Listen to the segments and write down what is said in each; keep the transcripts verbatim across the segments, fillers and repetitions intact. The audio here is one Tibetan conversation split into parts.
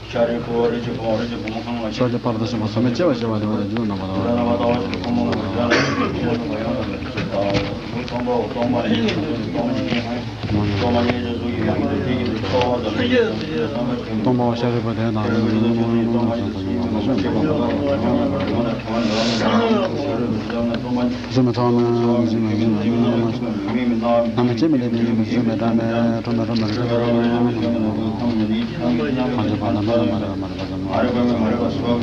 ཤཱ་རིའི་བུ། རིགས་ཀྱི་བུ། རིགས་ཀྱི་བུ་མོ་ཚང་མ་ཤཱཀྱ་པར་དུ་ཞེས་པ་སོ་མའི་སྐྱེ་བ་བཞེས་པ་ལས་འོད་དང་འཇིགས་རྣམ་པར་དག་པ་དང་། སྟོང་པའོ། ཤཱ་རིའི་བུ། དེ་དང་། སོ་མའི་ཚང་མ་འཇིགས་མེད་འཇིགས་མེད། ནམ་མཁའ་སྐྱེ་མེད་ལས་མེད་ཡིན་པའི་འཇིགས་མེད་སྒྲ་མེད། ཁྲོ་མེད་ཁྲོ་མེད་རིག་པའི་རོ་མེད། ཕར་ཕྱིན་བར་དོ་མ་རིག་པ་མ་རིག་པ་མ་རིག་པ་ཙམ་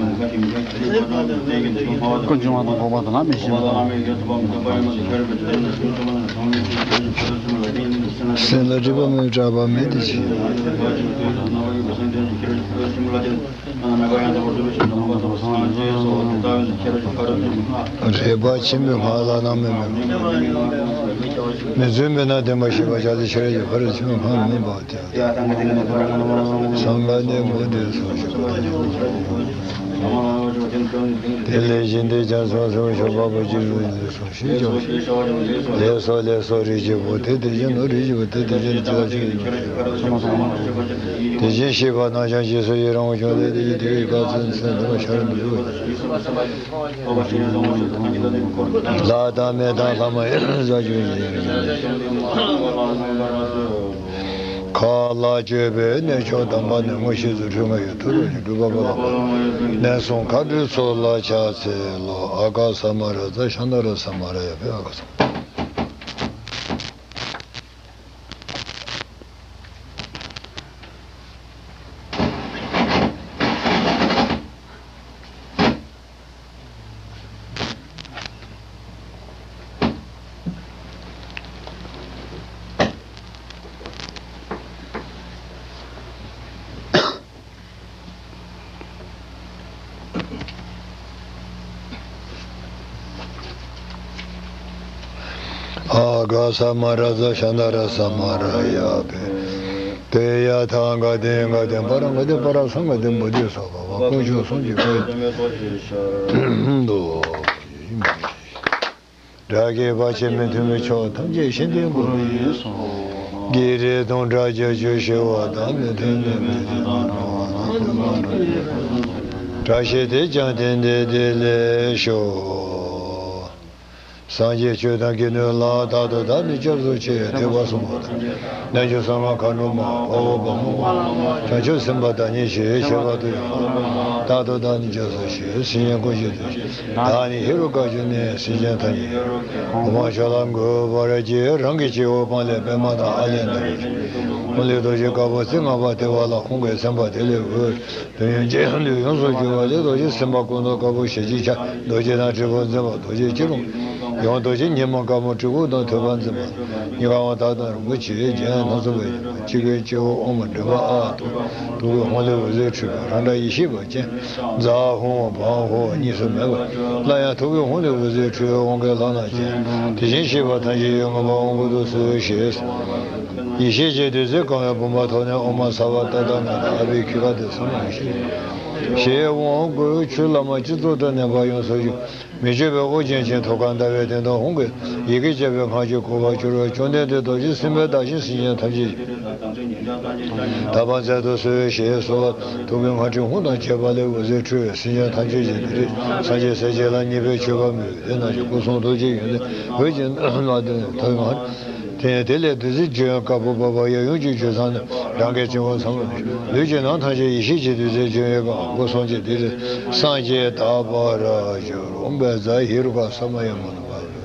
མོ། ཀུན་འབྱུང་བ་དང་འགོག་པ་དང་ལམ་མི་ཤེས་པ་དང་། སེམས་ལ་སྒྲིབ་པ་མེད་སྐྲག་པ་མེད་དེ་བཞིན། རེག་པ་ཆེན་པོའི་སྔགས་ལ་ནང་མི་མེད། མི་བརྫུན་པས་ན་བདེན་པར་ཤེས་པར་བྱ་སྟེ། ཤེས་རབ་ཀྱི་ཕ་རོལ་ཕྱིན་པའི་སྔགས་མིན་པ་སྟེ། བསམ་པ་ནི་མུ་སྟེགས་སོ་ཞེས་པ་དེ་ལས་གཞན་དེ་ཀྱང་སོ་སོར་ཕྱོགས་པ་པོ་ཅི་རུང་ཡིན་སོ་ཞེས་ཀྱང་ཞེས། ལེགས་སོ་ལེགས་སོ་རིགས་ཀྱི་བུ། དེ་དེ་བཞིན་ནོ། རིགས་ཀྱི་བུ་དེ་དེ་བཞིན་ཇི་ལྟར་ཞིག་ཡིན་པ། དེ་བཞིན་གཤེགས་པ་རྣམས་ཀྱང་རྗེས་སུ་ཡི་རང་བར་གྱུར་ཏེ། དེ་ཡི་དེ་བས་བཀའ་སྩལ་ཚུལ་འདི་ལ་ཤར་འདུག་ལྷ་དང་མི་དང་ལྷ་མ་ཡིན་ལ་སོགས་ཀྱི་ཡིན། མཁའ་ལ་སྤྱོད་པའི་གནས་མཆོག་དམ་པ་ནི། དངོས་གཞི་རྫུ་འཕྲུལ་ལྔ་ཡི་མཐུ་སྟོབས་ཀྱིས། སྒྲུབ་པ་པོ་ལ་གནས་གསུམ་མཁའ་འགྲོའི་ཚོགས་ལ་ཕྱག་འཚལ་ལོ། ཨ་ག་ས་མ་ར་ཛ་ཤ་ན་ར་ས་མ་ར་ཡ་ཕཊ། ཨ་ག་ས། ཨ་ག་ས་མ་ར་ཛ་ཤ་ན་ར་ས་མ་ར་ཡ་ཕཊ། ཏདྱ་ཐཱ། ག་ཏེ་ག་ཏེ་པ་ར་ག་ཏེ་པ་ར་སཾ་ག་ཏེ་བོ་དྷི་ས་བྷ་ཝ་དཀོན་མཆོག་གསུམ་གྱི་བཀའ་དྲིན་ཅན་དག་ཡིན་པའི་ཕྱིར། དགྲ་བགེགས་བར་ཆད་མི་མཐུན་པའི་ཕྱོགས་ཐམས་ཅད་ཞི་སྟེ་འགོག་པའི་ཕྱིར། བགེགས་རིགས་དང་དགྲ་བཅས་ཆོས་ཞི་བ་དང་། མི་མཐུན་ནད་མེད་ཅིང་དང་འགྲོགས་པ་དང་། ཐུབ་པ་འགྲུབ་པའི་ཕྱིར། དགྲ་ཤེས་དེས་ཀྱང་དེང་འདིར་བདེ་ལེགས་ཤོག། སངས་རྒྱས་ཆོས་དང་དགེ་འདུན་ལ། རྟག་ཏུ་བདག་ནི་སྐྱབས་སུ་མཆི། ཐེག་པ་གསུམ་པོ་དང་། རྣལ་འབྱོར་གསང་སྔགས་མཁའ་འགྲོ་མ། དཔའ་བོ་དཔའ་མོ་མ། བྱང་ཆུབ་སེམས་དཔའ་བདག་ཉིད་ཞེས། ཁྱད་པར་དུ་ཡང་། རྟག་ཏུ་བདག་ནི་སྐྱབས་སུ་མཆི། སེམས་ཅན་ཀུན་གྱི་དོན་བྱེད། བདག་ནི་ཧེ་རུ་ཀ་ཅན་ནི། སེམས་ཅན་ཐམས་ཅད་དབུ་མ་ཕྱོགས་ལ་འགོད་པར་བགྱི། རང་གི་སྤྱི་བོའི་དཔང་ལས་པདྨ་དང་ཨ་ལས་ནཱ་རོ་ཅན། ཧཱུྃ་ལས་རྡོ་རྗེ་དཀར་པོ་རྩེ་ལྔ་པ་ལྟེ་བ་ལ། ཧཱུྃ་གིས་སེམས་དཔའ་དེ་ལས་འོད་དུ་ཡོན་ཅན་ལུས་ཡོངས་སུ་གྱུར་པ་ལས། རྡོ་རྗེ་སེམས་དཔའ་སྐུ་མདོག་དཀར་པོ་ཞལ་གཅིག་ཕྱག་རྡོ་རྗེ་དང་དྲིལ་བུ་འཛིན་པ། རྡོ་རྗེ་སྐྱིལ་ཀྲུང་ཡང་རྡོ་རྗེ་ཉི་མ་དཀར་མོ་སྤྲུལ་སྐུ་དང་ཐོད་པ་འཛིན་པ། སྙིང་ག་བ་དག་དང་རིན་པོ་ཆེའི་རྒྱན་སྣ་ཚོགས་པའི། སྤྱི་བོའི་སྤྱི་བོ་དབུ་མ་འབྲུ་པ་ཨ་ཐུར། ཐུགས་ཀའི་ཧཱུྃ་ལས་འོད་ཟེར་འཕྲོས་པས། རང་སྒྲ་ཡེ་ཤེས་པ་ཅན། ཛཿ་ཧཱུྃ་བཾ་ཧོཿ་གཉིས་སུ་མེད་པ། སླར་ཡང་ཐུགས་ཀའི་ཧཱུྃ་ལས་འོད་ཟེར་འཕྲོས། དབང་གི་ལྷ་རྣམས་ཀྱིས། དེ་བཞིན་གཤེགས་པ་ཐམས་ཅད་ཡོངས་བསྐོར་བར་དབང་བསྐུར་དུ་གསོལ་ཞེས། ཡེ་ཤེས་ཀྱི་བདུད་རྩི་གང་བའི་བུམ་པ་ཐོགས་ནས། ཨོཾ་ས་བ་ཏ་ཏ་ན་ད་ཨ་བྷི་ཥིག་གྷ་ཏེ་ས་མ་ཡེ་ཤེས་ཞེས་དབང་བསྐུར། ཆུ་བླ་མ་སྤྱི་གཙུག་ཏུ་གནས་པ་ཡོངས་སུ་གྱུར། མི་བསྐྱོད་པའི་དབུ་རྒྱན་ཅན་ཐུགས་ཀར་ཟླ་བའི་གདན་དུ་ཧཱུྃ་གི་ཡི་གེ་བརྒྱ་པའི་ཁ་གྱེས་གུས་པར་གྱུར་པ། བཅོམ་ལྡན་འདས་རྡོ་རྗེ་སེམས་དཔའི་བདག་ཅན། སེམས་ཅན་ཐམས་ཅད་ཀྱི་དག་པར་མཛད་དུ་གསོལ་ཞེས་གསོལ་བ། ཐུགས་ཀའི་སྔགས་ཕྲེང་ཧཱུྃ་དང་བཅས་པ་ལས་འོད་ཟེར་འཕྲོས། སེམས་ཅན་ཐམས་ཅད་ཀྱི་བདེ་ལེགས་སངས་རྒྱས་སྲས་བཅས་ལ་ཉེས་པའི་སྤྱོད་པ་མེད་པའི་དེ་རྣམས་ཀྱི་སྐུ་གསུང་ཐུགས་ཀྱི་ཡོན་ཏན་འོད་ཀྱི་ལ་ཐོད་ཡངས་ཏེ། དེ་ལས་བདུད་རྩི་ལྗང་དཀར་པོ་བབས་པ་ཡབ་ཡུམ་གྱི་རྒྱུད་ཚང་ནས། རང་གི་སྤྱི་བོ་ཟམ་པ་ལུས་ཀྱི་ནང་ཐམས་ཅད་ཡེ་ཤེས་ཀྱི་བདུད་རྩིས་བྱོན་ཡོད་པའི་སྐུ་གསུང་ཐུགས་ཀྱི་བདེ་ལེགས་སངས་རྒྱས་དག་པར་གྱུར། ཨོཾ་བཛྲ་ཧེ་རུ་ཀ་ས་མ་ཡ་མ་ནུ་བྷ་ར།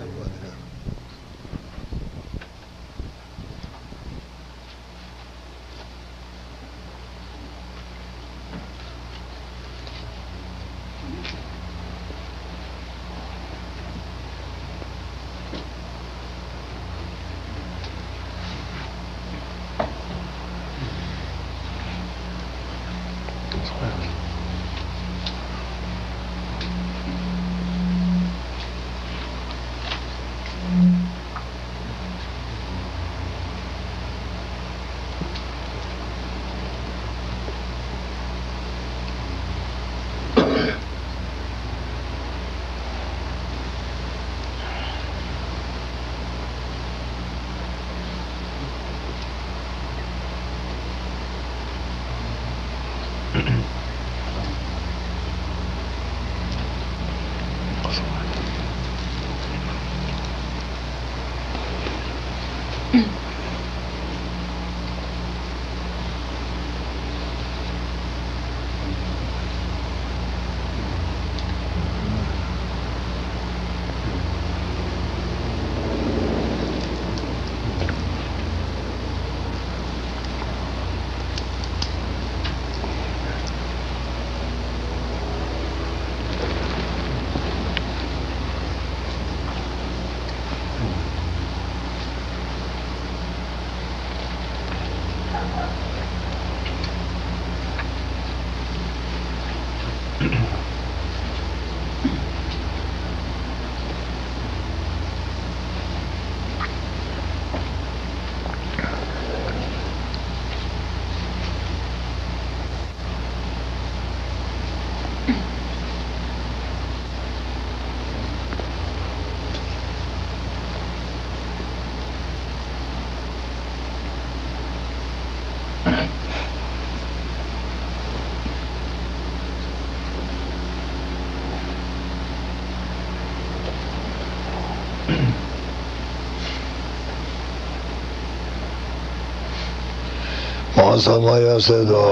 མ་ས་མ་ཡ་སེ་དོ།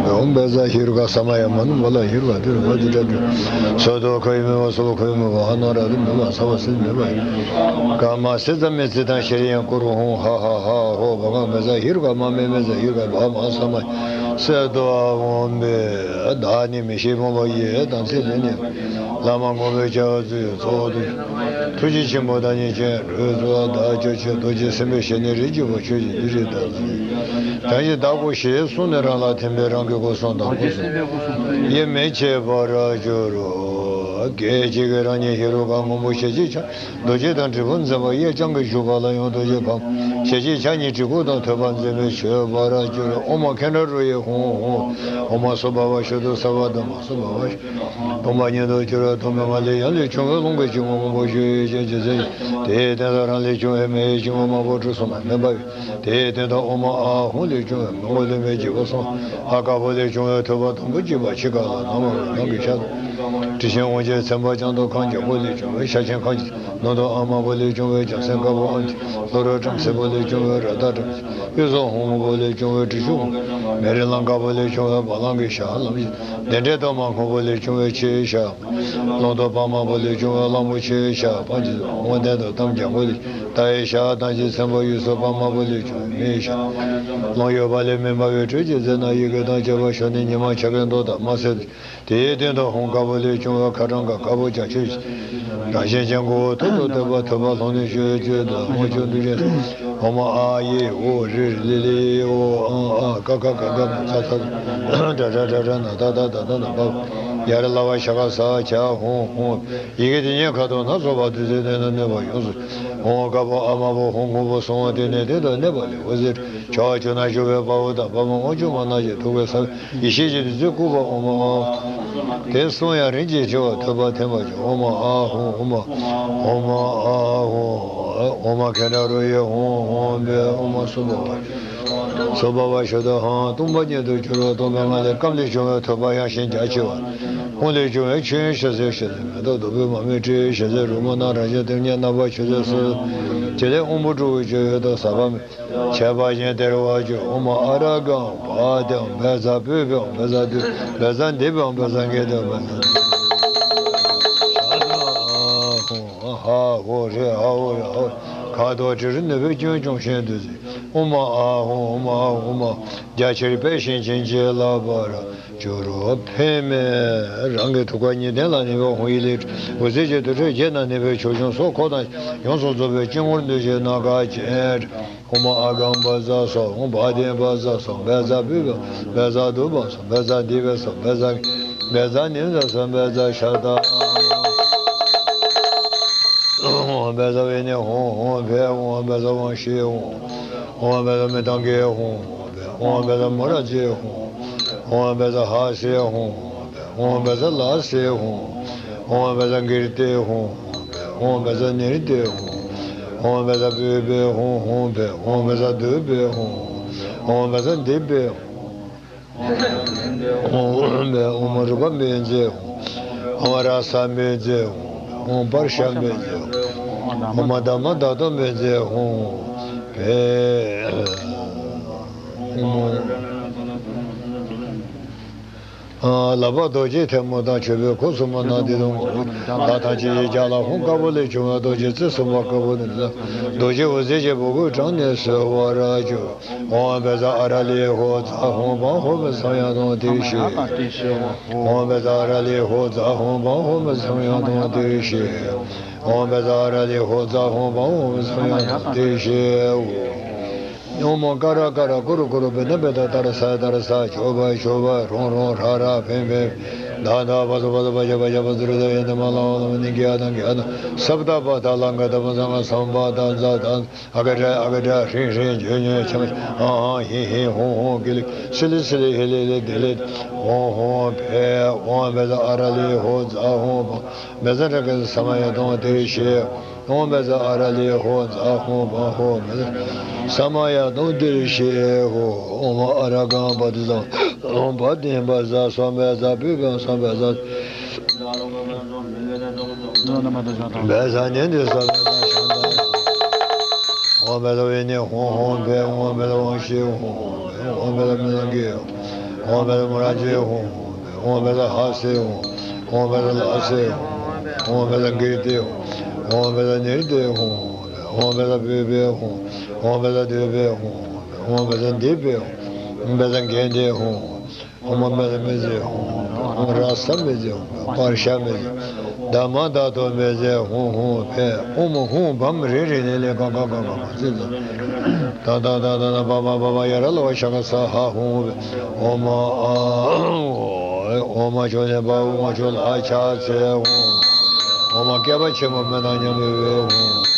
འོང་བེ་ས་ཧི་རུ་ཀ་ས་མ་ཡ་མ་ནུ་མ་ལ་ཧི་རུ་ཀ་དི་རུ་ཀ་དི་ཏྲ་དི། སོ་དོ་ཁ་ཡི་མེ་བ་སོ་ཁ་ཡི་མེ་བ་ཧ་ན་ར་དི་མེ་བ་ས་བ་སི་མེ་བ་ཡ། ཀ་མ་སི་ཙ་མི་ཙི་དང་ཤེ་རི་ཡང་ཀུ་རུ་ཧུང་ཧ་ཧ་ཧ་ཧོ་བ་ག་མེ་ས་ཧི་རུ་ཀ་མ་མེ་མེ་ས་ཧི་རུ་ཀ་བ་མ་ས་མ་ཡ་སེ་དོ། འོང་བེ་ད་ནི་མི་ཤེས་མོ་བ་ཡེ་དང་ཚེ་ལེ་ནི་བླ་མ་ངོ་བོའི་བྱ་བ་ཚུལ་གཙོ་བོ་དུ། ཐུགས་རྗེ་ཆེན་པོ་དང་ཉེ་ཆེན་རོལ་ཚོགས་བདག་ཅག་ཆོས་རྡོ་རྗེ་སེམས་དཔའི་ཞལ་ནས་རིགས་ཀྱི་བུ་ཆོས་ཀྱི་བདུད་རིགས་དང་། བདག་གིས་བདག་གོ་ཞེས་གསུངས་ནས་རང་ལ་ཐིམ་པས་རང་གི་སྒོ་སྲུང་དང་སྒོ་སྲུང་ཡེ་མི་བྱེད་པར་འགྱུར་རོ། སྐད་ཅིག་གིས་རང་ཉིད་ཧེ་རུ་ཀ་སྔོན་པོ་ཞལ་གཅིག་ཕྱག་རྡོ་རྗེ་དང་དྲིལ་བུ་འཛིན་པ་གཡས་བརྐྱང་གི་བཞུགས་པ་ལ་ཡང་རྡོ་རྗེ་ཕག་མོ་ཞལ་གཅིག་ཕྱག་གཉིས་གྲི་གུག་དང་ཐོད་པ་འཛིན་པས་མཆོད་པར་འགྱུར་རོ། ཨོ་མ་མཁྱེན་དྲག་རོ་ཡེ་ཧུང་ཧུང་། ཨོ་མ་སུ་བྷ་བ་ཤུ་དུ་སརྦ་དྷརྨ་སུ་བྷ་བ་ཤུ། སྟོང་པ་ཉིད་དུ་གྱུར་པ་སྟོང་པའི་ངང་ལས་ཡར་ལས་བྱུང་བའི་རླུང་གི་འབྱུང་པོ་སྔོན་པོ་ཞུ་ཡི་ཅན་ཇི་སྲིད་ཡོད། དེའི་སྟེང་དུ་རང་ལས་བྱུང་བའི་མེ་ཡི་འབྱུང་པོ་དམར་པོ་དྲི་བསུང་མ་སྨིན་པ་ཡོད། དེའི་སྟེང་དུ་ཨོ་མ་ཨ་ཧུང་ལས་བྱུང་བའི་མེ་དབུ་ལས་མེ་བརྗིད་པོ་སོང་། ཨ་དཀར་པོ་ལས་བྱུང་བའི་ཐོད་པ་དུམ་བུ་གཅིག་པ་ཕྱི་ཁ་ལ་ནམ་མཁའ་ནང་གི་ཤར་དུ། དྲི་ཞིམ་འོ་བརྒྱལ་ཚན་པ་ལྗང་དུ་གང་རྒྱལ་པོ་ལས་བྱུང་བའི་ཤ་ཆེན་གང་རྒྱལ་ནང་དུ་ཨ་དམར་པོ་ལས་བྱུང་བའི་ལྗང་སེན་དཀར་པོ་ཨ་འདི་ལྷོ་རོ་བྲམ་ཟེ་པོ་ལས་བྱུང་བའི་ར་བཏགས་བྲམ་ཟེ། གཡུ་གཟུགས་ཧོང་སྔོན་པོ་ལས་བྱུང་བའི་དྲི་ཆུ་ཧོང་། མེ་རི་ལང་དཀར་པོ་ལས་བྱུང་བའི་བ་ལང་གི་ཤ་ལམ་བཞི། བདེ་འབྲས་གཏོར་མ་སྔོན་པོ་ལས་བྱུང་བའི་ཕྱིའི་ཤ། རླུང་རྟ་པདྨ་པོ་ལས་བྱུང་བའི་གླང་པོ་ཆེའི་ཤ་སྤང་གི་ཟེར། དབང་ལྡན་དུ་གཏམ་རྒྱལ་པོ་ལས་རྟ་ཡི་ཤ་དང་ཅི་ཚན་པ་གཡུ་སོ་པདྨ་པོ་ལས་བྱུང་བའི་མིའི་ཤ། རླུང་གཡོ་བ་ལས་སྨིན་པ་བའི་དྲོད་ཀྱི་རྫས་རྣམས་ཡི་གེ་དང་བཅས་པ་ཞོ་ནི་ཉི་མ་འཆར་ཀའི་མདོག་ལྟར་མ་གསལ་ཏེ། དེའི་སྟེང་དུ་ཧཱུྃ་དཀར་པོ་ལས་བྱུང་བའི་ཁ་གྲངས་ཀ་དཀར་པོ་རྒྱ་ཆེ་ཞིང་། རང་བཞིན་ཅན་མགོ་བོ་ཐོད་དུ་བཏེགས་པ་ཐོད་པ་ལྷུང་ནས་གཞུ་བའི་བཅུད་དུ་དབང་ཕྱུག་འདུས་ཆེན། ཨོ་མ་ཨ་ཡེ་ཨོ་རི་ལི་ལི་ཨོ་ཨང་ཨ་ཀ་ཀ་ག་ག་ཚ་ཚ་ད་ད་ད་ད་ན་ད་ད་ད་ད་ན་བ། ཡར་ལ་བ་ཤ་ཁ་ས་ཆ་ཧཱུྃ་ཧཱུྃ། ཡི་གེ་དེ་ཉིད་ཁ་དོག་སྣ་ཚོགས་པ་བདུད་རྩིའི་སྟེང་དུ་གནས་པ་ཡོངས་སུ། ཧཱུྃ་དཀར་པོ་ཨ་དམར་པོ་ཧཱུྃ་སྔོན་པོ་སོང་བ་དེ་ནས་དེ་དུ་གནས་པ་ལས་འོད་ཟེར་ཕྱོགས་བཅུ་ན་བཞུགས་པའི་དཔའ་བོ་དང་དཔའ་མོ་དབང་ཕྱུག་མ་རྣམས་ཀྱི་ཐུགས་ཀའི་ས་བོན་ཡེ་ཤེས་ཀྱི་བདུད་རྩིས་བཀུག་པ་ཨོ་མ་ཨ། དེ་གསུང་ཡང་རིན་ཆེན་བྱེ་བ་ཐོད་པར་འཐིམ་པར་བྱ། ཨོ་མ་ཨ་ཧཱུྃ། ཨོ་མ་ཨོ་མ་ཨ་ཧཱུྃ། ཨོ་མ་མཁྱེན་དྲག་རོ་ཡེ་ཧཱུྃ་ཧཱུྃ་བེ། ཨོ་མ་སུ་བྷ་བ་སུ་བྷ་བ་ཤུ་དྷ་ཧཱུྃ། སྟོང་པ་ཉིད་དུ་གྱུར་པ་སྟོང་པའི་ངང་ལས་སྐམ་ལས་བྱུང་བའི་ཐོད་པ་ཡངས་ཤིང་རྒྱ་ཆེ་བ། ཧཱུྃ་ལས་བྱུང་བའི་ཆོས་དབྱིངས་ཞལ་ཟས་ཞལ་ཟས་མེ་ཏོག་བདུག་སྤོས་མར་མེ་སྤྲེའུ་ཞལ་ཟས་རོལ་མོ་རྣམས་རང་བཞིན་དེ་ཉིད་རྣམ་པར་ཆོས་ཟས་སུ། དེ་ལས་དབང་པོ་དྲུག་གི་སྤྱོད་ཡུལ་དུ་ཟག་པ་མེད། ཁྱད་པར་ཅན་སྟེར་བར་འགྱུར། ཨོ་མ་ཨ་ར་ག་བ་དེ་བེ་ཛ་བུ་བེ་བེ་ཛ་དུ་བེ་ཛ་འདི་བེ་བེ་ཛ་གེ་དུ་བེ་ཛ། ཧ་ཧོ་རེ་ཧ་ཧོ་རེ་ཧ་ཧོ། ཁ་དོག་དྲི་རོ་ནུས་པའི་སྐྱོན་སྐྱོང་ཤིང་བདུད་རྩི། ཨོ་མ་ཨ་ཧོ་ཨོ་མ་ཨ་ཧོ་ཨོ་མ། རྒྱ་ཆེར་སྤེལ་ཞིང་བྱིན་གྱིས་བརླབ་པར་གྱུར་རོ། ཕན་མེད་རང་གི་ཐུགས་ཀ་གཉིས་སྟེང་ལ་གནས་པའི་ཧཱུྃ་ཡིག་ལས་འོད་ཟེར་གྱི་དུར་ཁྲོད་བརྒྱད་ན་གནས་པའི་ཆོས་སྐྱོང་སོགས་འཁོར་དང་ཡོངས་སུ་རྫོགས་པའི་སྤྱི་ངོར་འདུ་ཤེས་སྣ་ཁ་ཅན། ཨོ་མ་ཨ་གམ་བཛྲ་སྭཱ་ཧཱ། ཨོ་བ་དེ་བཛྲ་སྭཱ་ཧཱ། བཛྲ་བུ་བ། བཛྲ་དུ་བ་སྭཱ་ཧཱ། བཛྲ་དི་བ་སྭཱ་ཧཱ། བཛྲ་བཛྲ་ནི་བཛྲ་སྭཱ་ཧཱ། བཛྲ་ཤ་ཏ། ཨོ་བཛྲ་བི་ནི་ཧཱུྃ་ཧཱུྃ་ཕཊ། ཨོ་བཛྲ་ཝང་ཤི་ཧཱུྃ། ཨོ་བཛྲ་མི་ཏང་གི་ཧཱུྃ་ཧཱུྃ་ཕཊ། ཨོ་བཛྲ་མུ་ར་ཛི་ཧཱུྃ་ཧཱུྃ། ཨོ་བཛྲ་ཧ་སི་ཧཱུྃ་ཧཱུྃ་ཕཊ། ཨོ་བཛྲ་ལ་སི་ཧཱུྃ་ཧཱུྃ། ཨོ་བཛྲ་གི་རི་ཏི་ཧཱུྃ་ཧཱུྃ་ཕཊ། ཨོ་བཛྲ་ནི་རི་ཏི་ཧཱུྃ་ཧཱུྃ་ཕཊ། ཨོ་བཛྲ་བུ་བི་ཧཱུྃ་ཧཱུྃ་ཕཊ། ཨོ་བཛྲ་དུ་བི་ཧཱུྃ་ཧཱུྃ་ཕཊ། ཨོ་བཛྲ་དི་བི་ཧཱུྃ་ཕཊ། ཨོཾ་ཨེ་ཨོཾ་རུ་པ་མི་མཛེས་ཧཱུྃ། ཨོཾ་ར་ས་མི་མཛེས་ཧཱུྃ། ཨོཾ་པར་ཤ་མི་མཛེས་ཧཱུྃ། ཨོཾ་དྷརྨ་དྷཱ་ཏུ་མི་མཛེས་ཧཱུྃ། ཨོཾ། ལག་པ་རྡོ་རྗེ་ཐལ་མོ་དང་མཆོད་པའི་གོས་སྲུང་མ་ནཱ་དའི་དུང་འཁོར་ལྷ་ཐམས་ཅད་ཡིད་བརྒྱ་ལ་ཧཱུྃ། དཀར་པོ་ལས་བྱུང་བའི་རྡོ་རྗེ་རྩེ་གསུམ་པ་དཀར་པོ་ནི་རྡོ་རྗེ་འོད་ཟེར་གྱི་སྦུ་གུ་དྲངས་ནས་གསོལ་བར་བྱ། ཨོཾ་བཛྲ་ཨ་ར་ལི་ཧོ་ཛཿ་ཧཱུྃ། བཾ་ཧོ་མི་ཚངས་དབྱངས་དང་བདེ་གཤེགས། ཨོཾ་བཛྲ་ཨ་ར་ལི་ཧོ་ཛཿ་ཧཱུྃ། བཾ་ཧོ་མི་ཚངས་དབྱངས་དང་བདེ་གཤེགས། ཨོཾ་བཛྲ་ཨ་ར་ལི་ཧོ་ཛཿ་ཧཱུྃ། བཾ་ཧོ་མི་ཚངས་དབྱངས་དང་བདེ་གཤེགས། ཨོཾ་ཀ་ར་ཀ་ར་ཀུ་རུ་ཀུ་རུ་བེ་ད་བེ་ད་ཏ་ར་ས་ཏ་ར་ས། ཇོ་བ་ཇོ་བ། རོང་རོང་། ར་ར། བེང་བེང་། ད་ད་བ་ཛ་བ་ཛ། བ་ཇ་བ་ཇ། བ་ཛ་རུ་ཛ། ཡ་ད་མ་ལ་བ་ལ་མ་ནི་གི་ཡ་ད་གི་ཡ་ད། སབ་ད་བ་ད་ལ་ག་ད་བ་ཛ་ང་སམ་བ་ད་ཛ་ད། ཨ་ག་དྲ་ཨ་ག་དྲ། ཧྲིང་ཧྲིང་། འཇོ་ཉོ་ཆ་ང་ཨ་ཨ་ཧི་ཧི་ཧོ་ཧོ་གི་ལི་སི་ལི་སི་ལི་ཧི་ལི་ལི་དི་ལི། ཧོ་ཧོ་བེ། ཨོཾ་བཛྲ་ཨ་ར་ལི་ཧོ་ཛཿ་ཧཱུྃ། བཛྲ་ན་ར་ཀ་ས་མ་ཡ་དང་བདེ་གཤེགས། ཨོཾ་བཛྲ་ཨ་ར་ལི་ཧོ་ཛཿ་ཧཱུྃ། བཾ་ཧོ་བཛྲ་ས་མ་ཡ་དང་བདེ་གཤེགས། ཨོཾ་ཨ་ར་གཾ་བ་ཏི་ཛཾ། ཨོཾ་བ་ཏི་བཛྲ་སྭཱ་ཧཱ། བཛྲ་བུ་བེ་སྭཱ་ཧཱ། བཛྲ། བཛྲ་ནནྡི་སྭཱ་ཧཱ། བཛྲ་ཤཱནྟ། ཨོཾ་བཛྲ་བི་ནི་ཧཱུྃ། ཧཱུྃ་བེ། ཨོཾ་བཛྲ་ཝང་ཤི་ཧཱུྃ། ཨོཾ་བཛྲ་མི་ལང་ཀི། ཨོཾ་བཛྲ་མུ་ར་ཇི་ཧཱུྃ། ཨོཾ་བཛྲ་ཧ་སི་ཧཱུྃ། ཨོཾ་བཛྲ་ལ་སི་ཧཱུྃ། ཨོཾ་བཛྲ་ཀིརྟི་ཧཱུྃ། ཨོཾ་བཛྲ་ནིར་ཏི་ཧཱུྃ། ཨོཾ་བཛྲ་བུ་བེ་ཧཱུྃ། ཨོཾ་བཛྲ་དུ་བེ་ཧཱུྃ། ཨོཾ་བཛྲ་དི་བེ་ཧཱུྃ། ཨོཾ་བཛྲ་གན་དི་ཧཱུྃ། ཨོཾ་མ་མི་ཛ་མི་ཛི་ཧཱུྃ། ཨོཾ་ར་ས་མི་ཛི་ཧཱུྃ། པར་ཤ་མི་ཛི། དྷརྨ་དྷཱ་ཏུ་མི་ཛི་ཧཱུྃ། ཧཱུྃ་བེ། ཨོཾ་ཧཱུྃ་བཾ་རི་རི་ནི་ལི་ག་ག་ག་ག་ག་ཙི་ཙི། ད་ད་ད་ད་ན་བ་བ་བ་བ་ཡ་ར་ལ་བ་ཤ་ག་ས་ཧ་ཧཱུྃ་བེ། ཨོཾ་ཨ་ཨོཾ་མ་ཅོ་ནེ་བ་ཨོཾ་མ་ཅོ་ལ་ཕྱག་འཚལ་ཧཱུྃ། ཨོཾ་མ་བསྐལ་པ་ཆེན་པོ་མི་དང་མཉམ་པའི་འོད་ཧཱུྃ།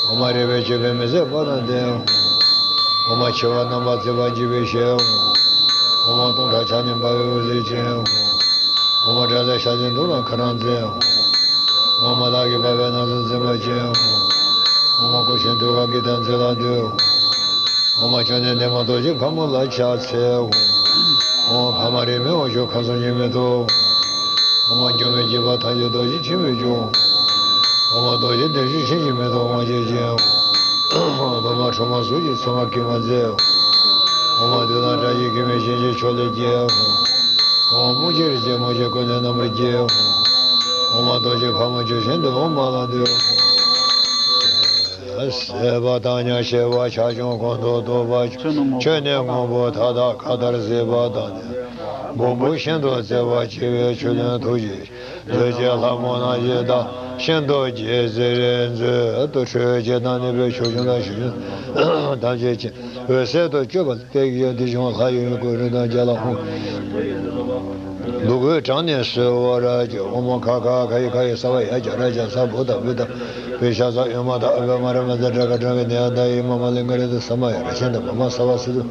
ཨོཾ་མ་རེ་བའི་བཅུད་པའི་མི་ཟད་པ་དང་ལྡན་ཧཱུྃ། ཨོཾ་མ་འཆི་བ་རྣམ་པར་འཚེ་བ་འཇིགས་པའི་ཞལ་ཧཱུྃ། ཨོཾ་མ་སྟོང་ཕྲག་ཕྱག་ནི་འབར་བའི་འོད་ཟེར་ཅན་ཧཱུྃ། ཨོཾ་མ་བཛྲ་ས་ཏྭ་ཛྙཱ་ན་དྷཱུ་ར་ཁ་ར་ཛྙཱ་ཧཱུྃ། ཨོཾ་མ་དག་གིས་སྤར་བའི་ན་བཟའ་འཛིན་པ་ཅན་ཧཱུྃ། ཨོཾ་མ་སྐུ་ཆེན་ཐུགས་ཀར་གྱི་དམ་ཚིག་ལ་འདུད་ཧཱུྃ། ཨོཾ་མ་ཅོ་ནེ་ནི་མ་རྡོ་རྗེ་ཕག་མོ་ལ་ཕྱག་འཚལ་ཧཱུྃ། ཨོཾ་མ་འཕགས་མ་རིས་མེད་དབང་ཕྱུག་ཁམས་གསུམ་འཆི་མེད་ཐུགས་ཧཱུྃ། ཨོཾ་མ་འགྱུར་མེད་འཇིགས་པ་ཐམས་ཅད་གདོན་བཞི་འཆི་མེད་སྐྱོབ་ཧཱུྃ། ཨོཾ་མ་རྡོ་རྗེ་གདན་བཞི་ཆེན་འཆི་མེད་ཐུགས་དབང་བྱེད་ཅན་ཧཱུྃ། ཨོཾ་མ་སྲུང་མ་གཟུགས་ཅན་གསུམ་པ་གིས་མ་མཛེས་ཧཱུྃ། ཨོཾ་མ་བདུད་དང་དགྲ་བཅས་མགོན་མེད་བྱང་ཆུབ་མཆོག་ལས་རྒྱལ་ཧཱུྃ། ཨོཾ་མ་མུ་ཁྱུད་རིགས་བརྒྱད་མུ་ཁྱུད་ཀུན་ནས་རྣམ་པར་རྒྱལ་ཧཱུྃ། ཨོཾ་མ་རྡོ་རྗེ་ཕག་མོ་ཇི་བཞིན་དུ་ཨོཾ་མ་ལ་འདུད་ཧཱུྃ། བཟོད་པ་དང་མཉམ་བཞག་པ་ཕྱག་རྒྱ་ཀུན་ཏུ་བསྡུས་པ་ཆོས་ནི་དངོས་པོ་མཐའ་དག་མཁའ་ལྟར་གཟིགས་པ་དང་ནི། སྦོམ་པོ་ཤིན་ཏུ་བརྩེ་བ་ཆེ་བའི་ཆོས་ལྡན་ཐུགས་རྗེ་ཆེ། བཟོད་བཅས་ལྷ་མོ་རྣམས་ཀྱིས་བདག་ཤིན་ཏུ་དགྱེས་ཟེར་མཛོད་དུ། འཕྲོག་བྱེད་དང་ནུས་པའི་ཕྱོགས་སྐྱོང་དང་ཞི་ཁྲོ་ཐམས་ཅད་ཀྱི་འོད་ཟེར་དུ་གྱུར་པ་ལྟེ་བའི་དེ་བཞིན་ལྷ་ཡི་སྐུ་རིམ་བདག་རྒྱ་ལ་ཧཱུྃ། སྦུ་གུ་དྲངས་ནས་གསོལ་བར་བགྱི། ཨོཾ་མ་ཁ་ཁ་ཁ་ཡི་ཁ་ཡི་ས་བ་ཡ་གྱ་ར་གྱ་ས་བུ་ད་བུ་ད་བི་ཤ་ས་ཨུ་མ་ད་ཨུ་བ་མ་ར་མ་ཛ་དྲ་ག་དྲ་གི་ནི་ཡ་ད་ཡི་མ་མ་ལི་ག་རི་ད་ས་མ་ཡ་ར་ཤན་ད་མ་མ་ས་བ་སི་ཏུ་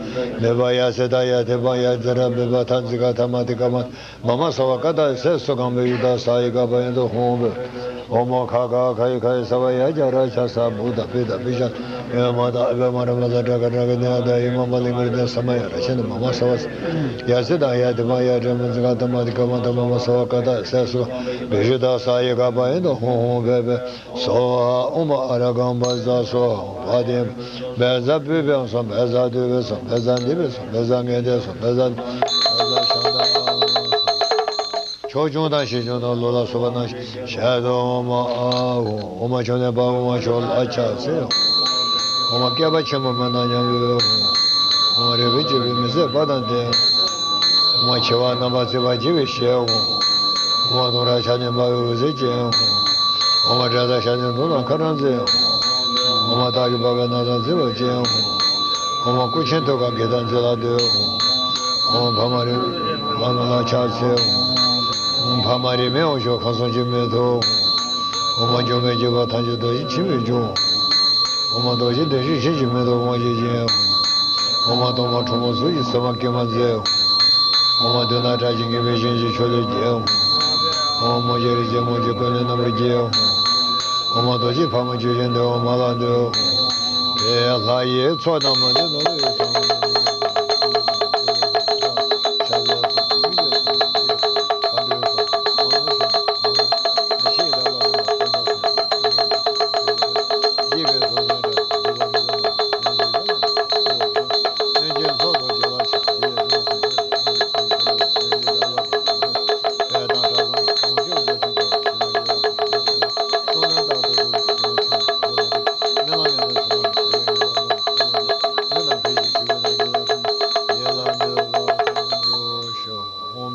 མེ་བ་ཡ་སི་ད་ཡ་ཐི་བ་ཡ་ཛ་ར་བི་བ་ཐ་ཛི་ག་ཐ་མ་ཏི་ཀ་མ། མ་མ་ས་བ་ཀ་ད་སེ་སུ་གང་བི་ཡུ་ད་ས་ཡི་ག་བ་ཡན་དུ་ཧཱུྃ་བི། ཨོཾ་མ་ཁ་ཁ་ཁ་ཡི་ཁ་ཡི་ས་བ་ཡ་གྱ་ར་གྱ་ས་བུ་ད་བི་ད་བི་ཤ་ཨུ་མ་ད་ཨུ་བ་མ་ར་མ་ཛ་དྲ་ག་དྲ་གི་ནི་ཡ་ད་ཡི་མ་མ་ལི་ག་རི་ད་ས་མ་ཡ་ར་ཤན་ད་མ་མ་ས་བ་ཡ་སི་ད་ཡ་ཐི་བ་ཡ་དྲ་མ་ཛི་ག་ཐ་མ་ཏི་ཀ་མ་ད་མ་མ་ས་བ་ཀ་ད་སེ་སུ་བི་ཡུ་ད་ས་ཡི་ག་བ་ཡན་དུ་ཧཱུྃ་བི་བི། སྭཱ་ཧཱ། ཨོཾ་ཨ་ར་གཾ་བཛྲ་སྭཱ་ཧཱ། བཛྲ་བུ་བེ་སྭཱ་ཧཱ། བཛྲ་དུ་བེ་སྭཱ་ཧཱ། བཛྲ་ནི་བེ་སྭཱ་ཧཱ། བཛྲ་ངན་དེ་སྭཱ་ཧཱ། བཛྲ་བཛྲ་ཤཱནྟ། ཕྱོགས་སྐྱོང་དང་ཞི་སྐྱོང་དང་ལུས་ལ་སོགས་པ་རྣམས་ཞལ་དུ་ཨོཾ་ཨཱཿཧཱུྃ། ཨོཾ་མ་ཅོ་ནེ་བ་ཨོཾ་མ་ཅོ་ལ་ཕྱག་འཚལ། ཨོཾ་མ་བསྐལ་པ་ཆེན་པོ་མི་དང་མཉམ་པའི་འོད་ཧཱུྃ། ཨོཾ་མ་རེ་བའི་བཅུད་པའི་མི་ཟད་པ་དང་ལྡན་ཧཱུྃ། ཨོཾ་མ་འཆི་བ་རྣམ་པར་འཚེ་བ་འཇིགས་པའི་ཞལ་ཧཱུྃ། ཨོཾ་མ་སྟོང་ཕྲག་ཕྱག་ནི་འབར་བའི་འོད་ཟེར་ཅན་ཧཱུྃ། ཨོཾ་མ་བཛྲ་ས་ཏྭ་ཛྙཱ་ན་དྷཱུ་ར་ཁ་ར་ཛྙཱ་ཧཱུྃ། ཨོཾ་མ་བདག་གིས་སྤར་བའི་ན་བཟའ་འཛིན་པ་ཅན་ཧཱུྃ། ཨོཾ་མ་སྐུ་ཆེན་ཐུགས་ཀར་གྱི་དམ་ཚིག་ལ་འདུད་ཧཱུྃ། ཨོཾ་མ་འཕགས་མ་རིས་མེད་དབང་ཕྱུག་ཁམས་གསུམ་འཆི་མེད་ཐུགས་ཧཱུྃ། ཨོཾ་མ་འགྱུར་མེད་འཇིགས་པ་ཐམས་ཅད་གདོན་བཞི་འཆི་མེད་སྐྱོབ་ཧཱུྃ། ཨོཾ་མ་རྡོ་རྗེ་གདན་བཞི་ཆེན་འཆི་མེད་ཐུགས་དབང་བྱེད་ཅན་ཧཱུྃ། ཨོཾ་མ་སྟོང་པ་ཁྲོ་མོ་གཟུགས་ཀྱི་སེམས་དཔའ་སྐྱེད་མ་མཛད་ཧཱུྃ། ཨོཾ་མ་བདུད་དང་དགྲ་བཅས་མགོན་མེད་བྱང་ཆུབ་མཆོག་ལས་རྒྱལ་ཧཱུྃ། ཨོཾ་མ་མུ་ཁྱུད་རིགས་བརྒྱད་མུ་ཁྱུད་ཀུན་ནས་རྣམ་པར་རྒྱལ་ཧཱུྃ། ཨོཾ་མ་རྡོ་རྗེ་ཕག་མོ་ཇི་བཞིན་དུ་ཨོཾ་མ་ལ་འདུད་ཧཱུྃ། ལྷ་ཡི་ཚོགས་རྣམས་མ་ལུས་ནོར་བུ་ཡི་ཚོགས།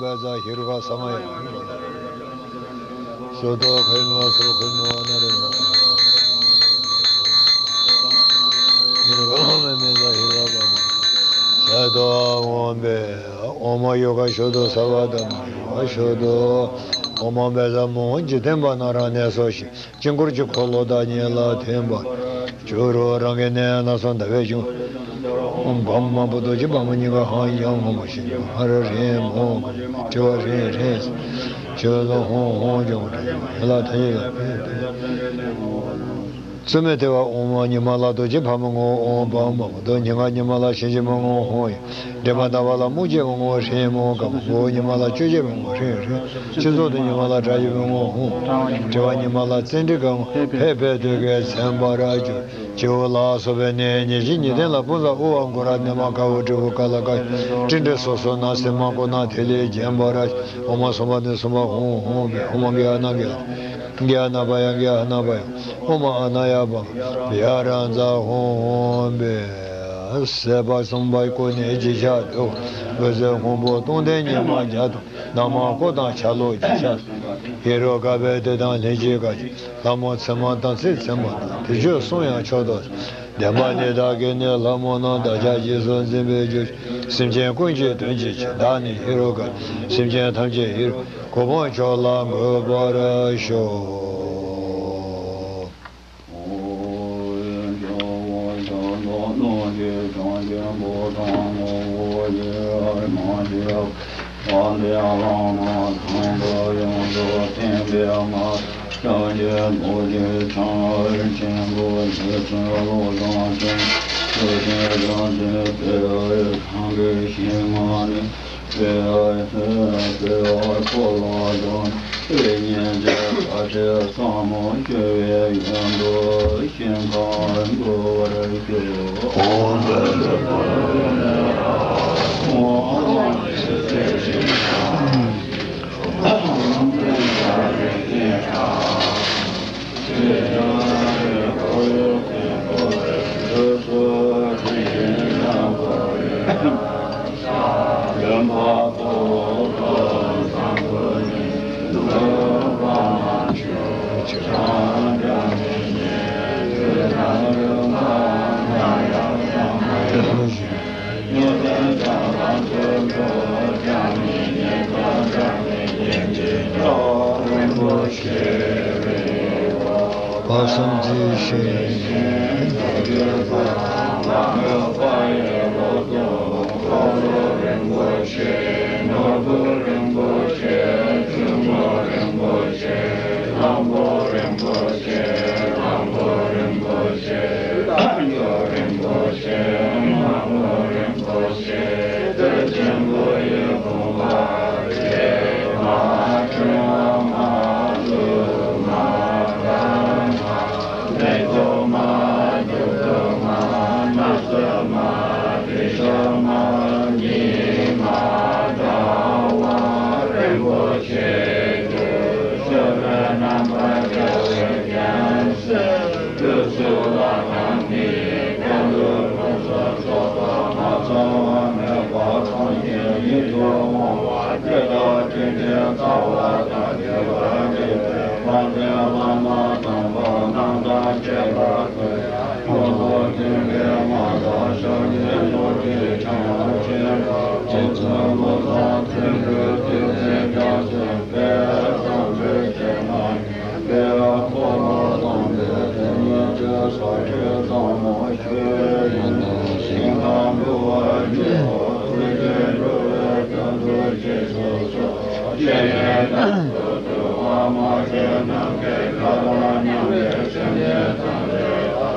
བཛྲ་ཧེ་རུ་ཀ་ས་མ་ཡ། སོ་ཏོ་ཁེ་མ་སོ་ཁེ་མ་ན་རེ་མ། ཧེ་རུ་ཀ་མེ་མེ་བཛྲ་ཧེ་རུ་ཀ་པ་མ། ས་ཏོ་ཨོཾ་བེ། ཨོཾ་ཡོ་ག་ཤོ་ཏོ་ས་བ་ད་མ་ཡོ་ག་ཤོ་ཏོ། ཨོཾ་བཛྲ་མོ་འཇིག་རྟེན་པ་ན་ར་གནས་སོ་ཞིང་། དཀྱིལ་འཁོར་གྱི་འཁོར་ལོ་དང་ཉེ་ལ་ཐིམ་པ། ཇོ་རུ་རང་གི་གནས་ན་སོང་ཟླ་བའི་གཞུང་། ཨོཾ་བ་མ་བུ་རྡོ་རྗེ་བ་མོ་ཉི་ག་ཧང་ཡང་ངོ་མ་ཤིང་ཧ་ར་རེ་མོ། ཇོ་བ་རེ་རེ། ཇོ་ལོ་ཧོང་ཧོང་ཇོ་རེ་ཡ་ལ་ཐ་ཡི་ལ་ཕེ་ཕེ། བཙུན་མོའི་ལྟེ་བ་ཨོཾ་ཉི་མ་ལ་རྡོ་རྗེ་ཕག་མོ་ངོ་། ཨོཾ་བ་མ་བུ་རྡོ་ཉི་ག་ཉི་མ་ལ་ཞིང་གི་མོ་ངོ་ཧོང་ཡ། འདྲེ་མ་ད་བ་ལ་སྨུག་རྒྱལ་མོ་ངོ་ཧྲེང་མོ། ཀ་མ་བོ་ཉི་མ་ལ་གཅོད་རྒྱལ་མོ་ངོ་ཧྲེང་ཧྲེང་། སྤྱི་ཚོགས་དུ་ཉི་མ་ལ་དགྲ་ཡི་མོ་ངོ་ཧོང་། དྲི་བ་ཉི་མ་ལ་བཙན་ཁྲིད་གང་ངོ་ཕེ་ཕེ་དུས་ཀའི་མཚན་པར་གྱུར། སྤྱི་བོ་ལ་སོགས་པའི་གནས་ཉེར་བཞི་ཉེར་བརྒྱད་ལ་ཕུན་ཚོགས་དབུ་བ་མགོ་ར་ནས་མ་དཀར་པོ་དྲིལ་བུ་ཀ་ལ་ཀ་སྤྲིན་བྲལ་སོ་སོ་ན་སེ་མ་ཀོ་ན་ཐེ་ལེ་རྒྱན་པར་ཨོ་མ་སོ་མ་དེ་སོ་མ་ཧོང་ཧོང་བེ་ཨོ་མ་གེ་ཨ་ན་གེ་གེ་ཨ་ན་པ་ཡ་གེ་ཨ་ན་པ་ཡ་ཨོ་མ་ཨ་ན་ཡ་པ་ཡ་ར་ཛ་ཧོང་ཧོང་བེ། ཟད་པ་གསུམ་པ་ཀོ་ནས་རྗེས་ཆགས་འདུག། འོད་ཟེར་སྔོན་པོ་སྟོང་ལྡན་ཉི་མ་བརྒྱ་དང་ན་མ་ཀོ་དང་ཆ་ལོ་རྗེས་ཆགས། ཧེ་རུ་ཀ་པའི་སྡེ་དང་ལྷན་ཅིག་ག་ལྷ་མོ་མཚན་མ་དང་ཚིག་མཚན་མ་དང་དེ་ཆོས་གསུང་ཡང་མཆོག་ཏུ། བདེན་པ་འདི་དག་གིས་ནི་ལྷ་མོ་རྣམས་བདག་ཅག་རྗེས་སུ་འཛིན་པའི་རྒྱུ། སེམས་ཅན་ཀུན་གྱི་དོན་བྱེད་ཕྱིར། བདག་ནི་ཧེ་རུ་ཀ། སེམས་ཅན་ཐམས་ཅད་ཧེ་རུ་གོ་འཕང་མཆོག་ལ་འགོད་པར་ཤོག།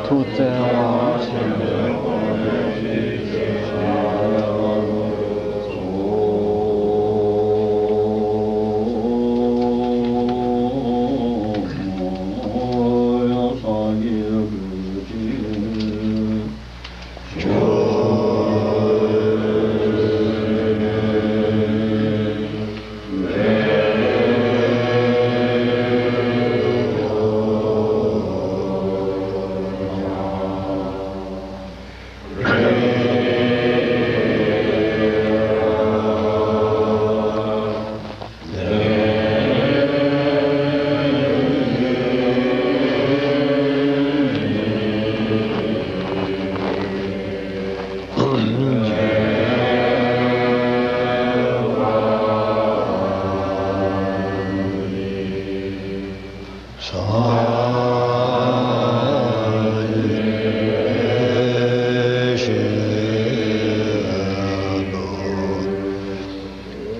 ཐུགས་བརྩེ་བ།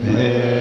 བདེ་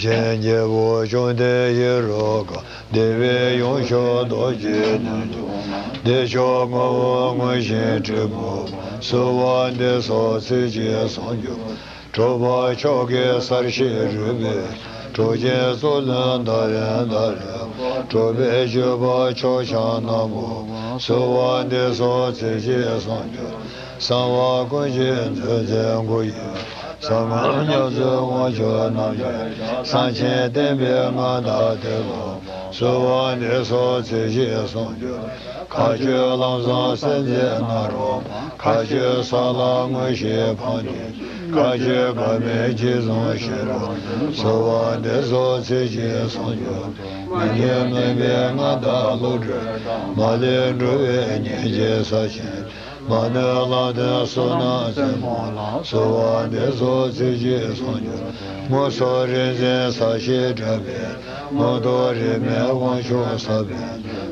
ཆེན་རྒྱལ་པོ་བཅོམ་ལྡན་ཡེ་རུ་ཀ། བདེ་བའི་ཡུམ་མཆོག་རྡོ་རྗེ་རྣལ་འབྱོར་མ། བདེ་མཆོག་ངོ་བོ་ངུ་ཞིང་དྲི་བུ་མ། གསོལ་བ་འདེབས་སོ་ཚིག་གཅིག་གསུང་གྱུར། གྲུབ་པ་མཆོག་གི་གསལ་བྱེད་རོལ་པའི། གྲུབ་ཆེན་གཙུག་ལུང་ཏཱ་ལའི་ཏཱ་རས། གྲུབ་པའི་སྤྱོད་པ་མཆོག་ཕྱག་ན་བསྣམས། གསོལ་བ་འདེབས་སོ་ཚིག་གཅིག་གསུང་གྱུར། གསང་བ་ཀུན་གྱི་མཛོད་འཛིན་སྐུ་ཡི། གསང་སྔགས་ཉམས་སུ་དབང་ཕྱུག་རྣམས་ཀྱི། གསང་ཆེན་བསྟན་པའི་མངའ་བདག་དེ་ལ། གསོལ་བ་འདེབས་སོ་ཚིག་གཅིག་གསུང་གྱུར། མཁའ་སྤྱོད་ལམ་བཟང་སེམས་འཛིན་ནཱ་རོ། མཁའ་སྤྱོད་ས་ལ་མངོན་ཤེས་འཕགས་ནས། མཁའ་སྤྱོད་དགའ་མོས་རྗེས་བཟུང་ཤེས་རབ། གསོལ་བ་འདེབས་སོ་ཚིག་གཅིག་གསུང་གྱུར། མི་མཁྱེན་མུན་པའི་མངའ་བདག་བློ་གྲོས་གྲགས། མ་ལུས་འགྲོ་བའི་ཉེན་ཅིང་ཟག་ཆེན། མ་ནུས་ལམ་སྟོན་བསོད་ནམས་ཆེན་མོ་ལ། གསོལ་བ་འདེབས་སོ་ཚིག་གཅིག་གསུང་གྱུར། མངོན་སུམ་རིག་འཛིན་ཟབ་ཞི་འདྲ་བའི། མངོན་རྟོགས་རིས་མེད་དབང་ཕྱུག་ཟབ་པའི།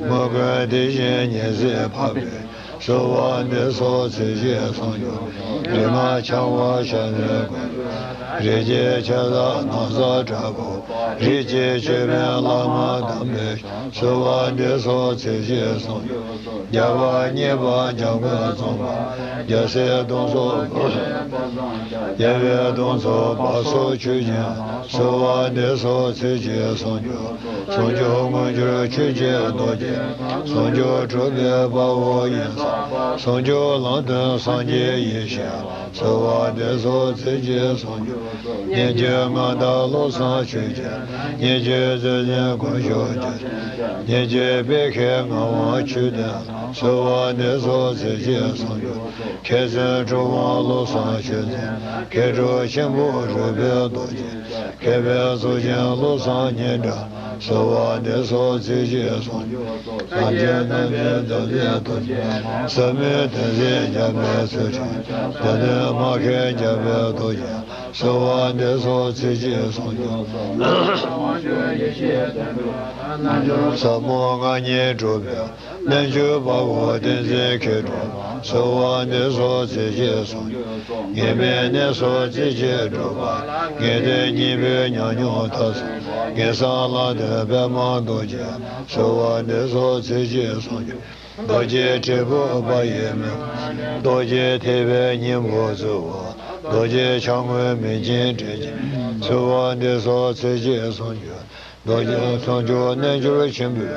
མོས་གུས་དེ་བཞིན་ཉེར་འཚེ་འཕགས་པའི། གསོལ་བ་འདེབས་སོ་ཚིག་གཅིག་གསུང་གྱུར། རིག་སྔགས་འཆང་བ་ཞབས་འདྲེན་ཀུན། རིགས་ཀྱི་ཆེ་ས་ན་བཟའ་དྲག་པོ། རིགས་ཀྱི་མཆོད་པའི་བླ་མ་དམ་པའི། གསོལ་བ་འདེབས་སོ་ཚིག་གཅིག་གསུང་གྱུར། རྒྱལ་བ་གཉིས་པ་འཇམ་མགོན་རྫོང་པ། རྒྱལ་སྲས་གདོང་ཚོགས། རྒྱལ་བའི་གདོང་ཚོགས་དཔག་བསམ་ཆོས་ཀྱི། གསོལ་བ་འདེབས་སོ་ཚིག་གཅིག་གསུང་གྱུར། ཟུང་འཇུག་མངོན་གྱུར་ཆོས་ཀྱི་རྡོ་རྗེ། ཟུང་འཇུག་གྲུབ་པའི་དཔའ་བོ་ཡིན། བཟང་སྤྱོད་ལམ་སྟོན་སངས་རྒྱས་ཡེ་ཤེས། གསོལ་བ་འདེབས་སོ་ཚིག་གཅིག་གསུང་རྒྱུ། སྙན་བརྒྱུད་མངའ་བདག་བློ་བཟང་ཆོས་རྒྱལ། སྙན་བརྒྱུད་རྩེ་གཅིག་དཀོན་མཆོག་རྒྱལ། སྙན་བརྒྱུད་དཔལ་མཁས་ངག་དབང་ཆོས་ལྡན། གསོལ་བ་འདེབས་སོ་ཚིག་གཅིག་གསུང་རྒྱུ། མཁས་བཙུན་གྲུབ་དབང་བློ་བཟང་ཆོས་འཛིན། མཁས་གྲུབ་ཆེན་པོ་རོལ་པའི་རྡོ་རྗེ། མཁས་པའི་གཙུག་རྒྱན་བློ་བཟང་སྙན་གྲགས། གསོལ་བ་འདེབས་སོ་ཚིག་གཅིག་གསུང་རྒྱུ། སངས་རྒྱས་རྣམ་གཉིས་ཐུབ་པའི་ཐུགས་རྗེ། ཟབ་མོའི་གདེང་ཚད་རྒྱ་མའི་ཚུལ་ཁྲིམས། བདེན་དོན་སྨྲ་མཁན་རྒྱལ་བའི་རྡོ་རྗེ། གསོལ་བ་འདེབས་སོ་ཚིག་གཅིག་གསུང་རྒྱུ། ཟབ་མོ་ལྔ་ཉིད་གྲུབ་པའི། རྣལ་འབྱོར་དཔའ་བོ་བསྟན་འཛིན་མཁས་གྲུབ། གསོལ་བ་འདེབས་སོ་ཚིག་གཅིག་གསུང་རྒྱུ། ངེས་མེད་གནས་སོ་ཚིག་གཅིག་སྒྲུབ་པ། ངེས་དོན་སྙིང་པོའི་ཉམས་མྱོང་ཐོབ་སོ། ངེས་གསང་ལམ་སྟོན་པདྨ་རྡོ་རྗེ། གསོལ་བ་འདེབས་སོ་ཚིག་གཅིག་གསུང་རྒྱུ། རྡོ་རྗེ་དྲིལ་བུ་པ་ཡི་མིག་རྡོ་རྗེ་ཐེག་པའི་སྙིང་པོ་གཙོ་བོ། རྡོ་རྗེ་འཆང་ངོས་མི་འགྱུར་དྲིན་ཅན། གསོལ་བ་འདེབས་སོ་ཚིག་གཅིག་གསུང་རྒྱུ། རྡོ་རྗེ་ཚོགས་མཆོག་རྣལ་འབྱོར་ཆེན་པོས།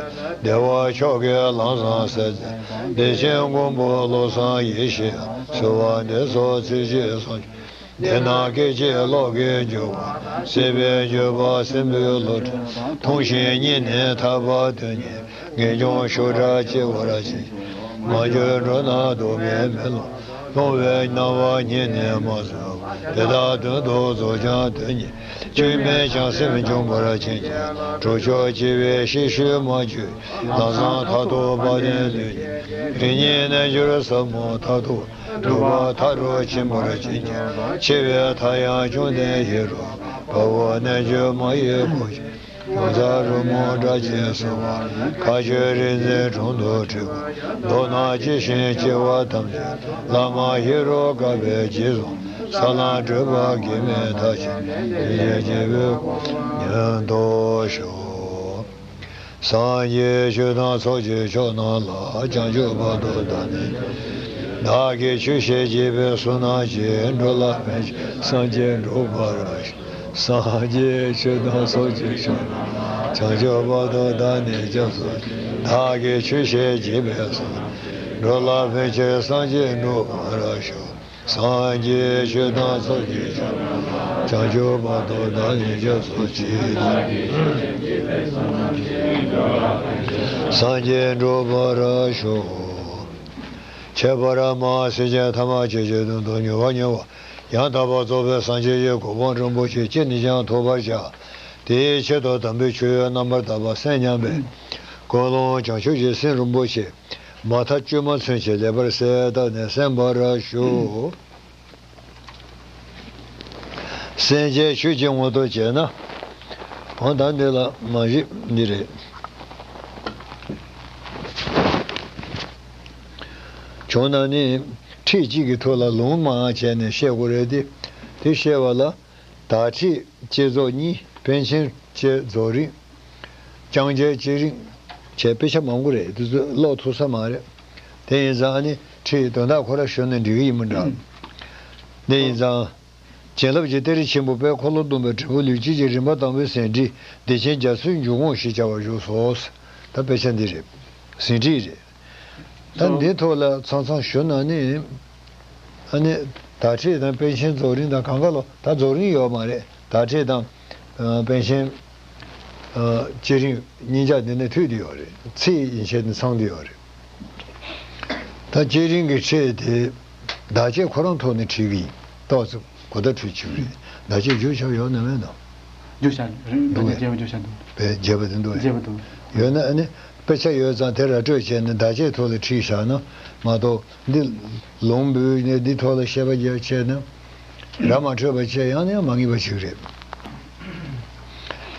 བདེ་བ་མཆོག་གི་ལམ་བཟང་སད་མཛད། བདེ་ཆེན་མགོན་པོ་བློ་བཟང་ཡེ་ཤེས། གསོལ་བ་འདེབས་སོ་ཚིག་གཅིག་གསུང་རྒྱུ། དེ་ན་སྐད་ཅིག་གློག་གི་འགྱུ་བ། སྲིད་པའི་འགྱུ་བ་སྲིན་པོའི་བློ་གྲོས། མཐོང་ཞིང་སྙིང་ནས་ཐར་པ་དོན་གཉེར། ངེས་འབྱུང་ཤུགས་དྲག་སྐྱེ་བར་བྱེད། མ་གྱུར་འགྲོ་ན་སྡུག་བསྔལ་མེ་ལོང་། ལྷུང་བའི་སྣང་བ་ཉིད་ནས་མ་བཟོད་པ། དེ་དག་དོན་དུ་རྫོགས་བྱང་དོན་གཉེར། སྐྱོན་མེད་བྱང་སེམས་འབྱུང་བར་བྱེད་ཅིང་། གྲོགས་མཆོག་སྐྱེ་བའི་ཤེས་བཞིན་མ་བཅོས། ལམ་བཟང་མཐར་ཐུག་དཔལ་ལྡན་དོན་གཉེར། རིམ་གཉིས་རྣལ་འབྱོར་ཟབ་མོ་མཐར་ཐུག་སྒྲུབ་པ་མཐའ་རུ་ཕྱིན་པར་བྱེད་ཅིང་། འཆི་བའི་མཐར་ཡང་བཅོམ་ལྡན་ཡེ་རུ། དཔའ་བོ་རྣལ་འབྱོར་མ་ཡི་གོ་འཕང་། ཡོངས་དག་རོལ་མོའི་སྒྲ་ཇི་སྙེད་གསོལ་བ། མཁའ་སྤྱོད་རིག་འཛིན་དྲུང་དུ་ཁྲིད་པ། མདོར་ན་ཇི་བཞིན་སྐྱེ་བ་ཐམས་ཅད། བླ་མ་ཧེ་རུ་ཀ་པས་རྗེས་བཟུང་། ས་ལམ་བགྲོད་པ་གེགས་མེད་མཐར་ཕྱིན། སངས་རྒྱས་རྒྱལ་པོའི་གོ་འཕང་མྱུར་ཐོབ་ཤོག། སངས་རྒྱས་ཆོས་དང་ཚོགས་ཀྱི་མཆོག་རྣམས་ལ། བྱང་ཆུབ་བར་དུ་བདག་ནི། བདག་གིས་ཆོས་བཤད་བགྱིས་པའི་ཚུལ་རྣམས་ཀྱིས། འགྲོ་ལ་ཕན་ཕྱིར་སངས་རྒྱས་འགྲུབ་པར་ཤོག། སངས་རྒྱས་ཆོས་དང་ཚོགས་ཀྱི་མཆོག་རྣམས་ལ། བྱང་ཆུབ་བར་དུ་བདག་ནི་སྐྱབས་སུ་མཆི། བདག་གིས་ཆོས་བཤད་བགྱིས་པའི་ཚུལ། འགྲོ་ལ་ཕན་ཕྱིར་སངས་རྒྱས་འགྲུབ་པར་ཤོག། སངས་རྒྱས་ཆོས་དང་ཚོགས་ཀྱི་མཆོག་རྣམས་ལ། བྱང་ཆུབ་བར་དུ་བདག་ནི་སྐྱབས་སུ་མཆི། སངས་རྒྱས་འགྲུབ་པར་ཤོག། ཁྱད་པར་མ་སེམས་ཅན་ཐ་མལ་ཆོས་ཀྱི་དོན་དུ་མྱུར་བ་མྱུར་བ་ཡང་དག་པར་རྫོགས་པའི་སངས་རྒྱས་ཀྱི་གོ་འཕང་རིན་པོ་ཆེ་ཅི་ནས་ཀྱང་ཐོབ་པར་བྱ། དེའི་ཆེད་དུ་དམ་པའི་ཆོས་རྣམ་པར་དག་པ་གསན་སྙམ་པའི་ཀུན་སློང་བྱང་ཆུབ་ཀྱི་སེམས་རིན་པོ་ཆེ། མ་མཐའ་བཅོས་མ་ཚུན་ཆད་ལེགས་པར་གསལ་བཏབ་ནས་གསན་པར་ཞུ། སེམས་ཅན་ཆོས་ཀྱི་ངོ་ཐོག་བྱས་ན། འོ་ད་འདི་ལ་མ་གཞི་འདི་རེད། བྱུང་ན་ནི་ཁྲིད་གཅིག་གི་ཐོག་ལ་ལུང་མང་བྱས་ནས་བཤད་དགོས་རེད་དེ། དེ་བཤད་པ་ལ། དག་ཁྲིད་བསྐྱེད་རྫོགས་གཉིས། པཎ་ཆེན་བསྐྱེད་རྫོགས་རིམ། ལྕང་སྐྱའི་བསྐྱེད་རིམ་བྱས། དཔེ་ཆ་མང་པོ་རེད། དེ་ཚོ་ཀློག་ཐུབ་ས་མ་རེད། དེ་ཡིན་ཙང་ཨ་ནི་ཁྲིད་དོན་དག་ཁོ་ར་ཞུས་ན་འགྲིག་གི་ཡིན་པ་འདྲ། དེ་ཡིན་ཙང་། བྱིན་རླབས་ཀྱི་གཏེར་ཆེན་པོ་དཔལ་འཁོར་ལོ་སྡོམ་པའི་འབྲས་བུ་ལུས་དཀྱིལ་གྱི་རིམ་པ་དང་པོའི་ཟིན་བྲིས་བདེ་ཆེན་རྒྱ་མཚོའི་འཇུག་ངོགས་ཞེས་བྱ་བ་བཞུགས་སོ། ད་དཔེ་ཆ་འདི་རེད། ཟིན་བྲིས་རེད། ད་འདི་ཐོག་ལ་མཚམས་མཚམས་ཞུ་ན་ནི། ཨ་ནི། དག་ཁྲིད་དང་པཎ་ཆེན་རྫོགས་རིམ་དང་གང་ག་ལོ། ད་རྫོགས་རིམ་ཡོད་མ་རེད། དག་ཁྲིད་དང་། ཨ། པཎ་ཆེན། ཨ། བསྐྱེད་རིམ་གཉིས་ཆ་འདི་ནས་མཐུད་དེ་ཡོད་རེད། ཚིག་ཡན་ཆད་ནས་ཚང་དེ་ཡོད་རེད། ད་བསྐྱེད་རིམ་གྱི་ཁྲིད་དེ། བདག་བསྐྱེད་ཁོ་རང་ཐོག་ནས་ཁྲིད་ཀྱི་ཡིན། ཏོག་ཙམ་གོ་བརྡ་འཕྲོད་བྱུང་རེད། བདག་བསྐྱེད་བརྗོད་བྱ་ཡོད་ན་མེད་ན། བརྗོད་བྱ་རེད། བདག་བསྐྱེད་རྒྱས་པ་བརྗོད་བྱ་འདུག། བས་རྒྱས་པ་དེ་འདུག། རྒྱས་པ་འདུག། ཡོད་ན་ཨ་ནི། དཔེ་ཆ་ཡོད་ཙང་དེ་ར་སྤྲོད་བྱས་ནས་བདག་བསྐྱེད་ཐོག་ལ་ཁྲིད་བཞག་ན་མ་གཏོགས། འདི་ལུང་འབུལ་ནས་འདི་ཐོག་ལ་བཤད་པ་རྒྱག་བྱས་ན། ར་མ་འཕྲོད་པ་བྱས་ཡང་ནས་ཡང་མ་ངེས་པ་ཞིག་རེད།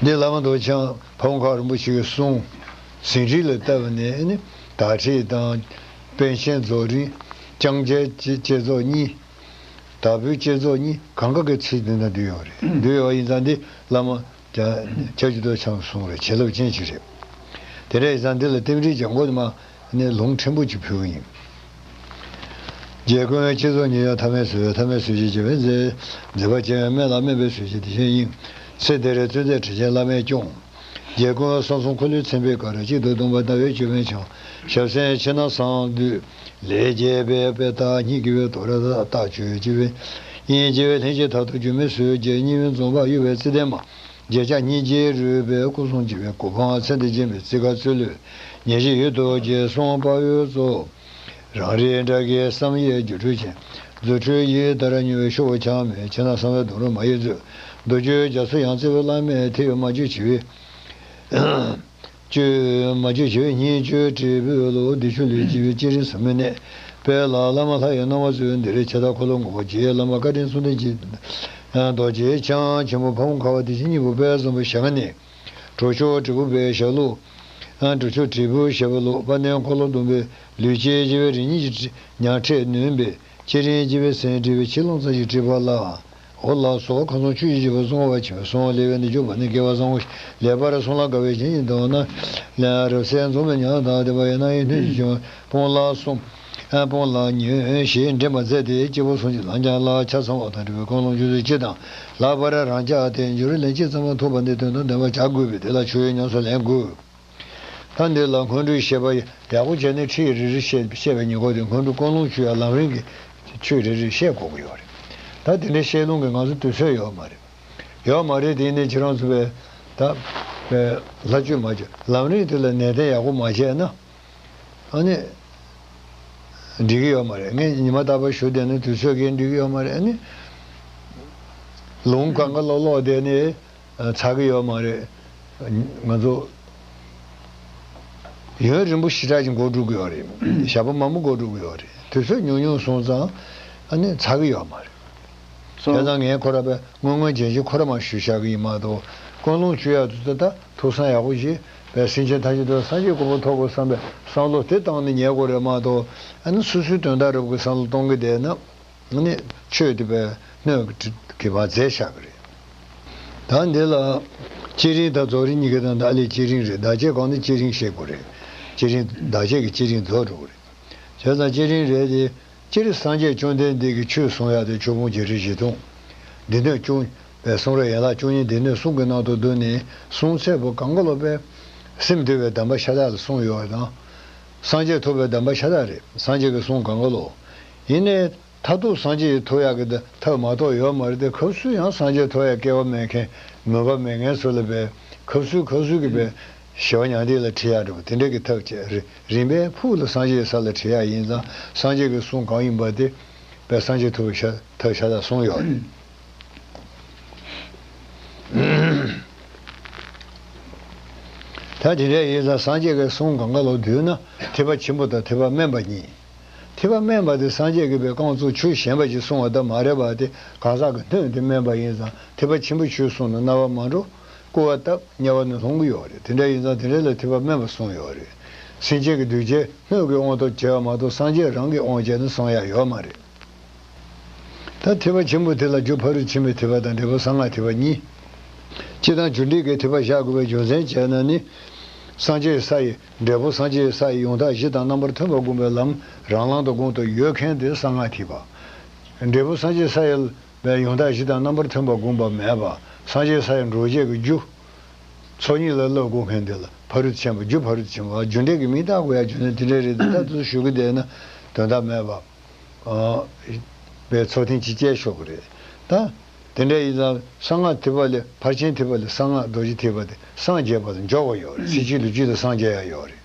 འདི་བླ་མ་རྡོ་རྗེ་འཆང་ཕ་བོང་ཁ་རིན་པོ་ཆེ་གི་གསུང་། ཟིན་བྲིས་ལ་བལྟས་པ་ནས་ནི་དག་ཁྲིད་དང་། པཎ་ཆེན་རྫོགས་རིམ། ལྕང་སྐྱའི་བསྐྱེད་རྫོགས་གཉིས། དག་པོའི་བསྐྱེད་རྫོགས་གཉིས། གང་ག་གི་ཚིག་འདི་ན་འདུས་ཡོད་རེད། འདུས་ཡོད་ཡིན་ཙང་འདི་བླ་མ། ཀྱང་། སྐྱབས་རྗེ་རྡོ་རྗེ་འཆང་གསུང་རེད། བྱིན་རླབས་ཅན་ཞིག་རེད། དེ་འདྲ་ཡིན་ཙང་འདི་ལ་རྟེན་འབྲེལ་སྦྱང་དགོས་མ་ནས་ལུང་ཕྲན་བུ་ཅིག་ཕུལ་གི་ཡིན། རྗེ་ཀུན་དབྱངས་བསྐྱེད་རྫོགས་གཉིས་ཀྱང་ཐ་མལ་སུ་ཡོད། ཐ་མལ་སུ་ཞིག་བྱེད་པའི་མཛད། མཛད་པ་ཅན་དམན་ལ་དམན་པའི་སུ་ཞིག་དེ་བཞིན་ཡིན། ཚེ་འདིར་བརྩོན་མཛད་དྲིན་ཅན་བླ་མས་སྐྱོང་། རྒྱལ་ཀུན་བསམ་གསུམ་འཁོར་ལོའི་ཚན་པའི་གར། གཅིག་ཏུ་བསྡོམས་པ་ཟླ་བའི་ཅོད་པན་འཆང་། ཞབས་སེན་ཕྱི་ནང་གསང་འདུས་ལས་བརྒྱད་པའི་དཔལ་རྟགས། སྙིང་གི་བའི་དོ་ར་རྟགས་ཆོས་ཀྱི་བའི། དབྱིངས་ཀྱི་བའི་ལྷན་ཅིག་ཐར་ཐུག་སྒྱུ་མའི་ཟུར་གྱི། གཉིས་པའི་འཛོམས་པ་གཡོ་བའི་རྩིས་ལྡན་མ། བརྒྱ་རྩ་སྙིང་རྗེའི་རོལ་པའི་སྐུ་གསུང་ཀྱི་བའི། གོ་འཕང་ཚེ་འདིར་བརྒྱན་པའི་རྩིས་ག་ཚུལ་ལུས། ཉེར་བཞི་ཡུལ་དུ་རྒྱལ་གསུང་དཔའ་བོའི་གཙོ། རང་རིག་དགྲ་བགེགས་བསམ་ཡས་སྒྱུ་འཕྲུལ་ཅན། རྫུ་འཕྲུལ་ཡི་ཟླ་ར་མྱུར་བའི་ཤོག་བུ་འཆང་མེད། ཕྱི་ནང་གསང་བའི་གདུང་རུས་མ་ཡིས་མཛོད། མདོ་རྒྱུད་རྒྱ་མཚོ་ཡང་རྩེ་བའི་བླ་མས་ཐེག་མ་བཅུ་བྱེ་བའི། བཅུ་མ་བཅུ་བྱེ་བའི་སྙིང་བཅུད་དྲིལ་བུའི་ལུགས། འདི་ཆུ་ལུས་སྐྱེ་བའི་སྤྱན་རས་གཟིགས་མོའི་གནས། དཔལ་ལྷ་བླ་མ་ལྷ་ཡི་སྣང་བ་མཛོད། འདི་རུ་ཆེ་ཐབས་འཁོར་ལོ་ངོ་བོ་རྗེ་བླ་མ་བཀའ་དྲིན་གསུམ་ལྡན་གྱི་རྡོ་རྗེ་འཆང་ཆེན་པོ་ཕ་བོང་ཁ་བ་བདེ་ཆེན་སྙིང་པོ་དཔལ་བཟང་པོའི་ཞལ་སྔ་ནས། གྲོ་ཆོག་དྲིལ་བུ་པའི་ཞབས་ལུགས། གྲོ་ཆོག་དྲིལ་བུའི་ཞབས་ལུགས། དཔལ་ལྡན་འཁོར་ལོ་སྡོམ་པའི་ལུས་སྐྱེས་སྐྱེ་བའི་རིམ་གཉིས་ཀྱི་ཉ་ཕྲད་ནོན་པའི་སྤྱན་རས་སྐྱེས་བུའི་སེང་བྲིས་པའི་ཆེ་ལོང་ཙམ་ཞིག་བྲིས་པ་ལ། འོ་ལགས་སོ། ཁམས་གསུམ་ཆོས་ཀྱི་རྒྱལ་པོ་གསང་བ་ཆེན་པོའི་གསང་བ་ལེགས་པའི་ནི་འཇུག་པ་ནི་སྐལ་བ་བཟང་པོ་ལེགས་པར་གསུངས་ལ་དགའ་བའི་བྱིན་གྱིས་བརླབས་ན། ལན་རབ་གསལ་འཛོམས་པའི་ཉམས་དང་ལྡན་པ་ཡིན་ན་ཡིན་ཐུན་གྱི་བྱུང་སྤོང་ལ་གསུམ། སྤོང་ལ་ཉོན་ཞེས་འདྲེན་པར་མཛད་དེ་སྐྱེས་བུ་གསུམ་གྱི་ལམ་སྦྱངས་ལ་ཆ་ཚང་བ་དང་འབྲེལ་བའི་ཀུན་སློང་བཅུ་ཚོ་སྤྱི་དང་ལྷག་པར་རང་ཅག་དེ་འགྱུར་ལན་གཅིག་ཙམ་མ་ཐུག་པ་འདི་དོན་དང་ལྡན་པར་བྱ་དགོས་པས་དེ་ལ་ཆོས་ཉམས་སུ་ལེན་དགོས། ད་འདི་ལ་སྔོན་འགྲོའི་བཤད་པ་ཡག་པོ་བྱས་ནས་ཁྲིད་རེ་རེ་བཤད་བཤད་པའི་ཉེ་འཁོར་དེ་སྔོན་འགྲོ་ཀུན་སློང་བཅུ་ཡང་ལམ་རིམ་གྱི་ཆོས་རེ་རེ་བཤད་དགོས་ཀྱི་ཡོད་རེད། ད་དེ་འདྲའི་བཤད་ལུང་གི་ང་ཚོ་དུས་ཚོད་ཡོད་མ་རེད། ཡོད་མ་རེད་དེ་ནས་ཁྱེད་རང་ཚོ་བས་ད་བས་ལྷ་ཆོས་མ་བྱས་ལམ་རིམ་དེ་ལ་ནན་ཏན་ཡག་པོ་མ་བྱས་ན། ཨ་ནི། འགྲིག་གི་ཡོད་མ་རེད། ངས་ཉི་མ་རྟག་པར་ཞུ་བསྡད་ན་དུས་ཚོད་ཀྱིས་འགྲིག་གི་ཡོད་མ་རེད། ཨ་ནི། ལུང་གང་ག་ལོག་ལོག་བསྡད་ནས་ཚར་གི་ཡོད་མ་རེད། ང་ཚོ་ཡུན་རིང་པོ་ཞེ་དྲག་ཅིག་འགོར་འགྲོ་གི་ཡོད་རེད། ཞག་པོ་མང་པོ་འགོར་འགྲོ་གི་ཡོད་རེད། དུས་ཚོད་ཉུང་ཉུང་སོང་ཙང་ཨ་ནི་ཚར་གི་ཡོད་མ་རེད། སོ། དེ་ཙང་ངས་ཁོ་ར་པའི་སྔོན་སྔོན་རྗེན་རྗེན་ཁོ་ར་མ་ཞུས་བཞག་གི་ཡིན་མ་གཏོགས་ཀུན་སློང་བཅུ་ཡག་དུས་ཚོད་ད་ཐུགས་བསམ་ཡག་པོ་བཞེས་པའི་སེམས་ཅན་ཐམས་ཅད་དུ་སངས་རྒྱས་གོ་འཕང་ཐོབ་དགོས་བསམ་པའི་བསམ་བློ་དེ་བཏང་ནས་ཉལ་དགོས་རེད་མ་གཏོགས་ཨ་ནི་སོ་སོའི་དོན་དག་རབ་ཀྱི་བསམ་བློ་གཏོང་གི་བསྡད་ན་ཨ་ནི་ཆོས་དེ་པའི་སྣོད་ཀྱི་བ་རྫས་བཞག་གི་རེད། ད་འདི་ལ་བསྐྱེད་རིམ་དང་རྫོགས་རིམ་གཉིས་ཀ་དང་ད་ལས་བསྐྱེད་རིམ་རེད། བདག་བསྐྱེད་གང་དུ་བསྐྱེད་རིམ་བཤད་དགོས་རེད། བསྐྱེད་རིམ་བདག་བསྐྱེད་ཀྱི་བསྐྱེད་རིམ་རྫོགས་འགྲོ་གི་རེད། བྱས་ཙང་བསྐྱེད་རིམ་རེད་དེ། སྤྱིར་སངས་རྒྱས་བཅོམ་ལྡན་འདས་ཀྱིས་ཆོས་གསུང་ཡག་དེ་ཆོས་ཕུང་བརྒྱད་ཁྲི་བཞི་སྟོང་། སྡེ་སྣོད་བཅུ། པའི་གསུང་རབ་ཡན་ལག་བཅུ་གཉིས་སྡེ་སྣོད་གསུམ་གྱི་ནང་དུ་བསྡུས་ནས་གསུང་ཚད་པོ་གང་ག་ལོ་པའི་སེམས་འདུལ་བའི་གདམས་པ་ཤ་སྟག་ལ་གསུངས་ཡོད་པ་དང་། སངས་རྒྱས་ཐོབ་པའི་གདམས་པ་ཤ་སྟག་རེད། སངས་རྒྱས་ཀྱི་གསུང་གང་ག་ལོ། ཡིན་ནའི་མཐར་ཐུག་སངས་རྒྱས་ཐོབ་ཡག་གི་ཐབས་མ་གཏོགས་ཡོད་མ་རེད་དེ། སྐབས་སུ་ཡང་སངས་རྒྱས་ཐོབ་ཡག་སྐལ་བ་མེད་མཁན་མོས་པ་མེད་མཁན་ཚོ་ལ་པའི་སྐབས་སུ་སྐབས་སུ་གི་པའི་ཞི་བ་མྱང་འདས་ལ་ཁྲིད་ཡག་འདྲ་པོ་དེ་འདྲ་གི་ཐབས་བྱས་རེད། རིམ་པས་ཕུགས་ལ་སངས་རྒྱས་ས་ལ་ཁྲིད་ཡག་ཡིན་ཙང་སངས་རྒྱས་ཀྱི་གསུང་གང་ཡིན་པ་དེ་པའི་སངས་རྒྱས་ཐོབ་པའི་ཤ་ཐབས་ཤ་སྟག་གསུངས་ཡོད་རེད། ད་དེ་འདྲ་ཡིན་ཙང་སངས་རྒྱས་ཀྱི་གསུང་གང་ག་ལོ་བསྡུས་ན་ཐེག་པ་ཆེན་པོ་དང་ཐེག་པ་དམན་པ་གཉིས། ཐེག་པ་དམན་པ་དེ་སངས་རྒྱས་ཀྱིས་པའི་རྐང་བཙུགས་ཆོས་གཞན་པ་ཅིག་གསུངས་པ་ད་མ་རེད་པ། དེ་གང་ཟག་གི་སྣོད་དེ་དམན་པ་ཡིན་ཙང་ཐེག་པ་ཆེན་པོ་ཆོས་གསུངས་ན་རྣ་བ་མ་འགྲོ། སྐུར་བ་བཏབ་དམྱལ་བ་ནས་ལྷུང་གི་ཡོད་རེད། དེ་འདྲ་ཡིན་ཙང་དེ་འདྲ་ལ་ཐེག་པ་དམན་པ་གསུངས་ཡོད་རེད། སེམས་ཅན་གྱི་གདུལ་བྱའི་སྣོད་ཀྱི་དབང་དུ་བྱས་པ་མ་གཏོགས་སངས་རྒྱས་རང་གི་དབང་བྱས་ནས་གསུང་ཡག་ཡོད་མ་རེད། ད་ཐེག་པ་ཆེན་པོ་དེ་ལ་རྒྱུ་ཕ་རོལ་ཏུ་ཕྱིན་པའི་ཐེག་པ་དང་འབྲས་བུ་གསང་སྔགས་ཐེག་པ་གཉིས། སྤྱིར་བཏང་རྒྱུ་འབྲས་ཀྱི་ཐེག་པ་བཞག་དགོས་པའི་རྒྱུ་མཚན་བྱས་ན་ནི། སངས་རྒྱས་ས་ཡི་འབྲས་བུ་སངས་རྒྱས་ས་ཡི་ཡང་དག་གཞི་དང་རྣམ་པར་མཐུན་པར་བསྒོམ་པའི་ལམ་རང་ལམ་དུ་དགོངས་ཏེ་ཡོད་མཁན་དེ་གསང་སྔགས་ཐེག་པ། འབྲས་བུ་སངས་རྒྱས་ས་ཡི་བའི་ཡང་དག་གཞི་དང་རྣམ་པར་མཐུན་པར་བསྒོམ་པ་མེད་པ། སངས་རྒྱས་ས་ཡི་འགྲོ་བྱེད་ཀྱི་རྒྱུ། ཚོགས་གཉིས་ལ་བསླབ་དགོས་མཁན་དེ་ལ་ཕ་རོལ་ཏུ་ཕྱིན་པ། རྒྱུ་ཕ་རོལ་ཏུ་ཕྱིན་པ། རྒྱུ་འབྲས་ཀྱི་མིང་བཏགས་དགོས་ཡག་རྒྱུ་མཚན་དེ་འདྲ་རེད་དེ། ད་དུ་ཞུ་གི་བསྡད་ན་དོན་དག་མེད་པ། ཨ། པའི་ཚོགས་ཐེངས་གཅིག་བཅད་ཆོག་གི་རེད། ད། དེ་འདྲ་ཡིན་ཙང་གསང་སྔགས་ཐེག་པ་ལས་ཕར་ཕྱིན་ཐེག་པ་ལས་གསང་སྔགས་རྡོ་རྗེ་ཐེག་པ་དེ་སངས་རྒྱས་པ་ལ་འཇོག་པ་ཡོད་རེད། ཚེ་གཅིག་ལུས་གཅིག་ལ་སངས་རྒྱས་ཡག་ཡོད་རེད།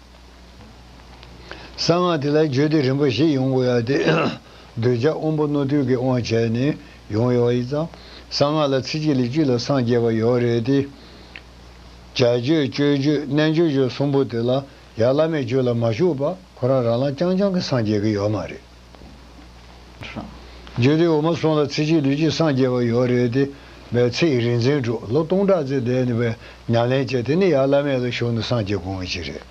གསང་སྔགས་དེ་ལ་རྒྱུ་དེ་རིམ་པ་བཞི་ཡོང་དགོས་ཡག་དེ། གདུལ་བྱ་དབང་པོ་རྣོ་རྟུལ་གྱི་དབང་བྱས་ནས་ཡོང་ཡོད་ཡིན་ཙང་། གསང་སྔགས་ལ་ཚེ་གཅིག་ལུས་གཅིག་ལ་སངས་རྒྱས་པ་ཡོད་རེད་དེ། བྱ་རྒྱུད་སྤྱོད་རྒྱུད་རྣལ་འབྱོར་རྒྱུད་གསུམ་པོ་དེ་ལ་ཡར་བླ་མེད་རྒྱུད་ལ་མ་ཞུགས་པ་ཁོ་རང་རང་ལ་རྐྱང་རྐྱང་གི་སངས་རྒྱས་ཀྱི་ཡོད་མ་རེད། རྒྱུད་སྡེ་འོག་མ་གསུམ་ལ་ཚེ་གཅིག་ལུས་གཅིག་སངས་རྒྱས་པ་ཡོད་རེད་དེ། བའི་ཚེ་ཡི་རིང་འཛིན་དྲུག་ལོ་སྟོང་ཕྲག་ཙམ་བསྡད་ནས་བའི་ཉམས་ལེན་བྱས། དེ་ནས་ཡར་བླ་མེད་ལ་ཞུགས་ནས་སངས་རྒྱས་དགོས་ངེས་ཅིག་རེད།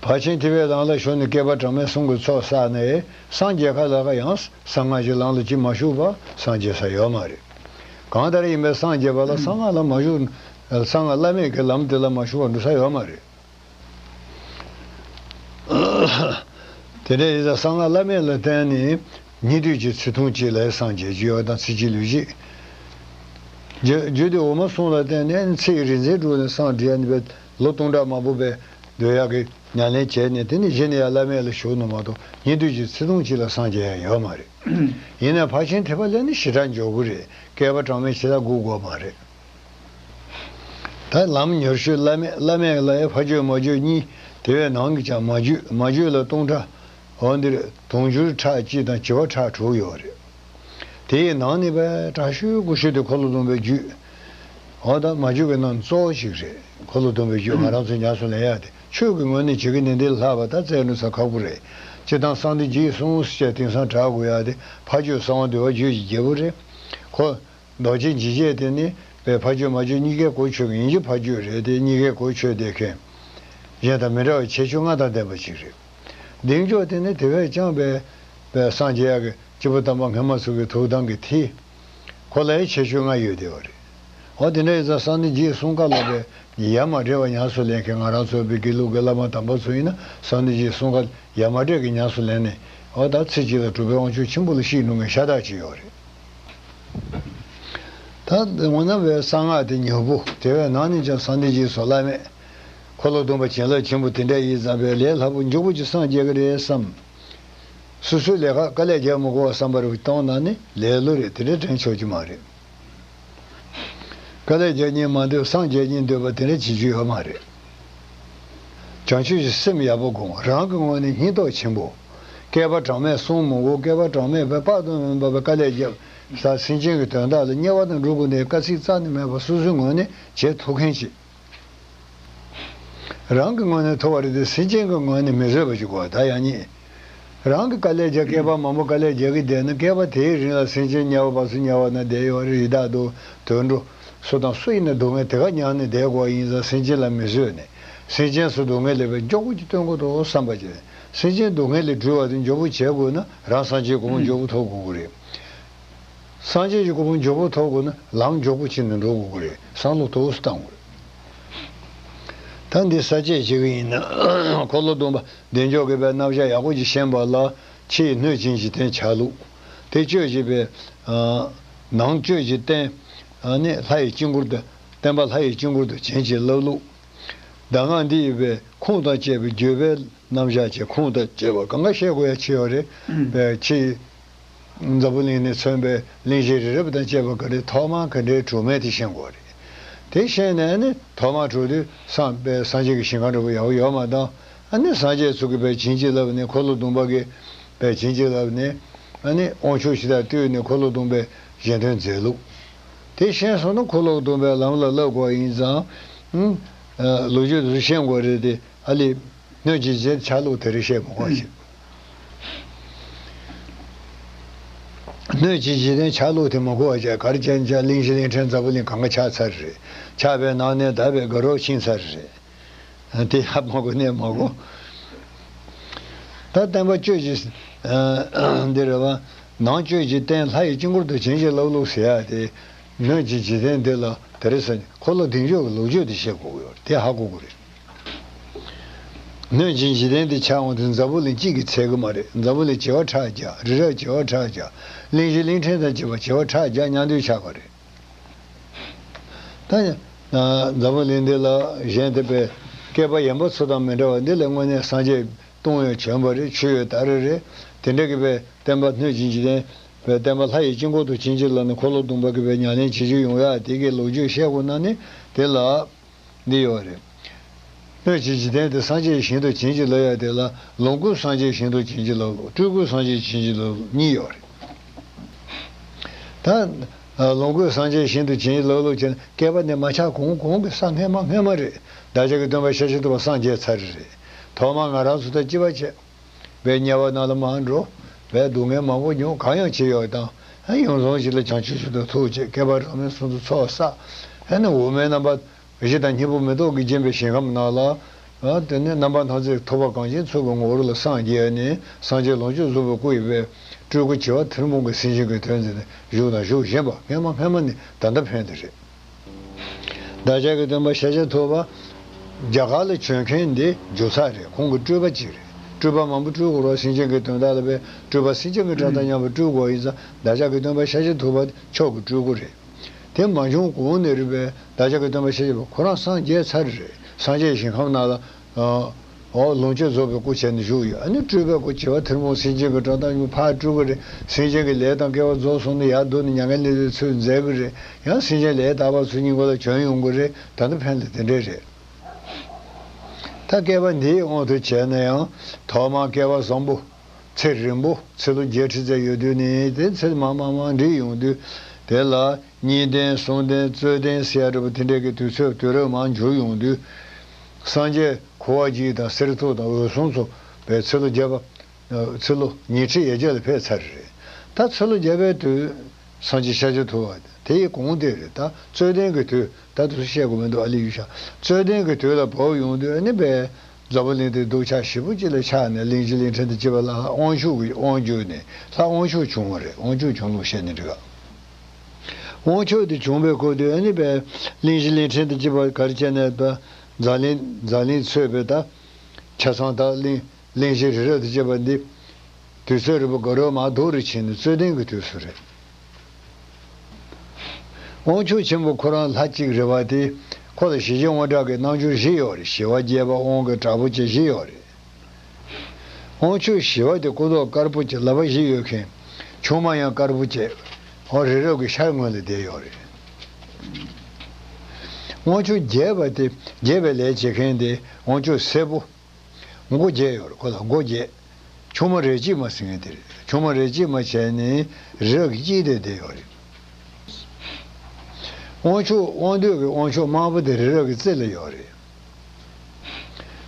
ཕར་ཕྱིན་ཐེག་པའི་ལམ་ལ་ཞུགས་ནས་བསྐལ་པ་གྲངས་མེད་གསུམ་གྱི་ཚོགས་བསགས་ནས་སངས་རྒྱས་ཁ་ལ་ཁ་ཡང་གསང་སྔགས་ཀྱི་ལམ་ལ་ཅིག་མ་ཞུགས་པ་སངས་རྒྱས་ས་ཡོད་མ་རེད། གང་ལྟར་ཡིན་པའི་སངས་རྒྱས་པ་ལ་གསང་སྔགས་ལ་མ་ཞུགས། གསང་སྔགས་བླ་མེད་ཀྱི་ལམ་དེ་ལ་མ་ཞུགས་པར་འགྲོ་ས་ཡོད་མ་རེད། དེ་འདྲ་ཡིན་ཙང་གསང་སྔགས་བླ་མེད་ལ་བརྟེན་ནས་ཉན་ཐོས་ཀྱི་ཚེ་ཐུང་གཅིག་ལ་སངས་རྒྱས་ཀྱི་ཡོད་དང་། ཚེ་གཅིག་ལུས་གཅིག་རྒྱུ་རྒྱུ་དེ་འོ་མ་གསུམ་ལ་བརྟེན་ནས་ཚེ་ཡི་རིག་འཛིན་དྲུག་ནས་སངས་རྒྱས་ནས་པའི་ལོ་སྟོང་ཕྲག་མང་པོ་པའི་སྡོད་ཡག་གི་ཉམས་ལེན་བྱས་ནས། དེ་ནས་གཞི་ནས་ཡང་བླ་མེད་ལ་ཞུགས་ནས་མ་གཏོགས། ཉན་ཐོས་ཀྱི་ཚེ་ཐུང་གཅིག་ལ་སངས་རྒྱས་ཡག་ཡོད་མ་རེད། ཡིན་ནའི་ཕར་ཕྱིན་ཐེག་པ་ལ་ནི་ཞེ་དྲག་འཇོག་གི་རེད། བསྐལ་པ་གྲངས་མེད་ཞེ་དྲག་སྒུག་དགོས་མ་རེད། ད་ལམ་མྱུར་ཤོས་བླ་མེད། བླ་མེད་ལ་ཡང་ཕ་རྒྱུད་མ་རྒྱུད་གཉིས། དེ་བས་ནང་གི་ཀྱང་མ་རྒྱུད། མ་རྒྱུད་ལ་སྟོང་ཕྲག་འོ་འདིར་དུང་ཕྱུར་ཕྲག་གཅིག་དང་བྱེ་བ་ཕྲག་དྲུག་ཡོད་རེད། དེའི་ནང་ནས་པའི་དྲག་ཤོས་སྐུ་ཤོས་དེ་འཁོར་ལོ་སྡོམ་པའི་རྒྱུད། འོ་ད་མ་རྒྱུད་ཀྱི་ནང་གཙོ་བོ་ཞིག་རེད། འཁོར་ལོ་སྡོམ་པའི་རྒྱུད་ང་རང་ཚོས་ཉམས་སུ་ལེན་ཡག་དེ། ཆོས་ཀྱི་ངོས་ནས་བྱེད་ཀྱི་ནི་འདི་ལྷག་པ་ད་བཙལ་འགྲོ་ས་ཁག་པོ་རེད། སྤྱིར་བཏང་གསང་བདེ་རྒྱས་གསུངས་ཟེར་བྱས་དེང་སང་གྲགས་དགོས་ཡག་དེ་ཕ་རྒྱུད་གསང་བ་འདུས་པ་རྒྱུད་ཀྱི་རྒྱལ་པོ་རེད། ཁོ། རྡོ་རྗེ་འཇིགས་བྱེད་དེ་ནི་པའི་ཕ་རྒྱུད་མ་རྒྱུད་གཉིས་ཀའི་གོ་ཆོད་མཁན། ཡིན་རྒྱུ་ཕ་རྒྱུད་རེད་དེ། གཉིས་ཀའི་གོ་ཆོད་བསྡད་མཁན། གཞན་དང་མི་འདྲ་བའི་ཁྱད་ཆོས་ལྔ་དང་ལྡན་པ་ཅིག་རེད། གདེང་འཇོག་དེ་ནི་དེ་བས་ཀྱང་པའི་པའི་སངས་རྒྱས་ཡག་གི་སྐྱེས་བུ་དམ་པ་སྔ་མ་ཚོ་གི་ཐུགས་དམ་གྱི་མཐིལ། ཁོ་ལ་ཡང་ཁྱད་ཆོས་ལྔ་ཡོད་བསྡད་པ་རེད། འོ་དེ་འདྲ་ཡིན་ཙང་གསང་བདེ་རྒྱས་གསུམ་ཀ་ལ་པའི་ཡ་མ་བྲལ་བ་ཉམས་སུ་ལེན་མཁན། ང་རང་ཚོ་པའི་དགེ་ལུགས་ཀྱི་བླ་མ་དམ་པ་ཚོ་ཡིན་ན་གསང་བདེ་རྒྱས་གསུམ་ཀ་ཡ་མ་བྲལ་གྱི་ཉམས་སུ་ལེན་ནས། འོ་ད་ཚེ་གཅིག་ལ་གྲུབ་པའི་དབང་ཕྱུག་ཆེན་པོ་ལ་གཤེགས་འགྲོ་མཁན་ཤ་སྟག་ཅིག་ཡོད་རེད། ད་འོ་ན་བའི་གསང་སྔགས་དེ་མྱུར་པོ། དེ་བས་ནང་ནས་ཀྱང་གསང་བདེ་རྒྱས་སོགས་བླ་མེད། འཁོར་ལོ་སྡོམ་པ་བྱིན་རླབས་ཆེན་པོ་དེ་འདྲ་ཡིན་ཙང་པའི་ལས་སླ་པོ་མགྱོགས་པོ་ཅིག་སངས་རྒྱས་ཀྱི་རེད་བསམ། སོ་སོའི་ལས་ཀ་དཀའ་ལས་རྒྱག་མི་དགོས་པ་བསམ་པ་རེ་བཏང་ན་ནི་ལས་སླ་རེད། དེ་འདྲ་དྲན་ཆོག་གི་མ་རེད། དཀའ་ལས་རྒྱག་སྙིང་མ་འདོད། སངས་རྒྱས་སྙིང་འདོད་པ་དེ་འདྲ་བྱེད་རྒྱུ་ཡོད་མ་རེད། བྱང་ཆུབ་ཀྱི་སེམས་ཡག་པོ་སྒོམ། རང་གི་ངོས་ནས་སྙིང་སྟོབས་ཆེན་པོ། བསྐལ་པ་གྲངས་མེད་གསུང་མི་དགོས། བསྐལ་པ་གྲངས་མེད་པའི་དཔག་ཏུ་མེད་པའི་དཀའ་ལས་བརྒྱབ། ས་སེམས་ཅན་གྱི་དོན་དག་ལ་དམྱལ་བ་དང་འགྲོ་དགོས་ནའི་དཀའ་ཚེགས་རྩ་ནས་མེད་པ་སོ་སོའི་ངོས་ནས་བྱེད་ཐུབ་མཁན་ཅིག། རང་གི་ངོས་ནས་ཐུབ་པ་རེད་དེ། སེམས་ཅན་གྱི་ངོས་ནས་མི་བཟོད་པ་ཅིག་དགོས། ད་ཡང་ཉིད་རང་གི་དཀའ་ལས་རྒྱག་བསྐལ་པ་མང་པོ་དཀའ་ལས་རྒྱག་གི་བསྡད་ན། བསྐལ་པ་དེའི་རིང་ལ་སེམས་ཅན་དམྱལ་བ་བར་དུ་དམྱལ་བ་ན་བསྡད་ཡོད་རེད། ཡི་དྭགས་དང་དུད་འགྲོ་སུ་དང་སུ་ཡིན་ན་སྡུག་བསྔལ་དེ་ག་མྱངས་ནས་བསྡད་དགོས་ཡིན་ཙང་། སེམས་ཅན་ལ་མི་བཟོད་ནས། སེམས་ཅན་ཚོ་སྡུག་བསྔལ་ལས་པའི་མགྱོགས་པོ་ཅིག་བཏོན་དགོས་འདུག་བསམ་པ་བྱས། སེམས་ཅན་སྡུག་བསྔལ་ལས་སྒྲོལ་བ་དེ་མགྱོགས་པོ་བྱེད་དགོས་ན་རང་སངས་རྒྱས་གོ་འཕང་མགྱོགས་པོ་ཐོབ་དགོས་ཀྱི་རེད། སངས་རྒྱས་ཀྱི་གོ་འཕང་མགྱོགས་པོ་ཐོབ་དགོས་ན་ལམ་མགྱོགས་པོ་ཕྱིན་ནས་འགྲོ་དགོས་ཀྱི་རེད། བསམ་བློ་མཐོ་བོ་བཏང་དགོས་རེད། ད་འདི་ས་བཅད་བྱེད་ཀྱི་ཡིན་ན། འཁོར་ལོ་སྡོམ་པ་བདེ་མཆོག་གི་པའི་རྣམ་གཞག་ཡག་པོ་ཅིག་ཤེས་པ་ལ། ཕྱིའི་སྣོད་བྱིན་གྱིས་བརྟན་ཆ་ལུགས། དེ་གཅོད་བྱེད་པའི་ནང་གཅོད་བྱེད་བརྟན། ནི་ལྷ་ཡི་དཀྱིལ་འཁོར་དུ། བསྟན་པ་ལྷ་ཡི་དཀྱིལ་འཁོར་དུ་བྱིན་གྱིས་བརླབ་ལུགས། གདམས་ངག་འདི་ཡི་པའི་ཁུངས་དང་བཅས་པའི་བརྗོད་པའི་རྣམ་གཞག་བཅས། ཁུངས་དང་བཅས་པ་གང་ག་བཤད་དགོས་ཡ་ཅིག་ཡོད་རེད། པའི་ཕྱིའི་འཛམ་བུ་གླིང་ནས་མཚོན་པའི་གླིང་བཞི་རི་རབ་དང་བཅས་པ་ག་རེ་ཐོག་མར་ག་འདྲའི་གྲུབ་མིན་དེ་ཤེས་དགོས་རེད། དེ་ཤེས་ནས་ནི་ཐོག་མར་གྲུབ་དུས་སངས་པའི་སངས་རྒྱས་ཀྱི་ཞིང་ཁམས་འགྲོ་བ་ཡག་པོ་ཡོད་མ་དང་། ཨ་ནི་སངས་རྒྱས་ཚོ་གིས་པའི་བྱིན་གྱིས་བརླབས་ནས། འཁོར་ལོ་སྡོམ་པ་གིས་པའི་བྱིན་གྱིས་བརླབས་ནས། ཨ་ནི་དབང་ཕྱུག་ཞིག་དང་བསྟུན་ནས་འཁོར་ལོ་སྡོམ་པའི་གཞན་དོན་མཛད་ལུགས། དེ་ཤེས་སོང་ན་འཁོར་ལོ་སྡོམ་པའི་ལམ་ལ་བསླབ་དགོས་ཡིན་ཙང་། ཨ་ལོ་རྒྱུས་དེ་ཚོ་ཤེས་དགོས་རེད་དེ། ཨ་ལས། སྣོད་བྱིན་གྱིས་བརྟན་ཆ་ལུགས་དེ་རེད། བཤད་མི་དགོས་ཤིང་། སྣོད་བྱིན་གྱིས་བརྟན་ཆ་ལུགས་དེ་མི་དགོས་པ་བྱས། ག་རེ་བྱས་ན་བྱས། གླིང་བཞི་གླིང་ཕྲན་འཛམ་བུ་གླིང་གང་ག་ཆགས་ཚར་རེད། ཆགས་པའི་ནང་ནས་དག་པའི་དགའ་རབ་ཕྱིན་ཚར་རེད། དེ་ཧ་མ་གོ་གནས་མ་གོ། ད་བསྟན་པ་གཅོད་བྱེད། འདི་རེད་བ། ནང་གཅོད་བྱེད་བརྟན། ལྷ་ཡི་དཀྱིལ་འཁོར་དུ་བྱིན་གྱིས་བརླབ་ལུགས་ཟེར་ཡ་དེ། སྣོད་བྱིན་གྱིས་བརྟན་འདི་ལ་དེ་རེད་ཟེར་ནས་འཁོར་ལོ་བདེ་མཆོག་གི་ལོ་རྒྱུས་དེ་བཤད་དགོས་ཀྱི་ཡོད་རེད། དེ་ཧ་གོ་དགོས་རེད། སྣོད་བྱིན་གྱིས་བརྟན་དེ་ཆགས་འོང་དུས་འཛམ་བུ་གླིང་གཅིག་གིས་ཚད་ཀྱི་མ་རེད། འཛམ་བུ་གླིང་བྱེ་བ་ཕྲག་བརྒྱ། རི་རབ་བྱེ་བ་ཕྲག་བརྒྱ། གླིང་བཞི་གླིང་ཕྲན་དང་བཅས་པ་བྱེ་བ་ཕྲག་བརྒྱ་མཉམ་འདུས་ཆགས་པ་རེད། ད་ཡང་འཛམ་བུ་གླིང་འདི་ལ་གཞན་དེ་པའི་བསྐལ་པ་ཡན་པ་ཚོ་དང་མི་འདྲ་བ། འདི་ལ་དངོས་གནས་སངས་རྒྱས་སྟོང་ཡོད་བྱོན་པ་རེད། ཆོས་ཡོད་ད་རེ་རེད། དེ་འདྲ་གི་པའི་བསྟན་པ་སྣོད་བྱིན་གྱིས་བརྟན་པའི་བསྟན་པ་ལྷ་ཡི་དཀྱིལ་འཁོར་དུ་བྱིན་གྱིས་བརླབས་ནས་འཁོར་ལོ་སྡོམ་པ་གི་པའི་ཉམས་ལེན་བྱེད་རྒྱུ་ཡོང་ཡ་དེ་གི་ལོ་རྒྱུས་བཤད་དགོས་ན་ནི་དེ་ལ། འདི་ཡོད་རེད། སྣོད་བྱིན་གྱིས་བརྟན་དེ་སངས་རྒྱས་ཞིང་དུ་བྱིན་གྱིས་བརླབས་ཡ་དེ་ལ་ལོངས་སྐུའི་སངས་རྒྱས་ཞིང་དུ་བྱིན་གྱིས་བརླབས་ལུགས། སྤྲུལ་སྐུའི་སངས་རྒྱས་བྱིན་གྱིས་བརླབས་ལུགས་གཉིས་ཡོད་རེད། ད་ལོངས་སྐུའི་སངས་རྒྱས་ཞིང་དུ་བྱིན་གྱིས་བརླབས་ལུགས་བྱས་ན་བསྐལ་པ་འདི་མ་ཆགས་གོང་གོང་གི་ས་སྔས་མ་སྔས་མ་རེད། བདག་ཅག་གི་སྟོན་པ་ཤཱཀྱ་ཐུབ་པ་སངས་རྒྱས་ཚར་རེད། ཐོག་མར་ང་རང་ཚོ་དང་གཅིག་པ་བྱས། བའི་དམྱལ་བ་ནང་ལ་མར་འགྲོ། བའི་སྡུག་བསྔལ་མང་པོ་མྱོང་། གང་ཡང་བྱས་ཡོད་དང་། ཡང་ཡོངས་བཟང་ཞིག་ལ་བྱང་ཆུབ་མཆོག་ཏུ་ཐུག་བྱས། བསྐལ་པ་གྲངས་མེད་གསུམ་དུ་ཚོགས་བསགས། ཨ་ནི་འོག་མིན་རྣམ་པ་བཞི་དང་སྙིང་པོ་མེ་ཏོག་གིས་བརྒྱན་པའི་ཞིང་ཁམས་ནང་ལ། དེ་ནས་རྣམ་པར་སྣང་མཛད་ཐུབ་པ་གངས་ཅན་ཚོགས་ཀྱི་ངོ་བོ་ལ་སངས་རྒྱས་ནས། སངས་རྒྱས་ལོངས་སྤྱོད་རྫོགས་པའི་སྐུ་ཡི་བའི་སྤྲུལ་སྐུ་བྱེ་བ་ཐུན་མོང་གི་སེམས་ཅན་གྱི་དོན་མཛད་ནས་བཞུགས་དང་བཞུགས་བཞིན་པ་སྔས་མ་སྔས་མ་ནས་ད་ལྟ་ཕན་དེ་རེད། བདག་ཅག་གི་སྟོན་པ་ཤཱཀྱ་ཐུབ་པ་རྒྱ་གར་ལ་བྱོན་མཁན་འདི་རྒྱུ་ཚ་རེད། ཁོང་གི་སྤྲུལ་པ་གཅིག་རེད། སྤྲུལ་པ་མང་པོ་སྤྲུལ་དགོས་རེད། སེམས་ཅན་གྱི་དོན་དག་ལ་བའི་སྤྲུལ་པ་སེམས་ཅན་གྱི་དགྲ་དང་མཉམ་པར་སྤྲུལ་དགོས་ཡིན་ཙང་། བདག་ཅག་གི་སྟོན་པ་ཤཱཀྱ་ཐུབ་པ་མཆོག་གི་སྤྲུལ་སྐུ་རེད། དེ་མ་བྱུང་གོང་ནས་རེད་པས། བདག་ཅག་གི་སྟོན་པ་ཤཱཀྱ་ཐུབ་པ་ཁོ་རང་སངས་རྒྱས་ཚར་རེད། སངས་རྒྱས་ཞིང་ཁམས་ནང་ལ། ཨོ་ལོངས་སྤྱོད་རྫོགས་པའི་སྐུ་བྱས་ནས་བཞུགས་ཡོད། ཨ་ནི་སྤྲུལ་པའི་སྐུ་བྱེ་བ་ཐུན་མོང་སེམས་ཅན་གྱི་སྒྲ་གདངས་ཉུང་ཕར་སྤྲུལ་གྱི་རེད། སེམས་ཅན་གྱི་ལས་དང་སྐལ་བ་རྫོགས་སོང་ནས་ཡར་བསྡུ་ནས་མྱ་ངན་ལས་འདས་ཚུལ་མཛད་ཀྱི་རེད། ཡང་སེམས་ཅན་ལས་དག་པ་ཚོ་སྙིང་པོ་ལ་བྱོན་ཡོང་གི་རེད། ད་ནི་ཕན་ལ་དེ་འདྲས་རེད། ད་བསྐལ་པ་འདིའི་དབང་དུ་བྱས་ན་ཡང་ཐོག་མར་བསྐལ་པ་བཟང་པོ། ཚེ་རིང་པོ་ཚེ་ལོ་བརྒྱད་ཁྲི་ཙམ་ཡོད་དུས་ནས་དེ་ཚེ་མང་མང་མང་འགྲིབ་ཡོང་དུས། དེ་ལ་གཉིས་ལྡན་གསུམ་ལྡན་རྩོད་ལྡན་ཟེར་ཡ་འདྲ་པོ་དེ་འདྲས་ཀྱི་དུས་ཚོད་དུས་རབས་མང་འགྱུར་ཡོང་དུས། སངས་རྒྱས་འཁོར་བ་འཇིག་དང་གསེར་ཐུབ་དང་འོད་སྲུང་ཚོ་བས་ཚེ་ལོ་བརྒྱ་པ། ཚེ་ལོ་ཉི་ཁྲི་ཡས་བརྒྱ་ལ་ཕེབས་ཚར་རེད། ད་ཚེ་ལོ་བརྒྱ་པའི་དུས། སངས་རྒྱས་ཤཱཀྱ་ཐུབ་པ་དེ་ཡི་གོང་དེ་རེད། ད་རྩོད་ལྡན་གྱི་དུས་ད་དུས་སུ་བཤད་དགོས་མི་འདུག་ཨ་ལི་ཡུལ་ཤ། རྩོད་ལྡན་གྱི་དུས་ལ་བབས་ཡོང་དུས་ཨ་ནི་པས། འཛམ་བུ་གླིང་འདི་སྡུག་ཆགས་ཞེ་པོ་ཅིག་ལ་ཆགས་ནས་གླིང་བཞི་གླིང་ཕྲན་དུ་སྐྱེ་བ་ལ་དབང་ཕྱུག་གི་དབང་བསྒྱུར་ནས་ལྷ་དབང་ཕྱུག་བྱུང་བ་རེད། དབང་ཕྱུག་བྱུང་ལུགས་བཤད་ནི་འགྲིག་ག་དབང་ཕྱུག་དེ་བྱུང་བའི་སྐོར་དུ་ཨ་ནི་པས། གླིང་བཞི་གླིང་ཕྲན་དུ་སྐྱེ་བ་ག་རེ་བྱས་ནས་ད། འཛམ་གླིང་འཛམ་གླིང་ཚོས་པའི་ད། ཆ་ཚང་ད་གླིང་། གླིང་བཞི་རི་རབ་ཏུ་བཅད་པ་འདི། དུས་ཚོད་རིང་པོ་དགའ་རབ་མང་དུ་རུ་ཕྱིན་ནས་རྩོད་ལྡན་གྱི་དུས་སུ་རེད། དབང་ཕྱུག་ཆེན་པོ་ཁོ་རང་ལྷ་གཅིག་རེད་པ་དེ། ཁོ་ལ་ཞི་རྒྱས་དབང་དྲག་གི་རྣལ་འབྱོར་བཞི་ཡོད་རེད། ཞི་བ་རྒྱས་པ་དབང་གི་དྲག་པོ་བཅས་བཞི་ཡོད་རེད། དབང་ཕྱུག་ཞི་བ་དེ་སྐུ་མདོག་དཀར་པོ་བཅས་ལག་པ་བཞི་ཡོད་མཁན། ཆུང་མ་ཡང་དཀར་པོ་བཅས། འོ་རི་རབ་ཀྱི་ཤར་ངོས་ལ་བསྡད་ཡོད་རེད། དབང་ཕྱུག་རྒྱས་པ་དེ་རྒྱས་པའི་ལས་བྱེད་མཁན་དེ་དབང་ཕྱུག་སེར་པོ། མགོ་བརྒྱད་ཡོད་རེད། ཁོ་ལ་མགོ་བརྒྱད། ཆུང་མ་རས་གཅིག་མ་ཟེར་མཁན་དེ་རེད། ཆུང་མ་རས་གཅིག་མ་བྱས་ནས་རི་རབ་ཀྱི་དཀྱིལ་དེར་བསྡད་ཡོད་རེད། དབང་ཕྱུག་དབང་སྡུད་ཀྱི་དབང་ཕྱུག་དམར་པོ་དེ་རི་རབ་ཀྱི་རྩེ་ལ་ཡོད་རེད།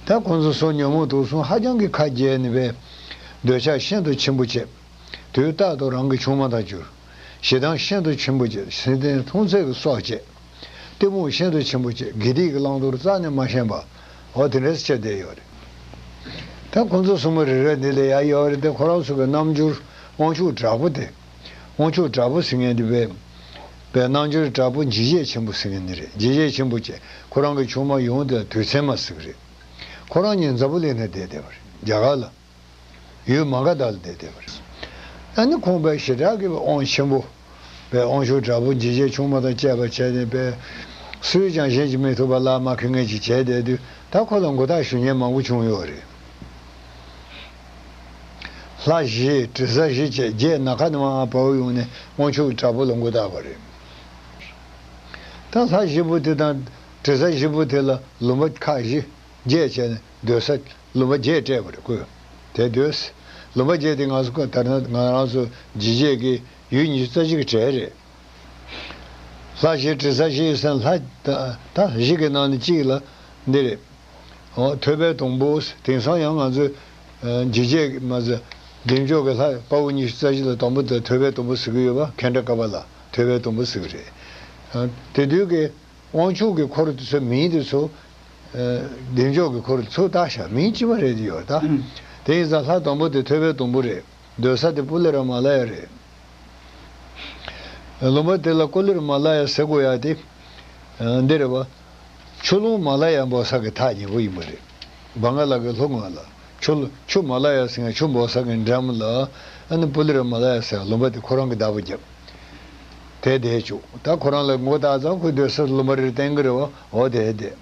ད་ཁོང་ཚོ་སོགས་ཉོན་མོངས་དུག་གསུམ་ཧ་ཅང་གི་ཁ་རྒྱས་ནས་པས། འདོད་ཆགས་ཤིན་ཏུ་ཆེན་པོ་བྱས། དུས་རྟག་ཏུ་རང་གི་ཆུང་མ་དང་གྱུར། ཞེ་སྡང་ཤིན་ཏུ་ཆེན་པོ་བྱས། སེམས་ཅན་མཐོང་ཚད་ཀྱི་སྲོག་བཅད། གཏི་མུག་ཤིན་ཏུ་ཆེན་པོ་བྱས། དགེ་སྡིག་གི་བླང་དོར་རྩ་ནས་མ་ཤེས་པ། འོ་དེ་འདྲས་བྱས་བསྡད་ཡོད་རེད། ད་ཁོང་ཚོ་གསུམ་པོ་རི་རབ་འདི་ལ་ཡར་ཡོད་རེད་དེ། ཁོ་རང་ཚོ་གི་རྣལ་འབྱོར་དབང་ཕྱུག་དྲག་པོ་དེ། དབང་ཕྱུག་དྲག་པོ་ཟེར་མཁན་དེ་བས། པའི་རྣལ་འབྱོར་དྲག་པོ་འཇིགས་བྱེད་ཆེན་པོ་ཟེར་མཁན་འདི་རེད། འཇིགས་བྱེད་ཆེན་པོ་བྱས། ཁོ་རང་གི་ཆུང་མ་ཡོང་དེ་ལ་དུས་མཚན་མ་ཟིག་རེད། ཁོ་རང་གཉིས་འཛམ་བུ་གླིང་ན་བསྡད་བསྡད་པ་རེད། རྒྱ་གར་ལ། ཡུལ་མ་ག་དྷ་ལ་བསྡད་བསྡད་པ་རེད། ཨ་ནི་ཁོང་པའི་ཞེ་དྲག་གི་དབང་ཆེན་པོ། པའི་དབང་ཕྱུག་དྲག་པོ་འཇིགས་བྱེད་ཆུང་མ་དང་བཅས་པ་བྱས་ནས་པའི། སུས་ཀྱང་བཞེངས་ཀྱི་མི་ཐུབ་པ་ལ་མ་མཁས་མཁན་ཅིག་བྱས་བསྡད་དུས་ད་ཁོ་ལ་མགོ་བཏགས་ཞུ་མཁན་མང་པོ་བྱུང་ཡོད་རེད། ལྷ་བཞི་དྲི་ཟ་བཞི་བཅས་བརྒྱད་ནམ་མཁའ་ནས་མར་བབས་ཡོང་ནས་དབང་ཕྱུག་དྲག་པོ་ལ་མགོ་བཏགས་པ་རེད། ད་ལྷ་བཞི་པོ་དེ་དང་དྲི་ཟ་བཞི་པོ་དེ་ལ་ལུང་པ་ཁག་བཞི་བརྒྱད་བྱས་ནས་སྡོད་ས་ལུང་པ་བརྒྱད་སྤྲད་པ་རེད་ཁོས། དེ་སྡོད་ས་ལུང་པ་བརྒྱད་དེ་ང་ཚོ་ཁོ་ད་ནང་ང་རང་ཚོ་འཇིགས་བྱེད་ཀྱི་ཡུལ་ཉི་ཤུ་རྩ་གཅིག་གི་གྲས་རེད། ལྷ་བཞི་དྲི་ཟ་བཞི་ཡོད་ས་ལྷ་ད་ད་བཞི་གི་ནང་ནས་གཅིག་ལ་འདི་རེད། འོ་ཐོད་པའི་དུམ་བུ། དེང་སང་ཡང་ང་ཚོས་ཨ་འཇིགས་བྱེད་མ་ཟད་བདེ་མཆོག་གི་ལྷ་དཔའ་བོ་ཉི་ཤུ་རྩ་བཞི་ལ་དང་པོ་དེ་ཐོད་པའི་དུམ་བུ་ཟེར་གྱི་ཡོད་པ། ཁེ་ཏྲ་ཀ་པ་ལ་ཐོད་པའི་དུམ་བུ་ཟེར་གྱི་རེད། ཨ་དེ་དུས་ཀྱི་དབང་ཕྱུག་གི་འཁོར་དེ་ཚོའི་མིང་དེ་ཚོ་ཨ་བདེ་མཆོག་གི་འཁོར་ཚུར་བཏགས་ཤག་མིང་གཅིག་པ་རེད་དེ་ཡོད་ད། དེ་ཡིན་ཙང་ལྷ་དང་པོ་དེ་ཐོད་པའི་དུམ་བུ་རེད། སྡོད་ས་དེ་པུ་ལི་ར་མ་ལ་ཡ་རེད། ལུང་པ་དེ་ལ་ཀུ་ལི་ར་མ་ལ་ཡ་ཟེར་དགོས་ཡ་དེ། ཨ་འདི་རེད་བ། ཆུ་ཀླུང་མ་ལ་ཡ་འབབ་ས་གི་ཐག་ཉེ་པོ་ཡིན་པ་རེད། བང་ག་ལ་གི་ལྷོ་ངོས་ལ་ཆུ་ཆུ་མ་ལ་ཡ་ཟེར་མཁན་ཆུ་འབབ་ས་གི་འགྲམ་ལ། ཨ་ནི་པུ་ལི་ར་མ་ལ་ཡ་ཟེར་ལུང་པ་དེ་ཁོ་རང་གི་བདག་པོ་བརྒྱབ། དེ་བསྡད་བཅུག་ད་ཁོ་རང་ལ་མགོ་བཏགས་ཙང་ཁོའི་སྡོད་སར་ལུང་པ་རེ་བསྟན་གི་རེད་བ། འོ་དེ་བསྡད།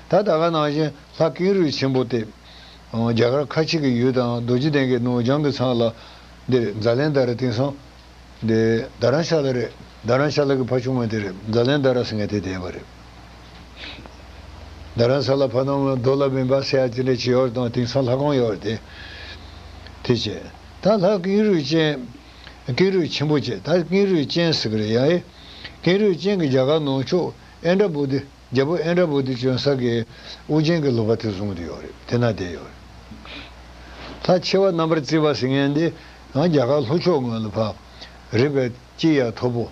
ད་ད་ག་ནང་བཞིན་ལྷ་ཀེང་རུས་ཆེན་པོ་དེ། རྒྱ་གར་ཁ་ཆེ་གི་ཡུལ་དང་རྡོ་རྗེ་གདན་གྱི་ནང་ལྗང་གི་ཚང་ལ། འདིར་ཛཱ་ལན་དྷ་ར། དེང་སང་འདི་རྡ་རམ་ཤ་ལ་རེད། རྡ་རམ་ཤ་ལ་གི་ཕ་ཆུང་ངོས་དེ་རེད། ཛཱ་ལན་དྷ་ར་ཟེར་མཁན་དེ་བསྡད་པ་རེད། རྡ་རམ་ས་ལ་ཕ་ནང་རྡོ་ལ་མིན་པ་ཟེར་ཡ་དེ་འདྲ་ཅིག་ཡོད་རེད་དང་། དེང་སང་ལྷ་ཁང་ཡོད་རེད་དེ། དེ་བྱས་ད་ལྷ་ཀེང་རུས་ཅན། ཀེང་རུས་ཆེན་པོ་བྱས། ད་ཀེང་རུས་ཅན་ཟེར་གི་རེད་ཡ། ཨེ་ཀེང་རུས་ཅན་གྱི་རྒྱ་གར་ནང་ཕྱོགས་ཨིནྡྲ་བྷུ་ཏི། རྒྱལ་པོ་ཨིནྡྲ་བྷུ་ཏི་བྱོན་ས་གི་ཨོ་རྒྱན་གྱི་ལུང་པ་དེ་བཟུང་དུ་ཡོད་རེད། དེ་ན་བསྡད་ཡོད་རེད། ད་ཆེ་བ་རྣམ་པར་བརྩིས་པ་ཟེར་མཁན་འདི་ཡང་རྒྱ་གར་ལྷོ་ཕྱོགས་ངོས་ལ་ཕར་རི་བས་དཀྱིལ་ཡ་མཐོ་པོ།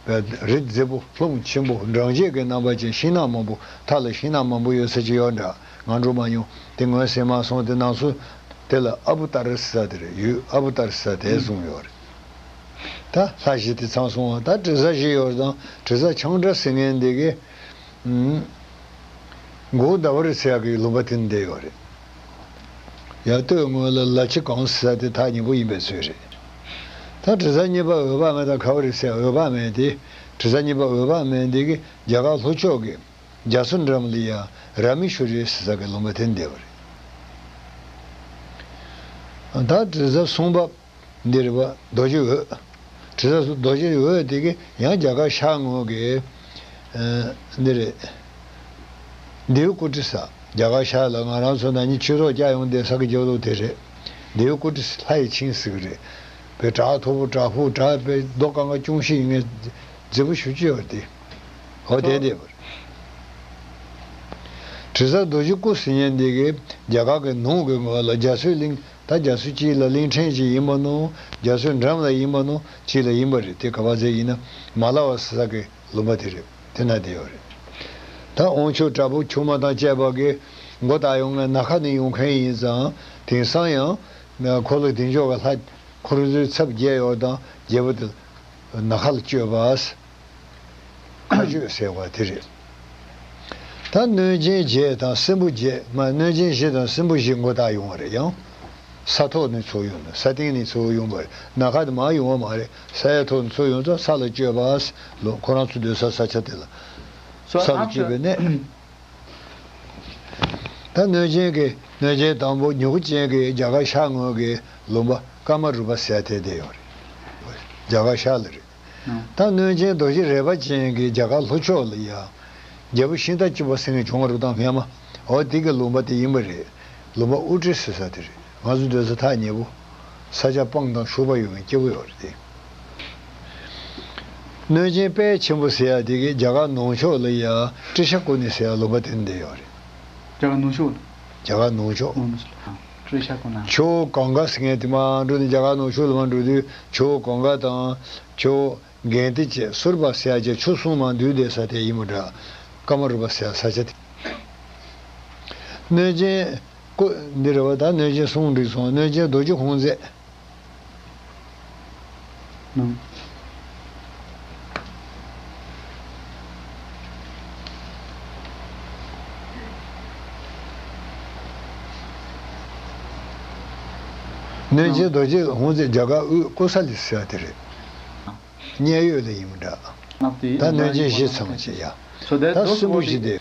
བས་རི་རྫིག་པོ་ལྷུང་ཆེན་པོ་འབྲང་རྒྱས་ཀྱི་རྣམ་པ་ཅན། ཤིང་ནགས་མང་པོ། མཐའ་ལ་ཤིང་ནགས་མང་པོ་ཡོད་ས་ཅིག་ཡོད་འདྲ། ང་འགྲོ་མ་མྱོང་། དེ་ངོས་ཟིན་མ་སོང་། དེ་ནང་སོ་དེ་ལ་ཨ་བུ་ཏཱ་ར་ཟེར་ས་དེ་རེད། ཡུལ་ཨ་བུ་ཏཱ་ར་ཟེར་ས་དེ་བཟུང་ཡོད་རེད། ད་ལྷ་བཞི་དེ་ཚང་སོང་བ། ད་དྲི་ཟ་བཞི་ཡོད་དང་། དྲི་ཟ་འཕྱང་འདྲ་ཟེར་མཁན་འདི་གི། ཨུམ། མགོ་ཟླ་བ་རི་ཟེར་ཡག་གི་ལུང་པ་དེ་ནས་བསྡད་ཡོད་རེད། ཡ་སྟོད་ངོས་ལ་ལ་ཕྱི་གངས་ཟེར་ས་དེ་ཐག་ཉེ་པོ་ཡིན་པའི་ཚོད་རེད། ད་དྲི་ཟ་གཉིས་པ་འོད་དཔག་མེད་དང་ཁ་བ་རི་ཟེར། འོད་དཔག་མེད་དེ་ དྲི་ཟ་གཉིས་པ་འོད་དཔག་མེད་འདི་གིས་རྒྱ་གར་ལྷོ་ཕྱོགས་ཀྱི་རྒྱ་མཚོ་འགྲམ་ལ་ཡང་ར་མེ་ཤྭ་རི་ཟེར་ས་གི་ལུང་པ་དེ་འདི་བ་རེད། ད་དྲི་ཟ་གསུམ་པ་འདི་རེད་པ། རྡོ་རྗེ་འོད། དྲི་ཟ་རྡོ་རྗེ་འོད་དེ་གིས་ཡང་རྒྱ་གར་ཤར་ངོས་ཀྱི་ཨ་འདི་རེད། མདེའུ་ཀུ་ཏི་ས། རྒྱ་གར་ཤར་ལ་ང་རང་ཚོ་ན་ནིང་ཆོས་ཚོགས་བཅར་ཡོང་དེ་ས་གི་རྒྱབ་ལོགས་དེ་རེད། མདེའུ་ཀུ་ཏི་ས་ལྷ་ཡི་ཆིངས་ཟེར་གི་རེད། བའི་བྲག་མཐོ་པོ་བྲག་ཕུག་བྲག་པའི་རྡོ་སྒང་ག་ཅུང་ཞིག་ཡིན་ངེས་མཛེས་པོ་ཞེ་པོ་ཅིག་ཡོད་རེད་དེ། འོ་དེ་འདི་བ་རེད། དྲི་ཟ་རྡོ་རྗེ་སྐུ་ཟེར་མཁན་འདི་གིས་རྒྱ་གར་གྱི་ནང་གི་ངོས་ལ་རྒྱ་མཚོའི་གླིང་། ད་རྒྱ་མཚོ་གཅིག་ལ་གླིང་ཕྲན་གཅིག་ཡིན་པ་ནོ། རྒྱ་མཚོའི་འགྲམ་ལ་ཡིན་པ་ནོ། གཅིག་ལ་ཡིན་པ་རེད། དེ་ག་པར་ཟེར་ཡིན་ན་མ་ལ་བ་ཟེར་ས་གི་ལུང་པ་དེ་རེད། དེ་ན་དེ་ཡོད་རེད། ད་དབང་ཕྱུག་དྲག་པོ་ཆུང་མ་དང་བཅས་པ་གིས་མགོ་བཏགས་ཡོང་ངས་ན་ཁ་ནས་ཡོང་མཁན་ཡིན་ཙང་། དེང་སང་ཡང་འཁོར་ལོ་བདེ་མཆོག་གི་ལྷ་འཁོར་ལོའི་ཚབ་བརྒྱད་ཡོད་དང་། རྒྱལ་པོ་དེ་ན་ཁ་ལ་སྤྱོད་པ། མཁའ་སྤྱོད་ཟེར་བ་དེ་རེད། ད་གནོད་སྦྱིན་བརྒྱད་དང་སྲིན་པོ་བརྒྱད། མ་གནོད་སྦྱིན་བཞི་དང་སྲིན་པོ་བཞི་མགོ་བཏགས་ཡོང་བ་རེད། ཡང་ས་ཐོག་ནས་ཚུར་ཡོང་ནས། ས་སྟེང་ནས་ཚུར་ཡོང་བ་རེད། ན་ཁ་དེ་མར་ཡོང་བ་མ་རེད། ས་ཡ་ཐོག་ནས་ཚུར་ཡོང་ཙང་ས་ལ་སྤྱོད་པ་ལོ། ཁོ་རང་ཚོ་སྡོད་ས་ས་ཆ་དེ་ལ། ས་ལ་སྤྱོད་པའི་གནས། ད་གནོད་སྦྱིན་གྱི་གནོད་སྦྱིན་དང་པོ་མྱུ་གུ་ཅན་གྱི་རྒྱ་གར་ཤར་ངོས་ཀྱི་ལུང་པ་ཀ་མ་རུ་པ་ཟེར་དེ་དེ་ཡོད་རེད། རྒྱ་གར་ཤར་ལ་རེད། ད་གནོད་སྦྱིན་རྡོ་རྗེ་རལ་པ་ཅན་གྱི་རྒྱ་གར་ལྷོ་ཕྱོགས་ལ་ཡ། རྒྱལ་པོ་ཤིང་རྟ་བཅུ་པ་ཟེར་མཁན་བྱུང་བ་རེད་དང་སྔོན་མ། འོ་དེ་གི་ལུང་པ་དེ་ཡིན་པ་རེད། ལུང་པ་དབུ་ཊི་ཟེར་ས་དེ་རེད། ང་ཚོ་སྡོད་ས་ཐག་ཉེ་པོ། ས་ཆ་སྤང་དང་ཤུག་པ་ཡོད་མཁན་སྐྱེ་བོ་ཡོད་རེད་དེ། གནོད་སྦྱིན་དཔལ་ཆེན་པོ་ཟེར་ཡ་དེ་གིས་རྒྱ་གར་ནང་ཕྱོགས་ལ་ཡ་ཏྲི་ཤ་ཀུ་ཎི་ཟེར་ཡ་ལུང་པ་དེ་འདི་ཡོད་རེད། རྒྱ་གར་ནང་ཕྱོགས། རྒྱ་གར་ནང་ཕྱོགས། ནང་ཕྱོགས། ཏྲི་ཤ་ཀུ་ཎི། ཆུ་བོ་གངྒཱ་ཟེར་མཁན་དེ་མར་འགྲོ་ནས་རྒྱ་གར་ནང་ཕྱོགས་ལ་མར་འགྲོ་དུས་ཆུ་བོ་གངྒཱ་དང་། ཆུ་བོ་གནྡྷེ་བཅས་སུ་རུ་པ་ཟེར་ཡ་བཅས་ཆུ་གསུམ་མར་འདུས་བསྡད་ས་དེ་ཡིན་པ་འདྲ། ཀ་མ་རུ་པ་ཟེར་ས་ཆ་དེ། གནོད་སྦྱིན་སྐུ་འདི་རེད་པ། ད་གནོད་སྦྱིན་གསུམ་འགྲིག་སོང་། གནོད་སྦྱིན་རྡོ་རྗེ་ཧཱུྃ་མཛད། གནོད་སྦྱིན་རྡོ་རྗེ་ཧཱུྃ་མཛད་རྒྱ་གར་དབུས་ཀོ་ས་ལི་ཟེར་ཡ་དེ་རེད། མཉན་ཡོད་ལ་ཡིན་མི་འདྲ། ད་གནོད་སྦྱིན་བཞི་ཚང་བ་བྱེད་ཡ། ད་སྲིན་པོ་བཞི་དེ།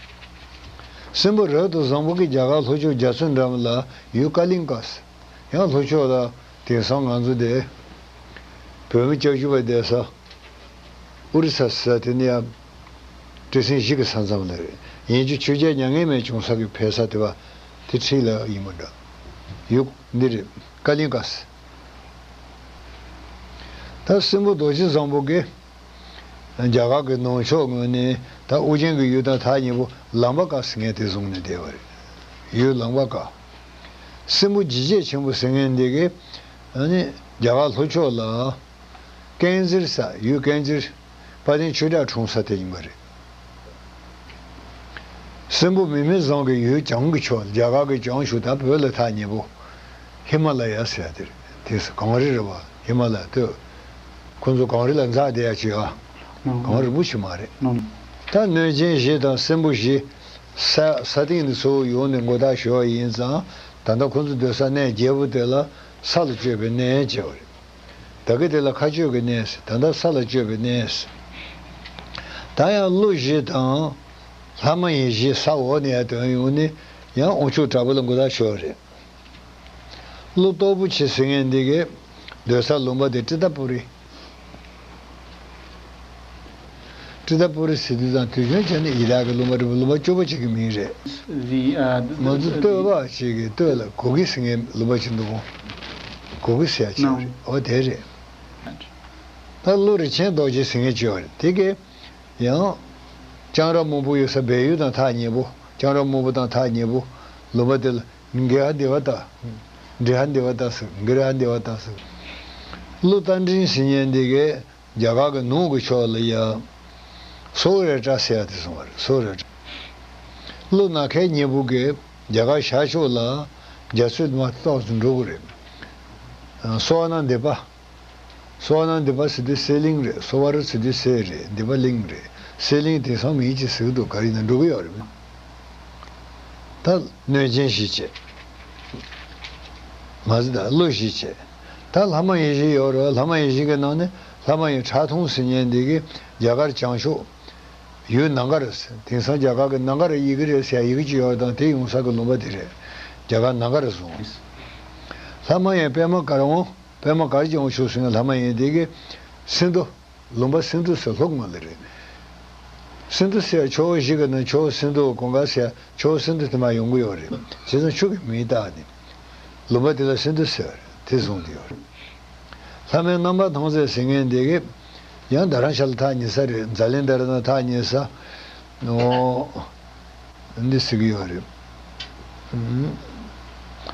སྲིན་པོ་རབ་ཏུ་བཟང་པོ་གིས་རྒྱ་གར་ལྷོ་ཕྱོགས་རྒྱ་མཚོའི་འགྲམ་ལ་ཡུལ་ཀ་ལིང་ཀ་ཟེར། ཡང་ལྷོ་ཕྱོགས་ལ་དེང་སང་ང་ཚོ་དེ་བོད་མི་སྐྱབས་བཅོལ་བ་བསྡད་ས་ཨོ་རི་ས་ཟེར་ས་དེ་ནི་ཡང་སྤྲེལ་ཟིང་བཞི་གི་ས་མཚམས་ལ་རེད། ཡིན་རྒྱུ་ཆོས་རྒྱལ་མྱ་ངན་མེད་བྱུང་ས་གི་ཕེབས་ས་དེ་བ་དེ་འཁྲིས་ལ་ཡིན་མི་འདྲ། ཡུལ་འདི་རེད། ཀ་ལིང་ཀ་ཟེར། ད་སྲིན་པོ་རྡོ་རྗེ་བཟང་པོ་གིས་རྒྱ་གར་གྱི་ནང་ཕྱོགས་ངོས་ནས་ད་ཨོ་རྒྱན་གྱི་ཡུལ་དང་ཐག་ཉེ་པོ་ལང་པ་ཀ་ཟེར་མཁན་དེ་བཟུང་ནས་བསྡད་པ་རེད། ཡུལ་ལང་པ་ཀ། སྲིན་པོ་འཇིགས་བྱེད་ཆེན་པོ་ཟེར་མཁན་འདི་གིས་ཨ་ནི་རྒྱ་གར་ལྷོ་ཕྱོགས་ལ་ཀན་ཛིར་ཟེར། ཡུལ་ཀན་ཛིར། དཔལ་ལྡན་ཆོས་གྲགས་འཁྲུངས་ས་དེ་ཡིན་པ་རེད། སྲིན་པོ་མིག་མི་བཟང་གི་ཡུལ་བྱང་གི་ཕྱོགས། རྒྱ་གར་གྱི་བྱང་ཕྱོགས། ད་བོད་ལ་ཐག་ཉེ་པོ་ཧི་མ་ལ་ཡ་ཟེར་ཡ་དེ་རེད། དེ་གངས་རི་རེད་པ། ཧི་མ་ལ་ཡ་སྟོད། ཁོ་ཚོ་གངས་རི་ལ་འཛེགས་བསྡད་ཡ་ཅིག་ཨ། གངས་རི་རིང་པོ་ཞིག་མ་རེད། ད་གནོད་སྦྱིན་བཞི་དང་སྲིན་པོ་བཞི་ས་ས་སྟེང་ནས་ཚུར་ཡོང་ནས་མགོ་བཏགས་ཞུ་བ་ཡིན་ཙང་། ད་ལྟ་ཁོ་ཚོ་སྡོད་ས་གནས་བརྒྱད་པོ་དེ་ལ་ས་ལ་སྤྱོད་པའི་གནས་བྱས་པ་རེད། ད་གི་དེ་ལ་མཁའ་སྤྱོད་ཀྱི་གནས་ཟེར། ད་ལྟ་ས་ལ་སྤྱོད་པའི་གནས་ཟེར། ད་ཡང་ཀླུ་བཞི་དང་ལྷ་མ་ཡིན་བཞི་ས་འོག་ནས་ཡར་ཐོན་ཡོང་ནས་ཡང་དབང་ཕྱུག་དྲག་པོ་ལ་མགོ་བཏགས་ཞུ་བ་རེད། ཀླུ་སྟོབས་པོ་ཆེ་ཟེར་མཁན་འདི་གའི་སྡོད་ས་ལུང་པ་དེ་ཏྲི་ཏ་པུ་རི། ཏྲི་ཏ་པུ་རི་ཟེར་དུས་ཙང་དུས་རྒྱུན་བྱས་ནས་ཡི་དྭགས་ཀྱི་ལུང་པ་རེད་པ། ལུང་པ་སྐྱོ་པོ་ཅིག་གི་མིང་རེད། ང་ཚོ་སྟོད་པ་ཅིག་གི་སྟོད་ལ་གོ་གི་ཟེར་མཁན་ལུང་པ་ཅིག་འདུག་གོ་གི་ཟེར་ཡ་ཅིག་རེད། འོ་དེ་རེད། ད་ཀླུ་རིན་ཆེན་རྡོ་རྗེ་ཟེར་མཁན་ཅིག་ཡོད་རེད། དེ་གའི་ཡང་ལྕང་ར་སྨུག་པོ་ཡོད་ས་སྦས་ཡུལ་དང་ཐག་ཉེ་པོ། ལྕང་ར་སྨུག་པོ་དང་ཐག་ཉེ་པོ། ལུང་པ་དེ་ལ་གེ་ཧ་དེ་བ་ཏ། གེ་ཧ་དེ་བ་ཏ་ཟེར། གེ་ཧ་དེ་བ་ཏ་ཟེར། ཀླུ་རྟ་མགྲིན་ཟེར་མཁན་འདི་གའི་རྒྱ་གར་གྱི་ནུབ་ཀྱི་ཕྱོགས་ལ་ཡ་སོ་རེ་ཏྲ་ཟེར་ཡ་དེ་སོང་བ་རེད། སོ་རེ་ཏྲ། ཀླུ་ནག་ཁལ་སྨྱུག་པོ་གིས་རྒྱ་གར་ཤར་ཕྱོགས་ལ་རྒྱ་མཚོའི་མར་ཏོག་ཙམ་འགྲོ་གི་རེད། སོ་བ་ན་དེ་པ། སོ་བ་ན་དེ་པ་ཟེར་དུས་སེ་གླིང་རེད། སོ་བ་ར་ཟེར་དུས་སེ་རེད། དེ་པ་གླིང་རེད། སེ་གླིང་དེང་སང་མིང་ཅིག་ཟེར་གི་འདུག་ག་རེ་ཡིན་ན་འགྲོ་གི་ཡོད་རེད། ད་གནོད་སྦྱིན་བཞི་བྱས། མ་ཟད་ད་ཀླུ་བཞི་བྱས། ད་ ད་ལྷ་མ་ཡིན་བཞི་ཡོད་རེད། ལྷ་མ་ཡིན་བཞི་གི་ནང་ནས་ལྷ་མ་ཡིན་ཁྲག་འཐུང་ཟེར་མཁན་འདི་གི་རྒྱ་གར་བྱང་ཕྱོགས་ཡུལ་ནང་ག་ར་ཟེར། དེང་སང་རྒྱ་གར་གི་ནང་ག་ར་ཡི་གེ་རེད་ཟེར་ཡི་གེ་ཅིག་ཡོད་དང་དེ་ཡོང་ས་གི་ལུང་པ་དེ་རེད། རྒྱ་གར་ནང་ག་ར་བཟུང་། ལྷ་མ་ཡིན་པདྨ་དཀར་དབང་། པདྨ་དཀར་གྱི་དབང་ཕྱུག་ཟེར་མཁན་ལྷ་མ་ཡིན་འདི་གི་སིན་དྷུ། ལུང་པ་སིན་དྷུ་ཟེར་ལྷོ་ངོས་ལ་རེད། སིན་དྷུ་ཟེར་ཕྱོགས་བཞི་གི་ནང་ཕྱོགས་སིན་དྷུ་གང་ག་ཟེར་ཕྱོགས་སིན་དྷུ་དེ་མར་ཡོང་གི་ཡོད་རེད། བྱས་ཙང་ཆུ་གི་མིང་བཏགས་ནས་ལུང་པ་དེ་ལ་སིན་དྷུ་ཟེར་བ་རེད། དེ་བཟུང་དེ་ཡོད་རེད། ལྷ་མོའི་རྣམ་པར་ཐང་ཟེར་ཟེར་མཁན་དེ་གི་ཡང་རྡ་རམ་ཤ་ལ་ཐག་ཉེ་ས་རེད། ཛ་ལན་དྷ་ར་དང་ཐག་ཉེ་ས། ཨོ། འདི་ཟེར་གི་ཡོད་རེད། ཨུམ།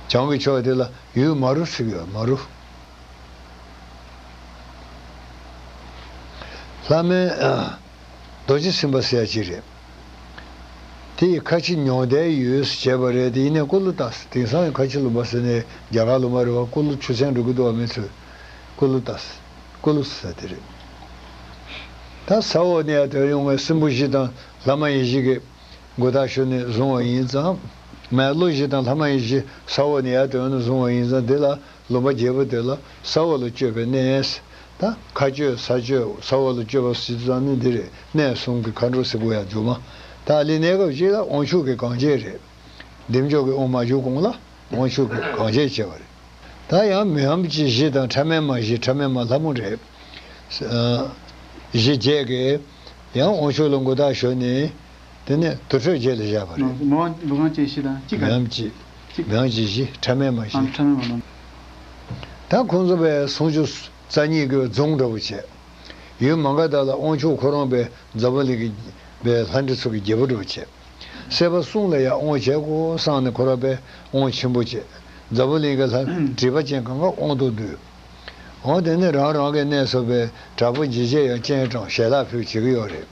བྱང་གི་ཕྱོགས་དེ་ལ་ཡུལ་མ་རུ་ཟེར་གི་ཡོད། མ་རུ། ལྷ་མོའི་ཨ། རྡོ་རྗེ་སེམས་དཔའ་ཟེར་ཡ་ཅིག་རེད། དེ་ཡི་ཁ་ཆེ་ཉོག་ལྡན་ཡུལ་ཟེར་བྱས་པ་རེད། དེ་ཡིན་ནའི་ཀུ་ལུ་ཏ་ཟེར། དེང་སང་ཡང་ཁ་ཆེ་ལུང་པ་ཟེར་ནས་རྒྱ་གར་ལུང་པ་རེད་བ། ཀུ་ལུ་ཆུ་ཚན་འགྲོ་གི་འདུག་བ། མི་ཚོས་ཀུ་ལུ་ཏ་ཟེར། ཀུ་ལུ་ཟེར་དེ་རེད། ད་ས་འོག་ནས་ཡར་ཐོན་ཡོང་བའི་སྲིན་པོ་བཞི་དང་ལྷ་མ་ཡིན་བཞི་གི་མགོ་ཐག་ཞོན་ནས་བཟུང་བ་ཡིན་ཙང་། མ་ཀླུ་བཞི་དང་ལྷ་མ་ཡིན་བཞི་ས་འོག་ནས་ཡར་ཐོན་ནས་བཟུང་བ་ཡིན་ཙང་། འདི་ལ་ལུང་པ་བརྒྱད་པོ་དེ་ལ་ས་འོག་ལ་སྤྱོད་པའི་གནས། ད་མཁའ་སྤྱོད་ས་སྤྱོད་ས་འོག་ལ་སྤྱོད་པ་ཟེར་ཙང་ནི་འདི་རེད། གནས་གསུམ་གྱི་མཁའ་འགྲོ་ཟེར་དགོས་ཡ་རྒྱུ་མ། ད་ལི་གནས་སྐབས་ཅིག་ལ་དབང་ཕྱུག་གི་གང་བྱེད་རེད། བདེ་མཆོག་གི་དབང་མ་བྱུང་གོང་ལ་དབང་ཕྱུག་གི་གང་བྱེད་བྱས་པ་རེད། ད་ཡང་མི་འམ་ཅི་བཞི་དང་ཕྲ་མེན་མ་བཞི། ཕྲ་མེན་མ་ལྷ་མོ་རེད། ཨ། བཞི་བརྒྱད་ཀྱིས་ཡང་དབང་ཕྱུག་ལ་མགོ་ཐག་ཞོན་ནས། དེ་ནས་དུར་ཁྲོད་བརྒྱད་ལ་བཞག་པ་རེད། མི་འམ་མི་འམ་ཅི་བཞི་དང་གཅིག་ག་གཅིག་མི་འམ་ཅི་བཞི། ཕྲ་མེན་མ་བཞི། ཨ། ཕྲ་མེན་མ་ལྷ་མོ། ད་ཁོང་ཚོ་པའི་སུམ་ཅུ་རྩ་གཉིས་ཀྱི་རྫོང་འདྲ་བོ་བྱས། ཡུལ་མ་ག་དྷ་ལ་དབང་ཕྱུག་ཁོ་རང་པའི་འཛམ་བུ་གླིང་གི་པའི་ལྷ་འདྲེ་ཚོ་གི་རྒྱལ་པོ་འདྲ་བོ་བྱས། སྲིད་པ་གསུམ་ལ་ཡང་དབང་བྱེད་དགོས་བསམ་ནས་ཁོ་རང་པའི་དབང་ཆེན་པོ་བྱས། འཛམ་བུ་གླིང་གི་ལྷ་སྒྲིབ་པ་ཅན་གང་ག་དབང་དུ་བསྡུས། འོ་དེ་ནས་རང་རང་གི་གནས་སུ་པའི་དྲག་པོ་འཇིགས་བྱེད་ཡང་སྤྱན་དྲངས་ཞལ་ལག་ཕུལ་བྱེད་ཀྱི་ཡོད་རེད།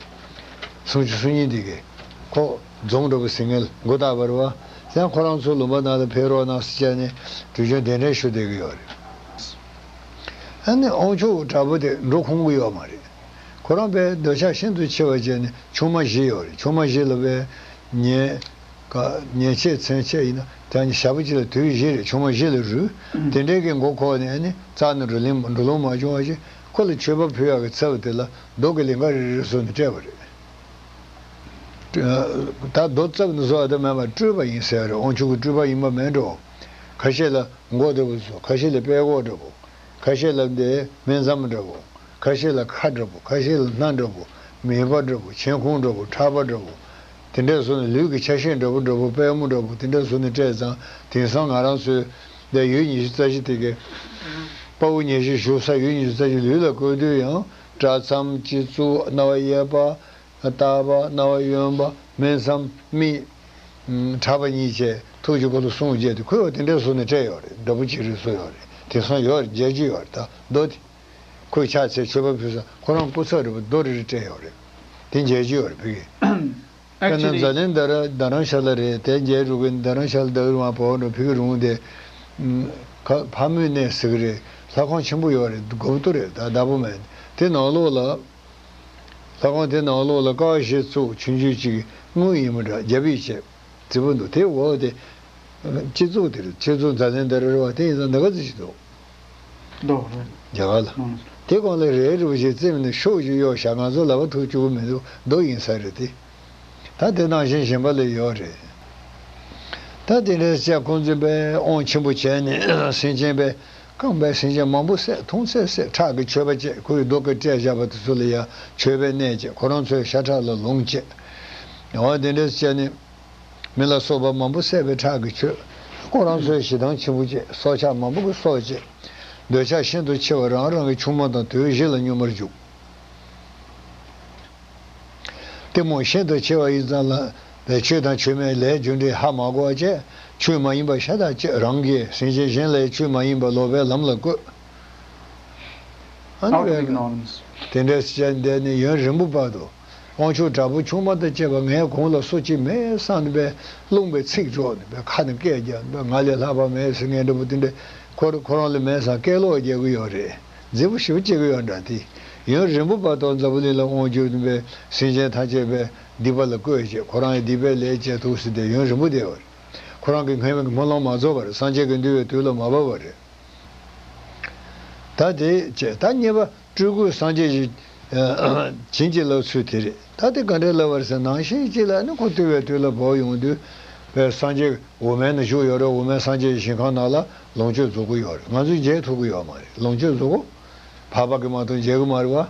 སུམ་ཅུ་སོ་གཉིས་འདི་གས་ཁོ་རྫོང་འགྲོ་བའི་ཟིན་ངེས་མགོ་བཏགས་པ་རེད་བ། ཡང་ཁོ་རང་ཚོའི་ལུང་པ་ནང་ལ་ཕེབས་རོགས་གནང་ཟེར་བྱས་ནས་དུས་རྒྱུན་གདན་འདྲེན་ཞུ་བསྡད་ཀྱི་ཡོད་རེད། ཨ་ནི་དབང་ཕྱུག་དྲག་པོ་དེ་འགྲོ་ཁོམ་གྱི་ཡོད་མ་རེད། ཁོ་རང་པའི་འདོད་ཆགས་ཤིན་ཏུ་ཆེ་བ་བྱས་ནས་ཆུང་མ་བཞི་ཡོད་རེད། ཆུང་མ་བཞི་ལ་པའི་ཉེ་ཉེ་ཆེ་མཚན་ཆེ་ཡིན་ན་དེ་ནི་ཞག་པོ་གཅིག་ལ་དུས་བཞི་རེ་ཆུང་མ་བཞི་ལ་རུལ། དེ་འདྲའི་གི་མགོ་ཁོག་ནས་ནི་རྩ་ནས་འགྲོ་ལིང་འགྲོ་ལོང་མ་བྱུང་བ་ཞིག་ཁོ་ལ་མཆོད་པ་ཕུལ་ཡག་གི་ཚབ་དེ་ལ་རྡོ་གི་ལིང་ག་རེ་རེ་བཟོས་ནས་སྤྲད་པ་རེད། ད་རྡོ་བཙབ་ནས་བཟོ་བ་དེ་མེད་པར་སྤྲུལ་པ་ཡིན་ཟེར་རེད། དབང་ཕྱུག་གི་སྤྲུལ་པ་ཡིན་པ་མེད་འགྲོ། ཁ་ཤས་ལ་མགོ་འདྲ་པོ་བཟོ། ཁ་ཤས་ལ་དཔྲལ་གོག་འདྲ་པོ། ཁ་ཤས་ལ་འདི་སྨན་མཚམས་འདྲ་པོ། ཁ་ཤས་ལ་ཁ་འདྲ་པོ། ཁ་ཤས་ལ་སྣ་འདྲ་པོ། མིད་པ་འདྲ་པོ། མཆན་ཁུང་འདྲ་པོ། ཁྲག་པ་འདྲ་པོ། དེ་འདྲས་བཟོས་ནས་ལུས་ཀྱི་ཆ་ཤས་འདྲ་པོ་འདྲ་པོ། པུས་མོ་འདྲ་པོ། དེ་འདྲས་བཟོས་ནས་སྤྲད་ཙང་། དེང་སང་ང་རང་ཚོའི་འདི་ཡུལ་ཉི་ཤུ་རྩ་བཞི་དེ་གའི་དཔའ་བོ་ཉི་ཤུ་བཞུགས་ས་ཡུལ་ཉི་ཤུ་རྩ་བཞི་ལུས་ལ་བཀོད་དུས་ཡང་། སྐྲ་མཚམས། སྤྱི་གཙུག་རྣ་བ་གཡས་པ། ལྟག་པ། རྣ་བ་གཡོན་པ། སྨད་མཚམས། མིག་ཁྲག་པ་གཉིས་བཅས་ཐུགས་ཀྱི་འཁོར་ལོ་གསུམ་བཅས་ཏེ་ཁོས་དེ་འདྲའི་བཟོ་ནས་སྤྲད་ཡོད་རེད། འདྲ་པོ་ཅིག་རེ་བཟོས་ཡོད་རེད། དེང་སང་ཡོད་རེད། མཇལ་རྒྱུ་ཡོད་རེད། ད་རྡོ་དེ་ཁོས་ཕྱག་འཚལ་མཆོད་པ་ཕུལ་ས་ཁོ་རང་སྐུ་ཚབ་རེད་པ། རྡོ་རེ་རེ་སྤྲད་ཡོད་རེད། དེ་མཇལ་རྒྱུ་ཡོད་རེད། ཕ་གི། དཔེར་ན་ཛཱ་ལན་དྷ་ར་རྡ་རམ་ཤ་ལ་རེད། དེ་མཇལ་འགྲོ་གི། རྡ་རམ་ཤ་ལ་ལྟ་གི་རུང་བ་བོ་འགྲོ་ཕ་གི་རུང་དེ། ཁ་ཕ་མུའི་གནས་ཟེར་གི་རེད། ལྷ་ཁང་ཆེན་པོ་ཡོད་རེད། མགོ་བཏུར་རེད། ད་བདག་པོ་མེད། དེ་ནང་ལོགས་ལ། ལྷ་ཁང་དེ་ནང་ལོགས་ལ་ཀ་བ་བཞི་བཙུགས། ཆུང་ཆུང་ཅིག་དངུལ་ཡིན་པ་འདྲ་རྒྱ་བིས་བྱས། རྫིག་པོ་འདུག་དེ་འོག་དེ་སྤྱི་གཙུག་དེ་རེད། སྤྱི་གཙུག་ཛཱ་ལན་དྷ་ར་རེད་བ། དེ་ཡིན་ཙང་འདི་ག་ཙི་ཞིག་འདུག་རྡོ་རེད། རྒྱ་གར་ལ། ཨང་། དེ་གོང་ལ་རས་རུ་ཞིག་བཙེམས་ནས་ཤོག་ཅིག་གཡོག་བཞག་ང་ཚོ་ལག་པ་ཐུག་བཅུག་གི་མི་འདུག་རྡོ་ཡིན་ས་རེད་དེ། ད་དེ་ནང་བཞིན་གཞན་པ་ལ་ཡོད་རེད། ད་དེ་འདྲའི་ལྕགས་ཁོང་ཚོས་པའི་དབང་ཆེན་པོ་བྱས་ནས་སེམས་ཅན་པའི། རྐང་པའི་སེམས་ཅན་མང་པོ་བསད། མཐོང་ཚད་བསད། ཁྲག་གི་མཆོད་པ་བཅས། ཁོའི་རྡོ་ཀ་སྤྲད་བཞག་པ་དེ་ཚོ་ལ་ཡང་མཆོད་པའི་གནས་བཅས། ཁོ་རང་ཚོའི་ཤ་ཁྲག་ལ་ལོངས་སྤྱད། འོ་དེ་འདྲ་བྱས་ནས་མི་ལ་སོགས་པ་མང་པོ་བསད་པའི་ཁྲག་གིས་མཆོད། ཁོ་རང་ཚོའི་ཞེ་སྡང་ཆེན་པོ་བཅས། སྲོག་ཆགས་མང་པོ་གི་སྲོག་བཅད། འདོད་ཆགས་ཤིན་ཏུ་ཆེ་བ་རང་རང་གི་ཆུང་མ་དང་དུས་བཞི་ལ་སྙོམས་པར་འཇུག་གཏི་མུག་ཤིན་ཏུ་ཆེ་བ་ཡིན་ཙང་ལ། ཆོས་དང་ཆོས་མིན་ལས་རྒྱུ་འབྲས་ཧ་མ་གོ་བ་བྱས། ཆོས་མ་ཡིན་པ་ཤ་སྟག་བྱས། རང་གིས་སེམས་ཅན་གཞན་ལ་ཆོས་མ་ཡིན་པ་ལོག་པའི་ལམ་ལ་བཀོད། ཨ་ནི་ཨ་བས་ཀྱི་ནང་། དེ་འདྲའི་བྱས་འདས་ནས་ཡུན་རིང་པོ་བར་དུ། དབང་ཕྱུག་དྲག་པོ་ཆུང་མ་དང་བཅས་པ་ངའི་གོང་ལ་སུ་གཅིག་མེད་བསམ་ནས་པའི་རླུང་པའི་ཚིག་སྒྲོག་ནས་པའི་ཁ་ནས་སྐད་རྒྱབ་ནས་པའི་ང་ལས་ལྷག་པ་མེད་ཟེར་མཁན་འདྲ་པོ་དེ་འདྲ། ཁོ་ཁོ་རང་ལས་མེད་བསམ་སྐད་ལོག་རྒྱག་གི་ཡོད་རེད། མཛེས་པོ་ཞེ་པོ་བྱེད་ཀྱི་ཡོད་འདྲ་དེ། ཡུན་རིང་པོ་བར་དུ་འཛམ་བུ་གླིང་ལ་དབང་བསྒྱུར་ནས་པའི་སེམས་ཅན་ཐམས་ཅད་པའི་སྡིག་པ་ལ་བཀོད་བྱས། ཁོ་རང་ཡང་སྡིག་པའི་ལས་བྱས་ཐུགས་སུ་དེ་ཡུན་རིང་པོ་བསྡད་པ་རེད། ཁོ་རང་གི་སྔོན་མའི་སྨོན་ལམ་མ་རྫོགས་པར་སངས་རྒྱས་ཀྱི་འདུལ་བའི་དུས་ལ་མ་བབས་པ་རེད། ད་དེ་བྱས། ད་གཉིས་པ་སྤྲུལ་སྐུའི་སངས་རྒྱས་ཞིག་བྱིན་གྱིས་བརླབས་ཚུལ་དེ་རེད། ད་དེ་ག་འདྲས་བརླབས་པ་རེད་ཟེར། ནང་བཞིན་གཅིག་ལ་ནི་ཁོ་བཏུལ་བའི་དུས་ལ་བབས་ཡོང་དུས། པའི་སངས་རྒྱས་འོག་མིན་ན་བཞུགས་ཡོད་རེད། འོག་མིན་སངས་རྒྱས་ཞིང་ཁམས་ནང་ལ་ལོངས་སྤྱོད་རྫོགས་ཀྱི་ཡོད་རེད། ང་ཚོས་མཇལ་ཐུབ་ཀྱི་ཡོད་མ་རེད། ལོངས་སྤྱོད་རྫོགས་པ་བར་པ་གིས་མ་གཏོགས་མཇལ་གྱི་མ་རེད་བ།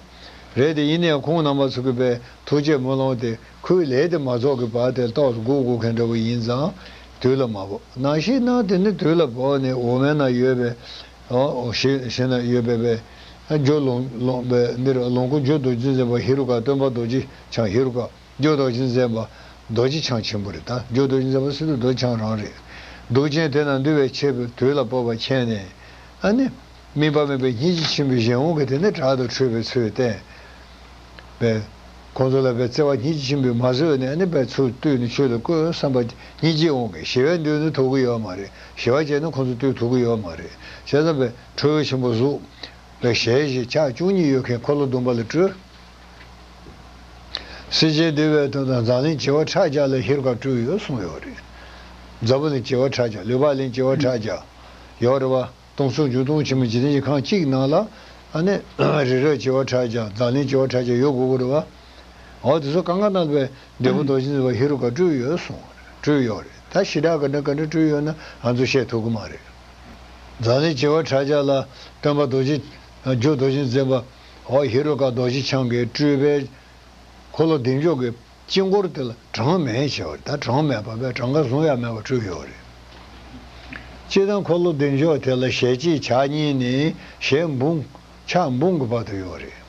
རེད་དེ། ཡིན་ནའང་ཁོང་རྣམ་པ་ཚོ་གིས་པའི་ཐུགས་བསྐྱེད་སྨོན་ལམ་དེ་ཁོའི་ལས་དེ་མ་རྫོགས་ཀྱི་བར་དེ་ཏོག་ཙམ་སྒུག་དགོས་མཁན་འདྲ་བོ་ཡིན་ཙང་། དུས་ལ་མ་བབས། ནང་བཞིན་ན་དེ་ནི་དུས་ལ་བབས་ནས་འོག་མིན་ན་ཡོད་པའི། ཨོ་ཞེས་ཞེས་ན་ཡོད་པའི་པའི། རྒྱུ་ལོངས་ལོངས་པའི་འདིར་ལོངས་སྐུ་རྒྱུ་རྡོ་རྗེ་འཛིན་པ་ཧེ་རུ་ཀ་སྟོན་པ་རྡོ་རྗེ་འཆང་། ཧེ་རུ་ཀ་རྒྱུ་རྡོ་རྗེ་འཛིན་པ་རྡོ་རྗེ་འཆང་ཆེན་པོ་རེད། ད་རྒྱུ་རྡོ་རྗེ་འཛིན་པ་ཟེར་དུས་རྡོ་རྗེ་འཆང་རང་རེད། གདུགས་ཅན་དེ་རྣམས་འདུལ་བའི་ཆེད་དུ་དུས་ལ་བབ་པར་མཁྱེན་ནས། ཨ་ནི། དམིགས་པ་མེད་པའི་སྙིང་རྗེ་ཆེན་པོའི་གཞན་དབང་གིས་དེ་ནས་དྲག་ཏུ་ཁྲོས་པའི་ཚུལ་བསྟན་པས། ཁོང་ཚོ་ལ་པའི་བརྩེ་བ་སྙིང་རྗེ་ཆེན་པོས་མ་བཟོད་ནས། ཨ་ནི་པའི་ཚུར་བཏུལ་ནས་ཆོས་ལ་བཀོད་བསམ་པ། སྙིང་རྗེའི་དབང་གིས། ཞི་བའི་མདུན་དུ་ཐུག་གི་ཡོད་མ་རེད། ཞི་བ་བྱས་ན་ཁོང་ཚོ་བཏུལ་ཐུབ་ཀྱི་ཡོད་མ་རེད། བྱས་ཙང་པའི་ཁྲོ་བོ་ཆེན་པོ་གཟུགས། པའི་ཞལ་བཞི་ཕྱག་བཅུ་གཉིས་ཡོད་མཁན་འཁོར་ལོ་སྡོམ་པ་ལ་སྤྲུལ། སེམས་ཅན་འདུལ་བའི་དོན་དུ་འཛམ་གླིང་བྱེ་བ་ཕྲག་བརྒྱ་ལ་ཧེ་རུ་ཀ་སྤྲུལ་ཡོད་གསུངས་ཡོད་རེད། འཛམ་བུ་གླིང་བྱེ་བ་ཕྲག་བརྒྱ། ལུས་འཕགས་གླིང་བྱེ་བ་ཕྲག་བརྒྱ་ཡོད་རེད་བ། སྟོང་གསུམ་འབྱུང་སྟོང་ཆེན་མོའི་འཇིག་རྟེན་གྱི་ཁམས་གཅིག་ནང་ལ། ཨ་ནི། རི་རབ་བྱེ་བ་ཕྲག་བརྒྱ། འཛམ་གླིང་བྱེ་བ་ཕྲག་བརྒྱ་ཡོད་དགོས་ཀྱི་རེད་བ། འོ་དེ་ཚོ་གང་ག་ནང་ལ་པའི་འབྲས་བུ་རྡོ་རྗེ་འཛིན་པ་ཧེ་རུ་ཀ་སྤྲུལ་ཡོད་གསུངས། སྤྲུལ་ཡོད་རེད། ད་ཞེ་དྲག་ག་འདྲ་ག་འདྲ་སྤྲུལ་ཡོད་ན་ང་ཚོས་བཤད་ཐུབ་ཀྱི་མ་རེད། འཛམ་གླིང་བྱེ་བ་ཕྲག་བརྒྱ་ལ་སྟོན་པ་རྡོ་རྗེ། རྒྱུ་རྡོ་རྗེ་འཛིན་པ། འོ་ཧེ་རུ་ཀ་རྡོ་རྗེ་འཆང་གིས་སྤྲུལ་པའི་འཁོར་ལོ་བདེ་མཆོག་གི་དཀྱིལ་འཁོར་དེ་ལ་གྲངས་མེད་བྱས་པ་རེད། ད་གྲངས་མེད་པ་པའི་གྲངས་ཀ་བཟུང་ཡ་མེད་པ་སྤྲུལ་ཡོད་རེད། སྤྱིར་བཏང་འཁོར་ལོ་བདེ་མཆོག་དེ་ལ་ཞལ་གཅིག་ཕྱག་གཉིས་ནས་ཞལ་འབུམ། ཕྱག་འབུམ་གྱི་བར་དུ་ཡོད་རེད།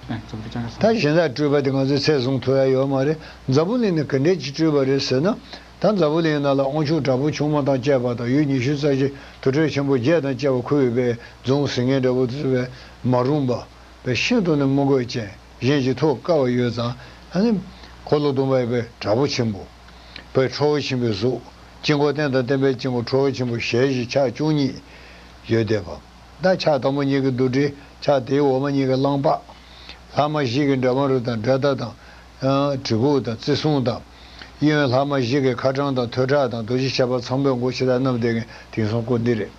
ད་གཞན་དག་སྤྲུལ་པ་དེ་ང་ཚོས་ཚད་བཟུང་ཐུབ་ཡ་ཡོད་མ་རེད། འཛམ་བུ་གླིང་ནས་ག་འདྲས་ཅིག་སྤྲུལ་པ་རེད་ཟེར་ན། ད་འཛམ་བུ་གླིང་ནང་ལ་དབང་ཕྱུག་དྲག་པོ་ཆུང་མ་དང་བཅས་པ་དང་། ཡུལ་ཉི་ཤུ་རྩ་བཞི་དུར་ཁྲོད་ཆེན་པོ་བརྒྱད་དང་བཅས་པ་འཁོར་བའི་པའི་རྫོང་ཟེར་མཁན་འདྲ་བོ་དེ་ཚོ་པའི་མ་རུངས་པ། པའི་ཤིན་ཏུ་ནས་དམུ་རྒོད་ཅན། གཞན་གྱིས་ཐུགས་དཀའ་བ་ཡོད་ཙང་། ཨ་ནི། འཁོར་ལོ་སྡོམ་པ་ཡི་པའི་དྲག་པོ་ཆེན་པོ། པའི་ཁྲོ་བོ་ཆེན་པོའི་གཟུགས། དཀྱིལ་འཁོར་རྟེན་དང་བརྟེན་པའི་དཀྱིལ་འཁོར་ཁྲོ་བོ་ཆེན་པོ་ཞལ་བཞི་ཕྱག་བཅུ་གཉིས་ཡོད་བསྡད་པ། ད་ཕྱག་དང་པོ་གཉིས་ཀྱི་རྡོར་དྲིལ། ཕྱག་དེའི་འོག་མ་གཉིས་ཀྱི་གླང་པ། ལྷག་མ་བཞི་གི་འདྲ་མ་རུ་དང་འདྲ་མཐའ་དང་། ཨ། གྲི་གུག་དང་བརྩི་སྲུང་དང་། གཡོན་ལྷག་མ་བཞི་གི་ཁ་བྲང་དང་ཐོད་ཁྲག་དང་། རྡོ་རྗེ་ཞགས་པ་ཚངས་པའི་མགོ་ཕྱེད་དང་བསྣམས་བསྡད་མཁན་དེང་སང་སྐུ་འདི་རེད།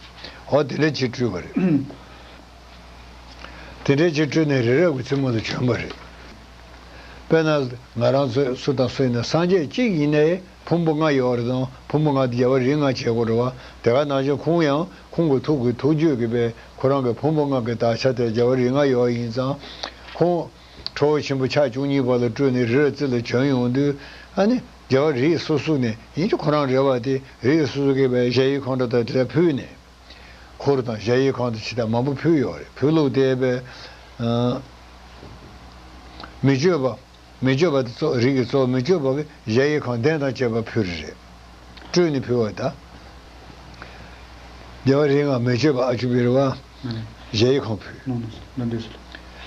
འོ་དེ་འདྲ་ཅིག་སྤྲུལ་པ་རེད། དེ་འདྲ་ཅིག་སྤྲུལ་ནས་རི་རབ་ཀྱི་རྩེ་མོ་ལ་བྱོན་པ་རེད། དཔེར་ན་ང་རང་ཚོས་སུ་དང་སུ་ཡིན་ན། སངས་རྒྱས་གཅིག་ཡིན་ནའི་ཕུང་པོ་ལྔ་ཡོད་རེད་དང་། ཕུང་པོ་ལྔ་དེ་རྒྱལ་བ་རིགས་ལྔ་བྱེད་དགོས་རེད་བ། དེ་ག་ནང་བཞིན་ཁོང་ཡང་ཁོང་གི་ཐུགས་ཀྱི་ཐུགས་རྒྱུད་ཀྱི་པའི་ཁོ་རང་གི་ཕུང་པོ་ལྔ་གི་དག་ཆ་དེ་རྒྱལ་བ་རིགས་ལྔ་ཡོད་ཡིན་ཙང་། ཁོང་ཁྲོ་བོ་ཆེན་པོ་ཕྱག་བཅུ་གཉིས་པ་ལ་སྤྲུལ་ནས་རི་རབ་རྩེ་ལ་བྱོན་ཡོང་དུས། ཨ་ནི་རྒྱལ་བ་རིགས་སོ་སོ་ནས། ཡིན་གྱི་ཁོ་རང་རེད་བ། དེ་རིགས་སོ་སོ་གི་པའི་གཞལ་ཡས་ཁང་འདྲ་དང་དེ་འདྲ་ཕུལ་ནས། འཁོར་དང་གཞལ་ཡས་ཁང་དང་ཇི་ལྟར་མང་པོ་ཕུལ་ཡོད་རེད། ཕུལ་ལུགས་དེ་པའི། ཨ། མི་བསྐྱོད་པ། མི་བསྐྱོད་པ་དེ་གཙོ། རིགས་ཀྱི་གཙོ་བོ་མི་བསྐྱོད་པ་གི་གཞལ་ཡས་ཁང་གདན་དང་བཅས་པ་ཕུལ་རེད། སྤྲུལ་ནས་ཕུལ་བ་དང་། རྒྱལ་བ་རིགས་ལྔ་མི་བསྐྱོད་པ་ཨ་ཆུ་བིར་བ། ཨ་ནི། གཞལ་ཡས་ཁང་ཕུལ། ནོ་ནོ་ནོ་འདི་སུ།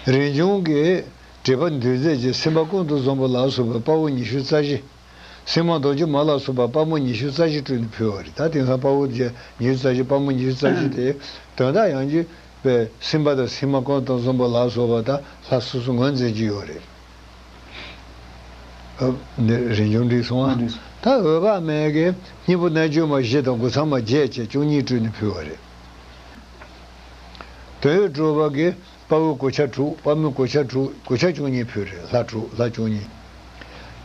རིན་འབྱུང་གི་སྒྲིབ་པ་འདུལ་མཛད་ཀྱི། སེམས་དཔའ་ཀུན་ཏུ་བཟང་པོ་ལ་སོགས་པའི་དཔའ་བོ་ཉི་ཤུ་རྩ་བཞི། སེམས་དཔའ་རྡོ་རྗེ་མ་ལ་སོགས་པ་དཔའ་མོ་ཉི་ཤུ་རྩ་བཞི་སྤྲུལ་ནས་ཕུལ་བ་རེད། ད་དེང་སང་དཔའ་བོ་རྗེ་ཉི་ཤུ་རྩ་བཞི། དཔའ་མོ་ཉི་ཤུ་རྩ་བཞི་དེ་དོན་དག་ཡང་རྒྱུད་པའི་སེམས་དཔའ་དང་སེམས་མ་ཀུན་ཏུ་བཟང་པོ་ལ་སོགས་པ་དང་ལྷ་སོ་སོ་ངོས་འཛིན་གྱི་ཡོད་རེད། ཨ། འདི་རིན་འབྱུང་འགྲིག་སོང་ཨ། འགྲིག་སོང་། ད་འོད་དཔག་མེད་ཀྱི་སྙིང་པོ་རྣལ་འབྱོར་མ་བཞི་དང་སྒོ་ཚང་མ་བརྒྱད་བཅས་བཅུ་གཉིས་སྤྲུལ་ནས་ཕུལ་བ་རེད། དོན་ཡོད་གྲུབ་པ་གིས། དཔའ་བོའི་གོ་ཆ་དྲུག། དཔའ་མོའི་གོ་ཆ་དྲུག། གོ་ཆ་བཅུ་གཉིས་ཕུལ་རེད། ལྷ་དྲུག། ལྷ་བཅུ་གཉིས།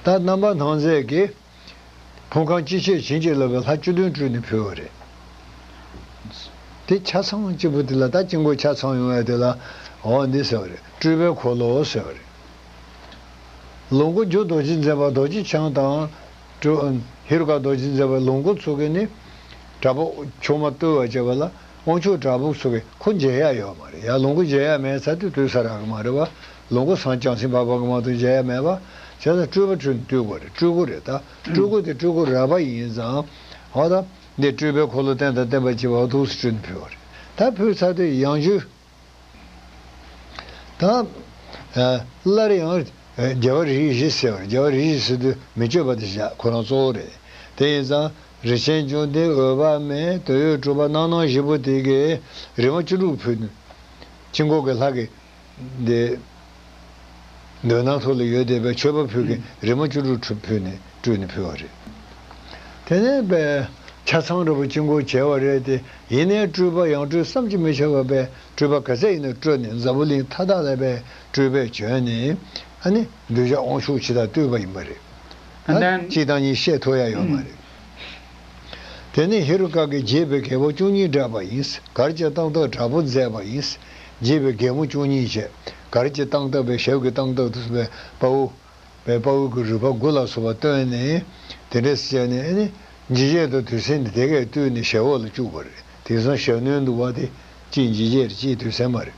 ད་རྣམ་པར་སྣང་མཛད་ཀྱི་ཕུང་ཁམས་ཅི་མཆིས་བྱིན་གྱིས་བརླབས་པའི་ལྷ་བཅུ་བདུན་སྤྲུལ་ནས་ཕུལ་བ་རེད། དེ་ཆ་ཚང་གཅིག་པུ་དེ་ལ། ད་དཀྱིལ་འཁོར་ཆ་ཚང་ཡོང་ཡ་དེ་ལ། འོ་འདི་ཟེར་བ་རེད། སྤྲུལ་པའི་འཁོར་ལོ་ཟེར་བ་རེད། ལོངས་སྐུ་རྒྱུ་རྡོ་རྗེ་འཛིན་པ་རྡོ་རྗེ་འཆང་དང་། སྤྲུལ། ཧེ་རུ་ཀ་རྡོ་རྗེ་འཛིན་པའི་ལོངས་སྐུ་ཚོ་གིས་ནི་དྲག་པོ་ཆུང་མ་བཏུལ་བར་བྱེད་པ་ལ། དབང་ཕྱུག་དྲག་པོ་ཚོ་གིས་ཁོ་མཇལ་ཡ་ཡོད་མ་རེད་ཡ། ལོངས་སྐུ་མཇལ་ཡ་མེད་ཚར་དུས་བཏུལ་ས་རག་གི་མ་རེད་བ། ལོངས་སྐུ་སངས་བྱང་སེམས་འཕགས་པ་གིས་མ་གཏོགས་མཇལ་ཡ་མེད་པ། བྱས་ཙང་སྤྲུལ་པ་སྤྲུལ་ནས་བཏུལ་དགོས་རེད། སྤྲུལ་སྐུ་རེད། ད་སྤྲུལ་སྐུ་དེ་སྤྲུལ་སྐུ་རལ་པ་ཡིན་ཙང་། འོ་ད་འདི་སྤྲུལ་པའི་འཁོར་ལོ་རྟེན་དང་བརྟེན་པ་བྱེད་པ་འོ་ཐུགས་སུ་སྤྲུལ་ནས་ཕུལ་བ་རེད། ད་ཕུལ་ཚར་དུས་ཡང་རྒྱུ། ད། ཨ། སླར་ཡང་། ཨ། རྒྱལ་བ་རིགས་བཞི་ཟེར་བ་རེད། རྒྱལ་བ་རིགས་བཞི་ཟེར་དུས་མི་བསྐྱོད་པ་དེ་བཞག་ཁོ་རང་གཙོ་བོ་རེད། དེ་ཡིན་ཙང་རིན་ཆེན་འབྱུང་ལྡན། འོད་དཔག་མེད། དོན་ཡོད་གྲུབ་པ། རྣམ་སྣང་བཞི་པོ་དེ་གིས་རིམ་པ་བཅུ་དྲུག་ཕུལ་ནས། དཀྱིལ་འཁོར་གྱི་ལྷ་གི་འདི། མདུན་ནག་ཐོག་ལ་ཡོད་བསྡད་པའི་མཆོད་པ་ཕུལ་མཁན་རིམ་པ་བཅུ་དྲུག་ཕུལ་ནས་སྤྲུལ་ནས་ཕུལ་བ་རེད། དེ་ནས་པའི་ ཆ་ཚང་འདྲ་པོ་དཀྱིལ་འཁོར་བྱས་པ་རེད་དེ། ཡིན་ནའི་སྤྲུལ་པ་ཡང་སྤྲུལ་བསམ་གྱིས་མི་ཁྱབ་པ་བས་སྤྲུལ་པ་ག་ཚད་ཡིན་ན་སྤྲུལ་ནས་འཛམ་བུ་གླིང་མཐའ་དག་ལ་བས་སྤྲུལ་པས་བྱོན་ནས། ཨ་ནི་གདུལ་བྱ་དབང་ཕྱུག་ཇི་ལྟར་བཏུལ་བ་ཡིན་པ་རེད། And ད་then གཅིག་དང་གཉིས་བཤད་ཐུབ་ཡ་ཡོད་མ་རེད། དེ་ནས་ཧེ་རུ་ཀ་གིས་རྒྱས་པའི་རྒྱལ་པོ་བཅུ་གཉིས་བསྒྲགས་པ་ཡིན། གར་གྱི་སྟངས་སྟབས་དྲག་པོ་མཛད་པ་ཡིན། རྒྱས་པའི་རྒྱལ་མོ་བཅུ་གཉིས་བྱས། གར་གྱི་སྟངས་སྟབས་པའི་ཞབས་ཀྱི་སྟངས་སྟབས་དུ་སོང་བའི་དཔའ་བོ། པའི་དཔའ་བོ་གི་རུས་པ་དགུ་ལ་སོགས་པ་བཏོན་ནས། དེ་འདྲས་བྱས་ནས་ཨ་ནི་འཇིགས་བྱེད་དང་དུས་མཚན་དེ་དེ་གས་བཏུལ་ནས་ཞབས་འོག་ལ་བཅུག་པ་རེད། དེང་སང་ཞབས་གནོན་འདུག་པ་དེ་གཅིག་འཇིགས་བྱེད་རེད། གཅིག་དུས་མཚན་མ་རེད།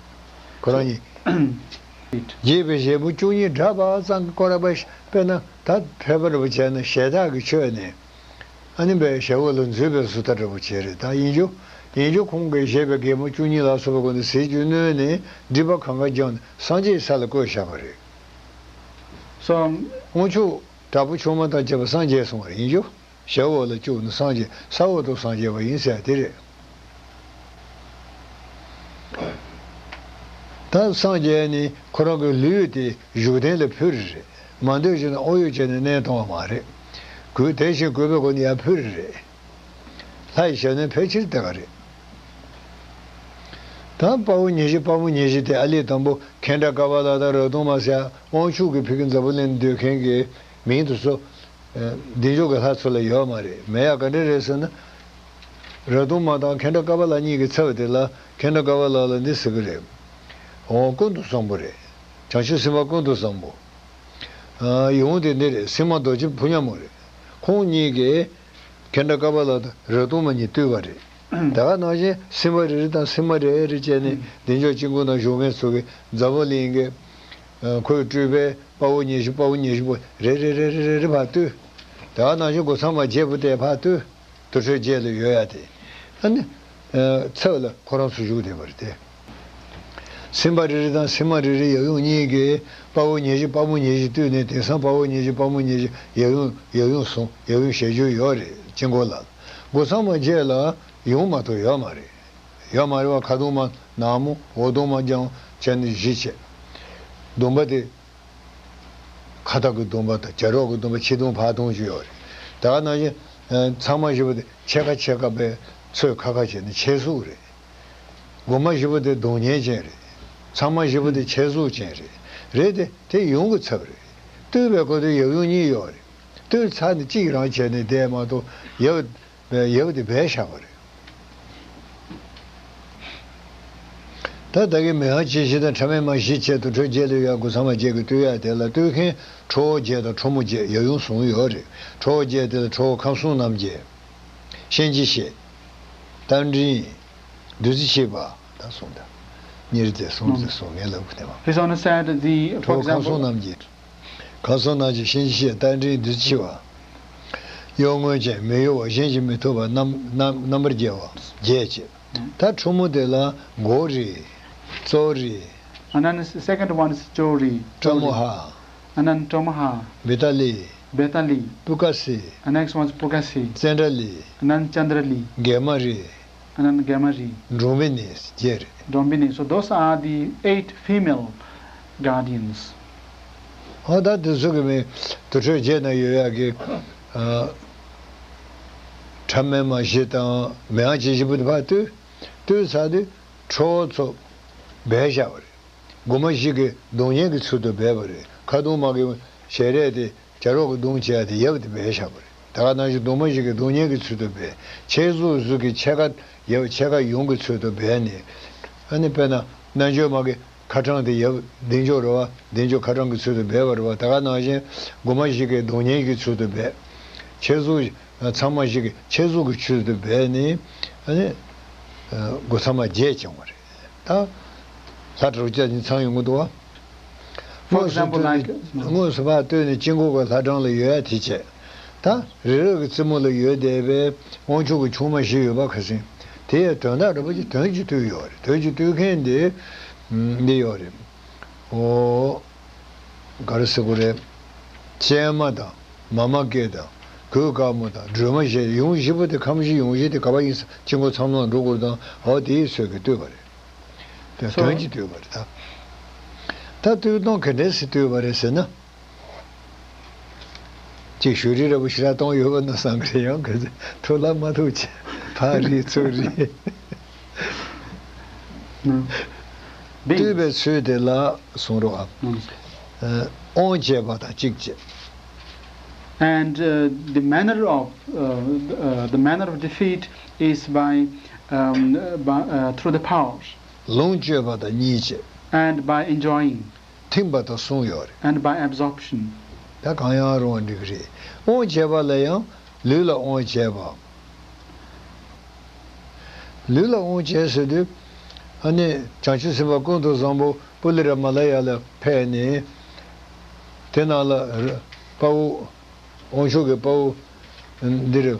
ཁོ་རང་གཉིས། རྒྱས་པའི་རྒྱལ་པོ་བཅུ་གཉིས་བསྒྲགས་པ་ཙམ་གྱིས་བསྐོར་བ། དཔེར་ན་ད་ཕལ་པ་འདྲ་པོ་བྱས་ན་ཞལ་ཏ་གིས་མཆོད་ནས། ཨ་ནི་པའི་ཞབས་འོག་ལ་འཛུལ་བའི་བཟོ་ལྟ་འདྲ་པོ་བྱས་རེད། ད་ཡིན་རྒྱུ། ཡིན་རྒྱུ་ཁོང་གིས་བཞད་པའི་རྒན་པོ་བཅུ་གཉིས་ལ་སོགས་པ་ཁོ་ནས་ཟས་བཅུད་བསྣོལ་ནས་སྒྲིབ་པ་གང་ག་སྦྱངས་ནས་སངས་རྒྱས་ས་ལ་བཀོད་བཞག་པ་རེད། སོ། དབང་ཕྱུག་དྲག་པོ་ཆུང་མ་དང་བཅས་པ་སངས་རྒྱས་སོང་བ་རེད། ཡིན་རྒྱུ། ཞབས་འོག་ལ་བཅུག་ནས་སངས་རྒྱས་ས་འོག་ཏུ་སངས་རྒྱས་པ་ཡིན་ཟེར་དེ་རེད། ད་སངས་རྒྱས་ནི་ཁོ་རང་གི་ལུས་དེ་བཞུགས་གདན་ལ་ཕུལ་རེད། མ་འདོད་བཞིན་དུ་ཨོ་ཡོད་བྱས་ནས་གནས་གཏོང་བ་མ་རེད། གུས་དེ་བཞིན་གུས་པའི་སྒོ་ནས་ཡར་ཕུལ་རེད། ལྷ་ཡི་ཞལ་ནི་ཕལ་ཆེར་དེ་ག་རེད། ད་དཔའ་བོ་ཉི་ཤུ། དཔའ་མོ་ཉི་ཤུ་དེ་ཨ་ལི་དང་པོ་ཁེ་ཏྲ་ཀ་པ་ལ་དང་ར་དུང་མ་ཟེར་དབང་ཕྱུག་གི་ཕི་གི་འཛམ་བུ་གླིང་སྡོད་མཁན་གྱི་མིང་དུ་སོ། ཨ། བདེ་མཆོག་གི་ལྷ་ཚོ་ལ་ཡོད་མ་རེད། མེད་ཡ་ག་འདྲ་རེད་ཟེར་ན། ར་དུང་མ་དང་ཁེ་ཏྲ་ཀ་པ་ལ་གཉིས་ཀྱི་ཚབ་དེ་ལ་ཁེ་ཏྲ་ཀ་པ་ལ་ལ་འདི་ཟེར་གི་རེད། འོ། ཀུན་ཏུ་བཟང་པོ་རེད། བྱང་ཆུབ་སེམས་དཔའ་ཀུན་ཏུ་བཟང་པོ། ཨ། ཡུམ་དེ་འདི་རེད། སེམས་མ་རྡོ་རྗེ་ཕོ་ཉ་མོ་རེད། ཁོང་གཉིས་ཀྱིས་ཁེ་ཏྲ་ཀ་པ་ལ་དང་ར་དུང་མ་གཉིས་བཏུལ་བ་རེད། ད་ག་ནང་བཞིན་སེམས་དཔའ་རེ་རེ་དང་སེམས་མ་རེ་རེ་བྱས་ནས་བདེ་མཆོག་དཀྱིལ་འཁོར་ནང་བཞུགས་མཁན་ཚོ་གིས་འཛམ་བུ་གླིང་གི། ཨ། ཁོའི་སྤྲུལ་པའི་དཔའ་བོ་ཉི་ཤུ། དཔའ་བོ་ཉི་ཤུ་པོ་རེ་རེ་རེ་རེ་རེ་རེ་ཕར་བཏུལ། ད་ག་ནང་བཞིན་སྒོ་ཚང་མ་བརྒྱད་པོ་དེ་ཕར་བཏུལ། དུར་ཁྲོད་བརྒྱད་ལ་ཡོད་ཡ་དེ། ཨ་ནི། ཨ། ཚབ་ལ་ཁོ་རང་ཚོ་བཞུགས་བསྡད་པ་རེད་དེ། སེམས་དཔའ་རེ་རེ་དང་སེམས་མ་རེ་རེ་ཡབ་ཡུམ་གཉིས་ཀྱིས་དཔའ་བོ་ཉི་ཤུ། དཔའ་མོ་ཉི་ཤུ་བཏུལ་ནས། དེང་སང་དཔའ་བོ་ཉི་ཤུ། དཔའ་མོ་ཉི་ཤུ། ཡབ་ཡུམ། ཡབ་ཡུམ་གསུམ། ཡབ་ཡུམ་ཞལ་བསྒྱུར་ཡོད་རེད། དཀྱིལ་འཁོར་ལ། སྒོ་ཚང་མ་བརྒྱད་ལ་ཡུམ་མ་གཏོགས་ཡོད་མ་རེད། ཡོད་མ་རེད་པ། ཁ་གདུང་མ་ནག་མོ། འོག་གདུང་མ་ལྗང་བྱས་ནས་བཞི་བྱས། གདུང་པ་དེ། ཁ་བཏགས་ཀྱི་གདུང་པ་དང་། བྱ་རོག་གི་གདུང་པ། ཕྱི་གདུང་ཕར་གདུང་བཅས་ཡོད་རེད། ད་ག་ནང་བཞིན། ཨ། ཚང་མ་བཞི་པོ་དེ་ཕྱེད་ཀ་ཕྱེད་ཀ་པའི་ཚོས་ཁ་ཁ་བྱས་ནས་ཕྱེད་གཟུགས་རེད། སྒོ་མ་བཞི་པོ་དེ་གདོང་བརྙན་ཅན་རེད། ཚང་མ་བཞི་པོ་དེ་ཕྱེད་གཟུགས་ཅན་རེད། རེད་དེ། དེ་ཡུམ་གྱི་ཚབ་རེད། བཏུལ་བའི་སྐབས་དུ་ཡབ་ཡུམ་གཉིས་ཡོད་རེད། བཏུལ་ཚར་ནས་གཅིག་རང་བྱས་ནས་བསྡད་མ་གཏོགས། ཡབ། ཡབ་དེ་སྦས་བཞག་པ་རེད། ད་ད་གིན་མི་ཕམ་གྱི་ཞིང་དང་ཕྲ་མེན་མ་བཞི་བྱས། དུར་ཁྲོད་བརྒྱད་ལ་ཡོད་ཡ། སྒོ་ཚང་མ་བརྒྱད་ཀྱིས་བཏུལ་ཡ་དེ་ལ་བཏུལ་མཁན་ཁྲོ་བོ་བརྒྱད་དང་ཁྲོ་མོ་བརྒྱད། ཡབ་ཡུམ་གསུམ་ཡོད་རེད། ཁྲོ་བོ་བརྒྱད་དེ་ལ་ཁྲོ་བོ་ཁམས་གསུམ་རྣམ་རྒྱལ། གཤིན་རྗེ་གཤེད། རྟ་མགྲིན། བདུད་རྩི་ཆིབས་པ། ད་གསུམ་ད། གཉིས་རེད་དེ། གསུམ་རེད་དེ། གསུམ་ངེས་ལ་ཕུ་ནས་མ། His Honour said the, for ཁྲོ་བོ་ཁམས་གསུམ་example, རྣམ་རྒྱལ། ཁམས་གསུམ་རྣམ་རྒྱལ། གཤིན་རྗེ་གཤེད། རྟ་མགྲིན། བདུད་རྩི་ཆིབས་པ། གཡོ་སྔོན་ཅན། མི་གཡོ་བ། གཞན་གྱིས་མི་ཐུབ་པ། རྣམ་རྣམ་རྣམ་པར་རྒྱལ་བ་བརྒྱད་བྱས། ད་ཁྲོ་མོ་དེ་ལ་མགོ་རེད། ཙོ་རེད། And then the second one is Chori. སྤྲ་མོ་ཧ། And then Tomaha. བེ་ཏཱ་ལི། Betali. པུ་ཀ་སི། And next one is Pukasi. ཙནྡྲ་ལི། And then Chandrali. གེ་མ་རི། And then Gemari. འབྲོང་བི་ནི་བརྒྱད་རེད། Dombini. So those are the eight female guardians. ཨོ། ད་དེ་ཚོ་གི་མིང་དུར་ཁྲོད་བརྒྱད་ན་ཡོད་ཡག་གི། ཨ། ཕྲ་མེན་མ་བཞི་དང་མི་ཕམ་གྱི་བཞི་པོ་དེ་ཕར་བཏུལ། བཏུལ་ཚར་དུས་ཁྲོ་བོ་ཚོ་སྦས་བཞག་པ་རེད། སྒོ་མ་བཞི་གི་གདོང་བརྙན་གྱི་ཚུལ་དུ་སྦས་པ་རེད། ཁ་གདུང་མ་གི་ཞལ་རས་དེ་བྱ་རོག་གི་གདུང་བྱས་ཏེ་ཡབ་དེ་སྦས་བཞག་པ་རེད། ད་ག་ནང་བཞིན་གདོང་མ་བཞི་གི་གདོང་བརྙན་གྱི་ཚུལ་དུ་སྦས། ཕྱེད་གཟུགས་གཟུགས་ཀྱི་ཕྱེད་ཀ་ཡབ་ཕྱེད་ཀ་ཡུམ་གྱི་ཚུལ་དུ་སྦས་ནས། ཨ་ནི་དཔེར་ན་རྣལ་འབྱོར་མ་གི་ཁ་བྲང་དེ་ཡབ་བདེ་མཆོག་རེད་པ། བདེ་མཆོག་ཁ་བྲང་གི་ཚུལ་དུ་སྦས་པ་རེད་པ། ད་ག་ནང་བཞིན་སྒོ་མ་བཞི་གི་གདོང་བརྙན་གྱི་ཚུལ་དུ་སྦས། ཕྱེད་གཟུགས། ཚང་མ་བཞི་གི་ཕྱེད་གཟུགས་ཀྱི་ཚུལ་དུ་སྦས་ནས། ཨ་ནི། སྒོ་ཚང་མ་བརྒྱད་བྱུང་བ་རེད། ད་ལྷ་དྲུག་ཅུ་ནི་ཚང་ཡོང་གི་འདུག་པ། For དངོས་སུ་example, བཏོན་ནས། like དངོས་སུ་ཕར་བཏོན་ནས་དཀྱིལ་འཁོར་གྱི་ལྷ་གྲངས་ལ་ཡོད་ཡ་དེ་བྱས། ད་རི་རབ་ཀྱི་རྩེ་མོ་ལ་ཡོད་བསྡད་པའི་དབང་ཕྱུག་གི་ཆུང་མ་བཞི་ཡོད་པ་ཁ་སང་། དེ་ཡི་དོན་དག་འདྲ་པོ་ཅིག་དོན་གཅིག་བཏུལ་ཡོད་རེད། དོན་གཅིག་བཏུལ་མཁན་དེ་འདི་ཡོད་རེད། ཨོ། ག་རེ་ཟེར་དགོས་རེད། སྤྱན་མ་དང་། མ་མ་སྐད་དང་། གོས་དཀར་མོ་དང་། སྒྲོལ་མ་ཞེས་ཡུམ་བཞི་པོ་དེ། ཁམས་བཞི་ཡུམ་བཞི་དེ་ག་པར་ཡིན་ས། དཀྱིལ་འཁོར་ཚང་མ་འགྲོ་དགོས་དང་། འོ་དེའི་ཚོད་ཀྱིས་བཏུལ་བ་རེད། དེ། སོ། དོན་གྱིས་བཏུལ་བ་རེད་ད། ད་བཏུལ་སྟངས་ག་འདྲས་སེ་བཏུལ་བ་རེད་ཟེར་ན། ཅིག་ཞུ་རིགས་འདྲ་པོ་ཞེ་དྲག་གཏོང་ཡོད་པ་ན་བསམ་གི་རེད། ཡང་ག་ཚོད་ཐུགས་ལ་མ་ཐུག་བྱས་ཕར་རིགས་ཚུར་རིགས། ནོ། བལྟོས་པའི་ཚུལ་དེ་ལ་གསུང་རོགས། ཨ། ནོ། ཨ། དབང་བྱས་པ་དང་གཅིག་བྱས། And uh, the manner of uh, the, uh, the manner of defeat is by, um, uh, by uh, through the powers. ལོངས་སྤྱོད་པ་དང་གཉིས་བྱས། And by enjoying. ཐིམ་པ་དང་གསུམ་ཡོད་རེད། And by absorption. ད་གང་ཡང་རུང་བ་འགྲིག་གི་རེད། དབང་བྱས་པ་ལ་ཡང་ལུས་ལ་དབང་བྱས་པ། ལུས་ལ་དབང་བྱས་ཟེར་དུས། ཨ་ནི་བྱང་ཆུབ་སེམས་དཔའ་ཀུན་ཏུ་བཟང་པོ་པུ་ལི་ར་མ་ལ་ཡ་ལ་ཕེབས་ནས། དེ་ནང་ལ་ར་དཔའ་བོ། དབང་ཕྱུག་གི་དཔའ་བོ་འདིར་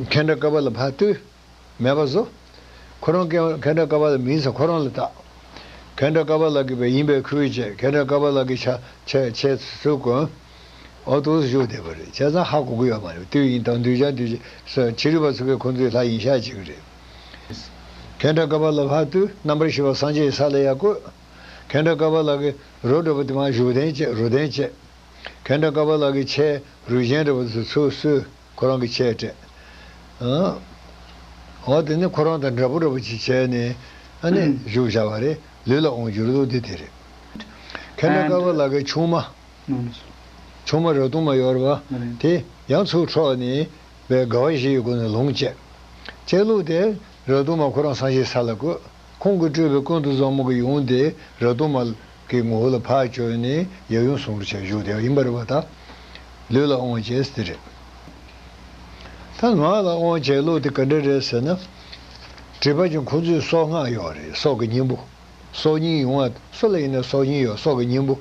ཁེ་ཏྲ་ཀ་པ་ལ་ཕར་བཏུལ། མེད་པ་བཟོ། ཁོ་རང་ཁེ་ཁེ་ཏྲ་ཀ་པ་ལ་མིང་ས་ཁོ་རང་ལ་བཏགས། ཁེ་ཏྲ་ཀ་པ་ལ་གི་བས་ཡིན་པའི་ཁུལ་བྱས། ཁེ་ཏྲ་ཀ་པ་ལ་གི་ཆ་ཆ་ཆས་ཚུར་གོན། ཨོ་ཏོག་བཞུགས་བསྡད་པ་རེད། བྱས་ཙང་ཧ་གོ་གི་ཡོད་མ་རེད། བཏུལ་ཡིན་དང་གདུལ་བྱ་འདུལ་བྱེད་ས་ཕྱི་རོལ་པ་ཚོ་གི་ཁོང་ཚོའི་ལྷ་ཡིན་ཤག་ཅིག་རེད། ཁེ་ཏྲ་ཀ་པ་ལ་ཕར་བཏུལ། རྣམ་པར་ཤེས་པ་སངས་རྒྱས་ས་ལ་ཡར་བཀོད། ཁེ་ཏྲ་ཀ་པ་ལ་གི་རོ་འདྲ་པོ་དེ་མར་བཞུགས་གདན་བྱས། རུ་གདན་བྱས། ཁེ་ཏྲ་ཀ་པ་ལ་གི་ཆས་རུས་ཆེན་འདྲ་པོ་ཚོ་ཚུར་གསོལ། ཁོ་རང་གི་ཆས་སྤྲས། ཨང་། འོ་དེ་ནི་ཁོ་རང་དང་འདྲ་པོ་འདྲ་པོ་ཅིག་བྱས་ནས་ཨ་ནི་བཞུགས་བཞག་པ་རེད། ལུས་ལ་དབང་བསྒྱུར་ལུགས་འདི་དེ་རེད། ཁེ་ཏྲ་ཀ་པ་ལ་གི་ཆུང་མ། ཆུང་མ་རབ་གཏུམ་མ་ཡོད་རེད་པ། དེ་ཡང་ཚུར་འཕྲོག་ནས་པའི་དགའ་བ་བཞི་ཡི་སྒོ་ནས་ལོངས་སྤྱད། སྤྱད་ལུགས་དེ་རབ་གཏུམ་མ་ཁོ་རང་སངས་རྒྱས་ས་ལ་བཀོད། ཁོང་གིས་སྤྲུལ་པའི་ཀུན་ཏུ་བཟང་མོ་གི་ཡོན་ཏན་རབ་གཏུམ་མ་གི་ངོ་བོ་ལ་ཕར་བཅོས་ནས་ཡབ་ཡུམ་ཟུང་དུ་ཆ་བཞུགས་བསྡད་པ་ཡིན་པ་རེད་པ། ད་ལུས་ལ་དབང་བྱས་ཟེར་དེ་རེད། ད་ངག་ལ་དབང་བྱས་ལུགས་དེ་ག་འདྲ་རེད་ཟེར་ན། སྒྲིབ་པ་ཅན་ཁོ་ཚོའི་སྲོག་སྔགས་ཡོད་རེད། སྲོག་གི་སྙིང་པོ། སྲོག་སྙིང་ཡོང་བ་སུ་ལ་ཡིན་ན་སྲོག་སྙིང་ཡོད། སྲོག་གི་སྙིང་པོ།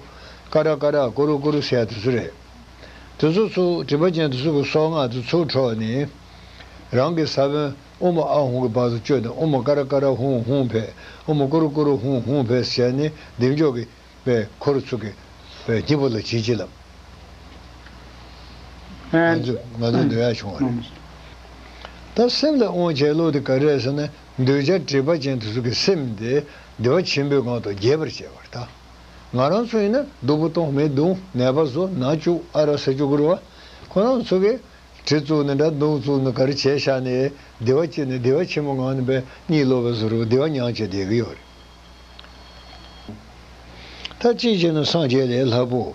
ཀ་ར་ཀ་ར་ཀུ་རུ་ཀུ་རུ་ཟེར་ཡ་དེ་ཚོ་རེད། དེ་ཚོ་ཚུར་སྒྲིབ་པ་ཅན་དེ་ཚོ་གི་སྲོག་སྔགས་དེ་ཚུར་འཕྲོག་ནས། རང་གི་ས་བོན་ཨོཾ་ཨཱཿཧཱུྃ་གི་བར་དུ་བསྐྱོད་དེ། ཨོཾ་ཀ་ར་ཀ་ར་ཧཱུྃ་ཧཱུྃ་ཕཊ། ཨོཾ་ཀུ་རུ་ཀུ་རུ་ཧཱུྃ་ཧཱུྃ་ཕཊ་ཟེར་ནས་བདེ་མཆོག་གི་པའི་འཁོར་ཚོ་གི་པའི་སྙིང་པོ་ལ་བྱིན་གྱིས་བརླབས། ང་ཚོ་ང་ཚོ་འདོད་ཡག་བྱུང་བ་རེད། ད་སེམས་ལ་དབང་བྱས་ལུགས་དེ་ག་རེ་རེད་ཟེར་ན། འདོད་ཆགས་སྒྲིབ་པ་ཅན་དེ་ཚོ་གི་སེམས་དེ་བདེ་བ་ཆེན་པོའི་ངང་དུ་རྒྱས་པར་བྱེད་པར་ད། ང་རང་ཚོ་ཡིན་ན་སྡུག་པོ་གཏོང་མི་གདུང་ནད་པ་བཟོ་ན་བཅུག་ཨ་ར་ཟ་བཅུག་གི་རེད་བ། ཁོ་རང་ཚོ་གིས་གྲི་བཙུགས་ནས་འདྲ་མདུང་བཙུགས་ནས་ག་རེ་བྱས་བཞག་ནས་བདེ་བ་སྐྱེས་ནས་བདེ་བ་ཆེན་པོ་ངང་ནས་པའི་གཉིད་ལོག་པའི་བཟོ་འདྲ་བདེ་བ་མྱངས་བྱས་བསྡད་ཀྱི་ཡོད་རེད། ད་གཅིག་བྱས་ན་སངས་རྒྱས་ལས་སླ་པོ།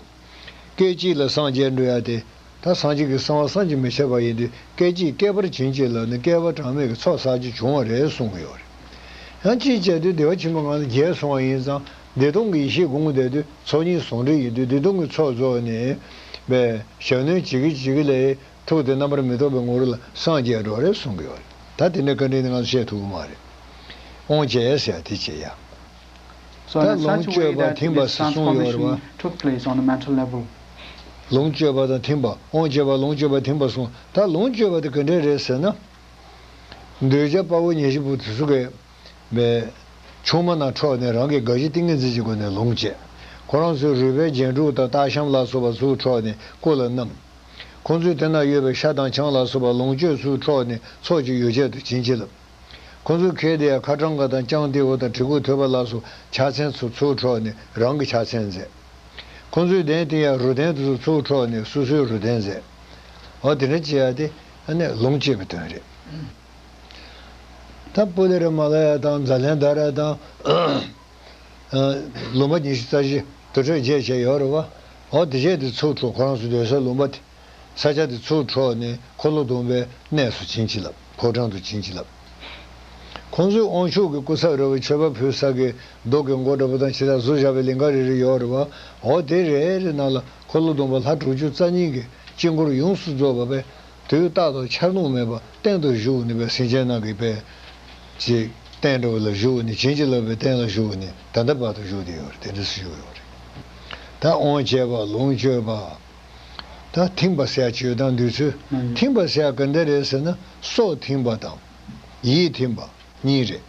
སྐད་ཅིག་ལ་སངས་རྒྱས་འགྲོ་ཡ་དེ། ད་སངས་རྒྱས་ཀྱི་གསང་བ་བསམ་གྱིས་མི་ཁྱབ་པ་ཡིན་དུས་སྐད་ཅིག་བསྐལ་པར་བྱིན་གྱིས་བརླབས་ནས་བསྐལ་པ་གྲངས་མེད་ཀྱི་ཚོགས་བསགས་རྒྱུ་བྱུང་བ་རེད་གསུང་གི་ཡོད་རེད། ཡང་གཅིག་བྱས་དུས་བདེ་བ་ཆེན་པོ་ངང་ལ་རྒྱས་སོང་བ་ཡིན་ཙང་བདེ་སྟོང་གི་ཡེ་ཤེས་སྒོམ་བསྡད་དུས་ཚོགས་གཉིས་ཟུང་འབྲེལ་ཡིན་དུས་བདེ་སྟོང་གི་ཚོགས་རྫོགས་ནས་པའི་ཞབས་གནོན་བྱེད་ཀྱི་བྱེད་ཀྱི་ལས་ཐུགས་དེ་རྣམ་པར་མི་རྟོག་པའི་ངོ་བོ་ལ་སངས་རྒྱས་འགྲོ་རེད་གསུང་གི་ཡོད་རེད། ད་དེ་འདྲའི་བཀའ་དྲིན་དེ་ང་ཚོ་བཤད་ཐུབ་ཀྱི་མ་རེད། དབང་བྱས་ཟེར་ཡ་དེ་བྱེད་ཡ། So ད in ལོངས་such a སྤྱོད་way པ་that ཐིམ་པ this གསུངས་ཡོད་རེད་བ། Transformation took place on a mental level. ལོངས་སྤྱོད་པ་དང་ཐིམ་པ། དབང་བྱས་པ་ལོངས་སྤྱོད་པ་ཐིམ་པ་གསུངས། ད་ལོངས་སྤྱོད་པ་དེ་ག་འདྲས་རེད་ཟེར་ན། འདོད་ཆགས་དཔའ་བོ་ཉེར་བཞི་པོ་དེ་ཚོ་གི་མེ་ཆུང་མ་ནང་འཕྲོག་ནས་རང་གི་དགའ་བཞི་ཏིང་ངེ་འཛིན་གྱི་སྒོ་ནས་ལོངས་སྤྱད། ཁོ་རང་ཚོའི་རུས་པའི་རྒྱན་དྲུག་དང་སྟག་ཤམ་ལ་སོགས་པ་ཚུར་འཕྲོག་ནས་སྐུ་ལ་བསྣམས། ཁོ་ཚོའི་དེ་ན་ཡོད་པའི་ཤ་དང་ཆང་ལ་སོགས་པ་ལོངས་སྤྱོད་ཚུར་འཕྲོག་ནས་ཚོགས་ཀྱི་ཡོ་བྱད་དུ་བྱིན་གྱིས་བརླབས། ཁོ་ཚོའི་ཁེ་དེ་ཡང་ཁ་གྲངས་ཀ་དང་ལྕང་ཏེའུ་དང་གྲི་གུག་ཐོད་པ་ལ་སོགས་ཕྱག་མཚན་ཚུར་ཚུར་འཕྲོག་ནས་རང་གི་ཕྱག་མཚན་མཛད། ཁོ་ཚོའི་གདན་དེ་ཡང་རུ་གདན་དེ་ཚོ་ཚུར་འཕྲོག་ནས་སོ་སོའི་རུ་གདན་མཛད། འོ་དེ་འདྲ་བྱེད་ཡ་དེ་ཨ་ནི་ལོངས་སྤྱོད་པའི་དོན་རེད། ད་པུ་ལེ་ར་མ་ལ་ཡ་དང་ཛ་ལན་དྷ་ར་དང་། ལུང་པ་ཉི་ཤུ་རྩ་བཞི་དུར་ཁྲོད་བརྒྱད་བྱས་ཡོད་རེད་བ། འོ་དེ་བྱས་དེ་ཚུར་འཕྲོག་ཁོ་རང་ཚོ་སྡོད་སའི་ལུང་པ་དེ། ས་ཆ་དེ་ཚུར་འཕྲོག་ནས་འཁོར་ལོ་སྡོམ་པའི་གནས་སུ་བྱིན་གྱིས་བརླབས། ཕོ་བྲང་དུ་བྱིན་གྱིས་བརླབས། ཁོང་ཚོས་དབང་ཕྱུག་གི་སྐུ་ཚབ་ར་བའི་མཆོད་པ་ཕུལ་ས་གི་རྡོ་གི་མགོ་འདྲ་པོ་དང་ཇི་ལྟར་བཟོ་བཞག་པའི་ལིང་ག་རེ་རེ་ཡོད་རེད་བ། འོ་དེ་རེ་རེ་ནང་ལ་འཁོར་ལོ་སྡོམ་པ་ལྷ་དྲུག་ཅུ་རྩ་གཉིས་ཀྱི་དཀྱིལ་འཁོར་ཡོངས་སུ་རྫོགས་པ་པས་དུས་རྟག་ཏུ་འཆར་སྣང་མེད་པར་སྟེང་དུ་བཞུགས་ནས་པའི་སེམས་ཅན་རྣམས་ཀྱི་པའི་ཅིག་སྟེང་འདྲ་བོ་ལ་བཞུགས་ནས་བྱིན་གྱིས་བརླབས་པའི་སྟེང་ལ་བཞུགས་ནས་ད་ལྟ་བར་དུ་བཞུགས་བསྡད་ཡོད་རེད། དེ་འདྲ་སུ་བཞུགས་ཡོད་རེད། ད་དབང་བྱས་པ་ལོངས་སྤྱོད་པ། ད་ཐིམ་པ་ཟེར་ཡ་ཅིག་ཡོད་དང་འདུག་ཚུལ། ཨང་། ཐིམ་པ་ཟེར་ཡ་ག་འདྲ་རེད་ཟེར་ན་སྲོག་ཐིམ་པ་དང་ཡིད་ཐིམ་པ་གཉིས་རེད།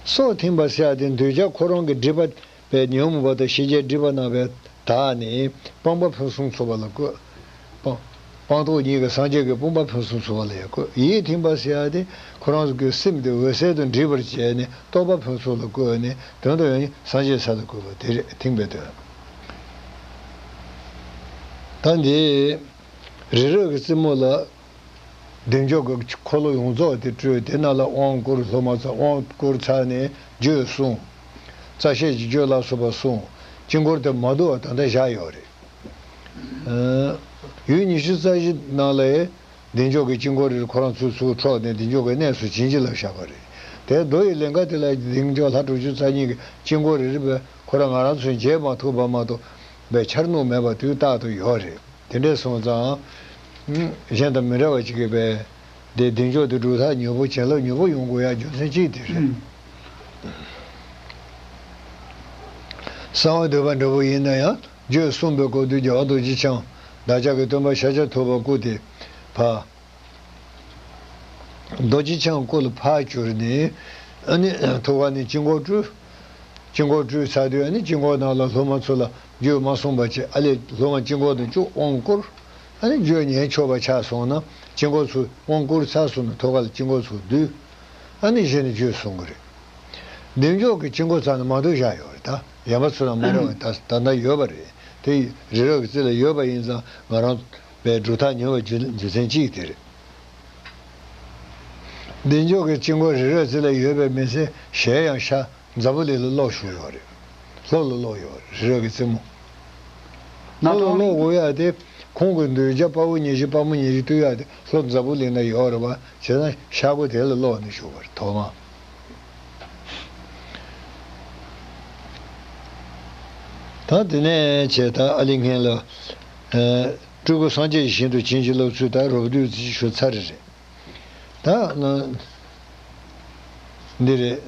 སྲོག་ཐིམ་པ་ཟེར་ཡ་དེ་འདོད་ཆགས་ཁོ་རང་གི་སྒྲིབ་པ་པའི་ཉོན་མོངས་པ་དང་ཤེས་བྱའི་སྒྲིབ་པ་རྣམས་པའི་དག་ནས་སྤངས་པ་ཕུན་སུམ་ཚོགས་པ་ལ་བཀོད། སྤངས་སྤངས་རྟོགས་གཉིས་ཀྱི་སངས་རྒྱས་ཀྱི་སྤངས་པ་ཕུན་སུམ་ཚོགས་པ་ལ་ཡང་བཀོད། ཡིད་ཐིམ་པ་ཟེར་ཡ་དེ་ཁོ་རང་ཚོ་གི་སེམས་དེ་འོད་གསལ་དུ་འདྲེས་པར་བྱས་ནས་རྟོགས་པ་ཕུན་ཚོགས་ལ་བཀོད་ནས་དོན་དུ་ཡང་སངས་རྒྱས་ས་ལ་བཀོད་པ་དེ་རེད། ཐིམ་པའི་དོན། ད་འདི་རི་རབ་ཀྱི་རྩེ་མོ་ལ་བདེ་མཆོག་གི་འཁོར་ལོ་ཡོངས་རྫོགས་དེ་སྤྲུལ། དེ་ནང་ལ་དབང་བསྐུར། སློབ་མ་ཚོ་དབང་བསྐུར་ཚར་ནས་རྒྱུད་གསུངས། རྩ་བཤད་ཀྱི་རྒྱུད་ལ་སོགས་པ་གསུངས། དཀྱིལ་འཁོར་དེ་མ་འདུལ་བ་ད་ལྟ་བཞག་ཡོད་རེད། ཡུལ་ཉི་ཤུ་རྩ་བཞི་ནང་ལ་བདེ་མཆོག་གི་དཀྱིལ་འཁོར་རེ་ཁོ་རང་ཚོས་ཚུར་འཕྲོག་ནས་བདེ་མཆོག་གི་གནས་སུ་བྱིན་གྱིས་བརླབས་བཞག་པ་རེད། དེ་མདོ་ཡི་ལིང་ག་དེ་ལ་བདེ་མཆོག་ལྷ་དྲུག་ཅུ་རྩ་གཉིས་ཀྱི་དཀྱིལ་འཁོར་རེ་རེ་བས་ཁོ་རང་ང་རང་ཚོས་མཇལ་མ་ཐུབ་པ་མ་གཏོགས་པའི་འཆར་སྣང་མེད་པ་དུས་རྟག་ཏུ་ཡོད་རེད། དེ་འདྲས་སོང་ཙང་གཞན་དང་མི་འདྲ་བ་ཅིག་གིས་པས་དེ་བདེ་མཆོག་དེ་སྒྲུབ་ཐབས་མྱུར་པོ་བྱིན་རླབས་མྱུར་པོ་ཡོང་དགོས་ཡ་རྒྱུ་མཚན་གཅིག་དེ་རེད། གསང་བ་འདུས་པ་འདྲ་པོ་ཡིན་ན་ཡང་རྒྱུད་གསུངས་པའི་སྐབས་དུས་རྒྱལ་བ་རྡོ་རྗེ་འཆང་བདག་ཅག་གི་སྟོན་པ་ཤཱཀྱ་ཐུབ་པ་སྐུ་དེ་ཕ་རྡོ་རྗེ་འཆང་སྐུ་ལ་ཕར་གྱུར་ནས་ཨ་ནི་ཐུགས་ཀ་ནས་དཀྱིལ་འཁོར་སྤྲུལ། དཀྱིལ་འཁོར་སྤྲུལ་ཚར་དུས་ཨ་ནི་དཀྱིལ་འཁོར་ནང་ལ་སློབ་མ་ཚོ་ལ་རྒྱུད་མ་གསུངས་པ་བྱས། ཨ་ལས་སློབ་མ་དཀྱིལ་འཁོར་དུ་བཅུག་དབང་བསྐུར། ཨ་ནི་རྒྱུད་ཉན་ཆོག་པ་ཆགས་སོང་ན་དཀྱིལ་འཁོར་ཚུར་དབང་བསྐུར་ཚར་སོང་ན་ཐུགས་ཀ་ལ་དཀྱིལ་འཁོར་ཚུར་བསྡུས། ཨ་ནི་གཞི་ནས་རྒྱུད་གསུང་གི་རེད། བདེ་མཆོག་གི་དཀྱིལ་འཁོར་ཚང་ནས་མ་འདུག་བཞག་ཡོད་རེད། ད་ཡན་པ་ཚོ་ལ་མ་རེད་བ། ད་ད་ལྟ་ཡོད་པ་རེད། དེ་རི་རབ་ཀྱི་རྩེ་ལ་ཡོད་པ་ཡིན་ཙང་ང་རང་པའི་སྒྲུབ་ཐབས་མྱུར་བའི་རྒྱུ་རྒྱུ་མཚན་གཅིག་དེ་རེད། བདེ་མཆོག་གི་དཀྱིལ་འཁོར་རི་རབ་རྩེ་ལ་ཡོད་པའི་མི་ཚེ་གཞན་ཡང་ཤར་འཛམ་བུ་གླིང་ལ་ལོག་བཞུགས་ཡོད་རེད། ལྷོ་ལ་ལོག་ཡོད་རེད། རི་རབ་ཀྱི་རྩེ་མོ། ལྷོ་ལ་ལོག་དགོས་ཡ་དེ་ཁོང་གི་གདུལ་བྱ་དཔའ་བོ་ཉི་ཤུ་དཔའ་མོ་ཉི་ཤུ་བཏུལ་ཡ་དེ་ལྷོ་འཛམ་བུ་གླིང་ན་ཡོད་རེད་བ། བྱས་ཙང་ཤར་སྒོ་དེ་ལ་ལོག་ནས་བཞུགས་པ་རེད་ཐོག་མ། ད་དེ་ནས་བྱས་ད་ཨ་ལི་སྔན་ལ་སྤྲུལ་སྐུ་སངས་རྒྱས་ཀྱི་ཞིང་དུ་བྱིན་གྱིས་བརླབས་ཚུལ་ད་རོབ་བསྡུས་ཅིག་ཞུ་ཚར་རེད། ད་ན་འདི་རེད།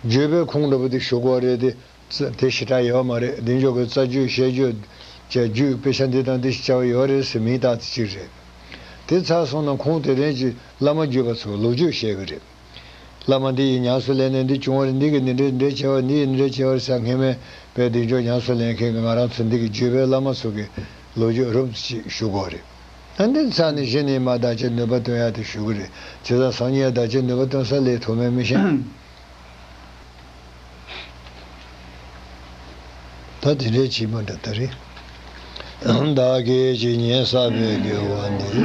བརྗོད་པའི་ཁུངས་འདྲ་པོ་དེ་ཞུ་དགོས་རེད་དེ། རྩ་དེ་ཞེ་དྲག་ཡོད་མ་རེད། བདེ་མཆོག་གི་རྩ་རྒྱུད་བཤད་རྒྱུད་བཅས་རྒྱུད་དཔེ་ཆ་འདི་དང་འདི་ཞིག་བྱ་བ་ཡོད་རེད་ཟེར་མིང་བཏགས་ཚེ་གཅིག་རེད། དེ་ཚར་སོང་ན་ཁོང་དེ་རིང་གི་བླ་མ་བརྒྱུད་པ་ཚོས་ལོ་རྒྱུས་བཤད་གི་རེད། བླ་མ་འདི་ཡིས་ཉམས་སུ་ལེན་ནས་འདི་བྱུང་བ་རེད། འདི་གིས་འདི་འདྲས་འདྲས་བྱས་པ། འདི་ཡིས་འདི་འདྲས་བྱས་པ་རེད་ཟེར། སྔན་མའི་བའི་བདེ་མཆོག་ཉམས་སུ་ལེན་མཁན་གྱི་ང་རང་ཚོ་འདི་གི་བརྒྱུད་པའི་བླ་མ་ཚོ་གི་ལོ་རྒྱུས་རོབ་ཅིག་ཞུ་དགོས་རེད། ཨ་འདི་ཚར་ནས་གཞི་ནས་མ་བདག་ཅག་ནུས་པ་བཏོན་ཡ་དེ་ཞུ་གི་རེད། བྱས་ཙང་སང་ཉིན་བདག་ཅག་ནུས་པ་བཏོན་ས་ལས་ཐུབ་མེད་མི་ཤེས། ད་དེ་འདྲའི་བྱེད་པ་འདྲ་ད་རེད། བདག་གིས་ཇི་སྙེད་བསགས་པའི་དགེ་བ་འདི།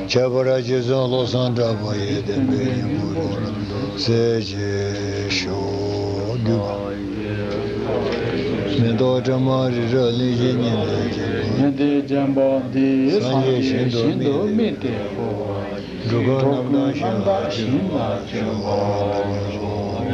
ཁྱད་པར་རྗེ་བཙུན་བློ་བཟང་གྲགས་པ་ཡི། བསྟན་པའི་སྙིང་པོ་ལ་སྩལ་ཞེས་ཞུ། བརྒྱུད་པ། མེ་ཏོག་དྲི་མ་རི་རབ་གླིང་བཞི་ཉི་ཟླ་གཅིག་པུ། ཉི་ཟླའི་བརྒྱན་པ་འདི། སངས་རྒྱས་ཞིང་དུ་དམིགས་ཏེ་འགྲོ། འགྲོ་ཀུན་རྣམ་དག་ཞིང་ལ་སྦྱོར་བར་ཤོག།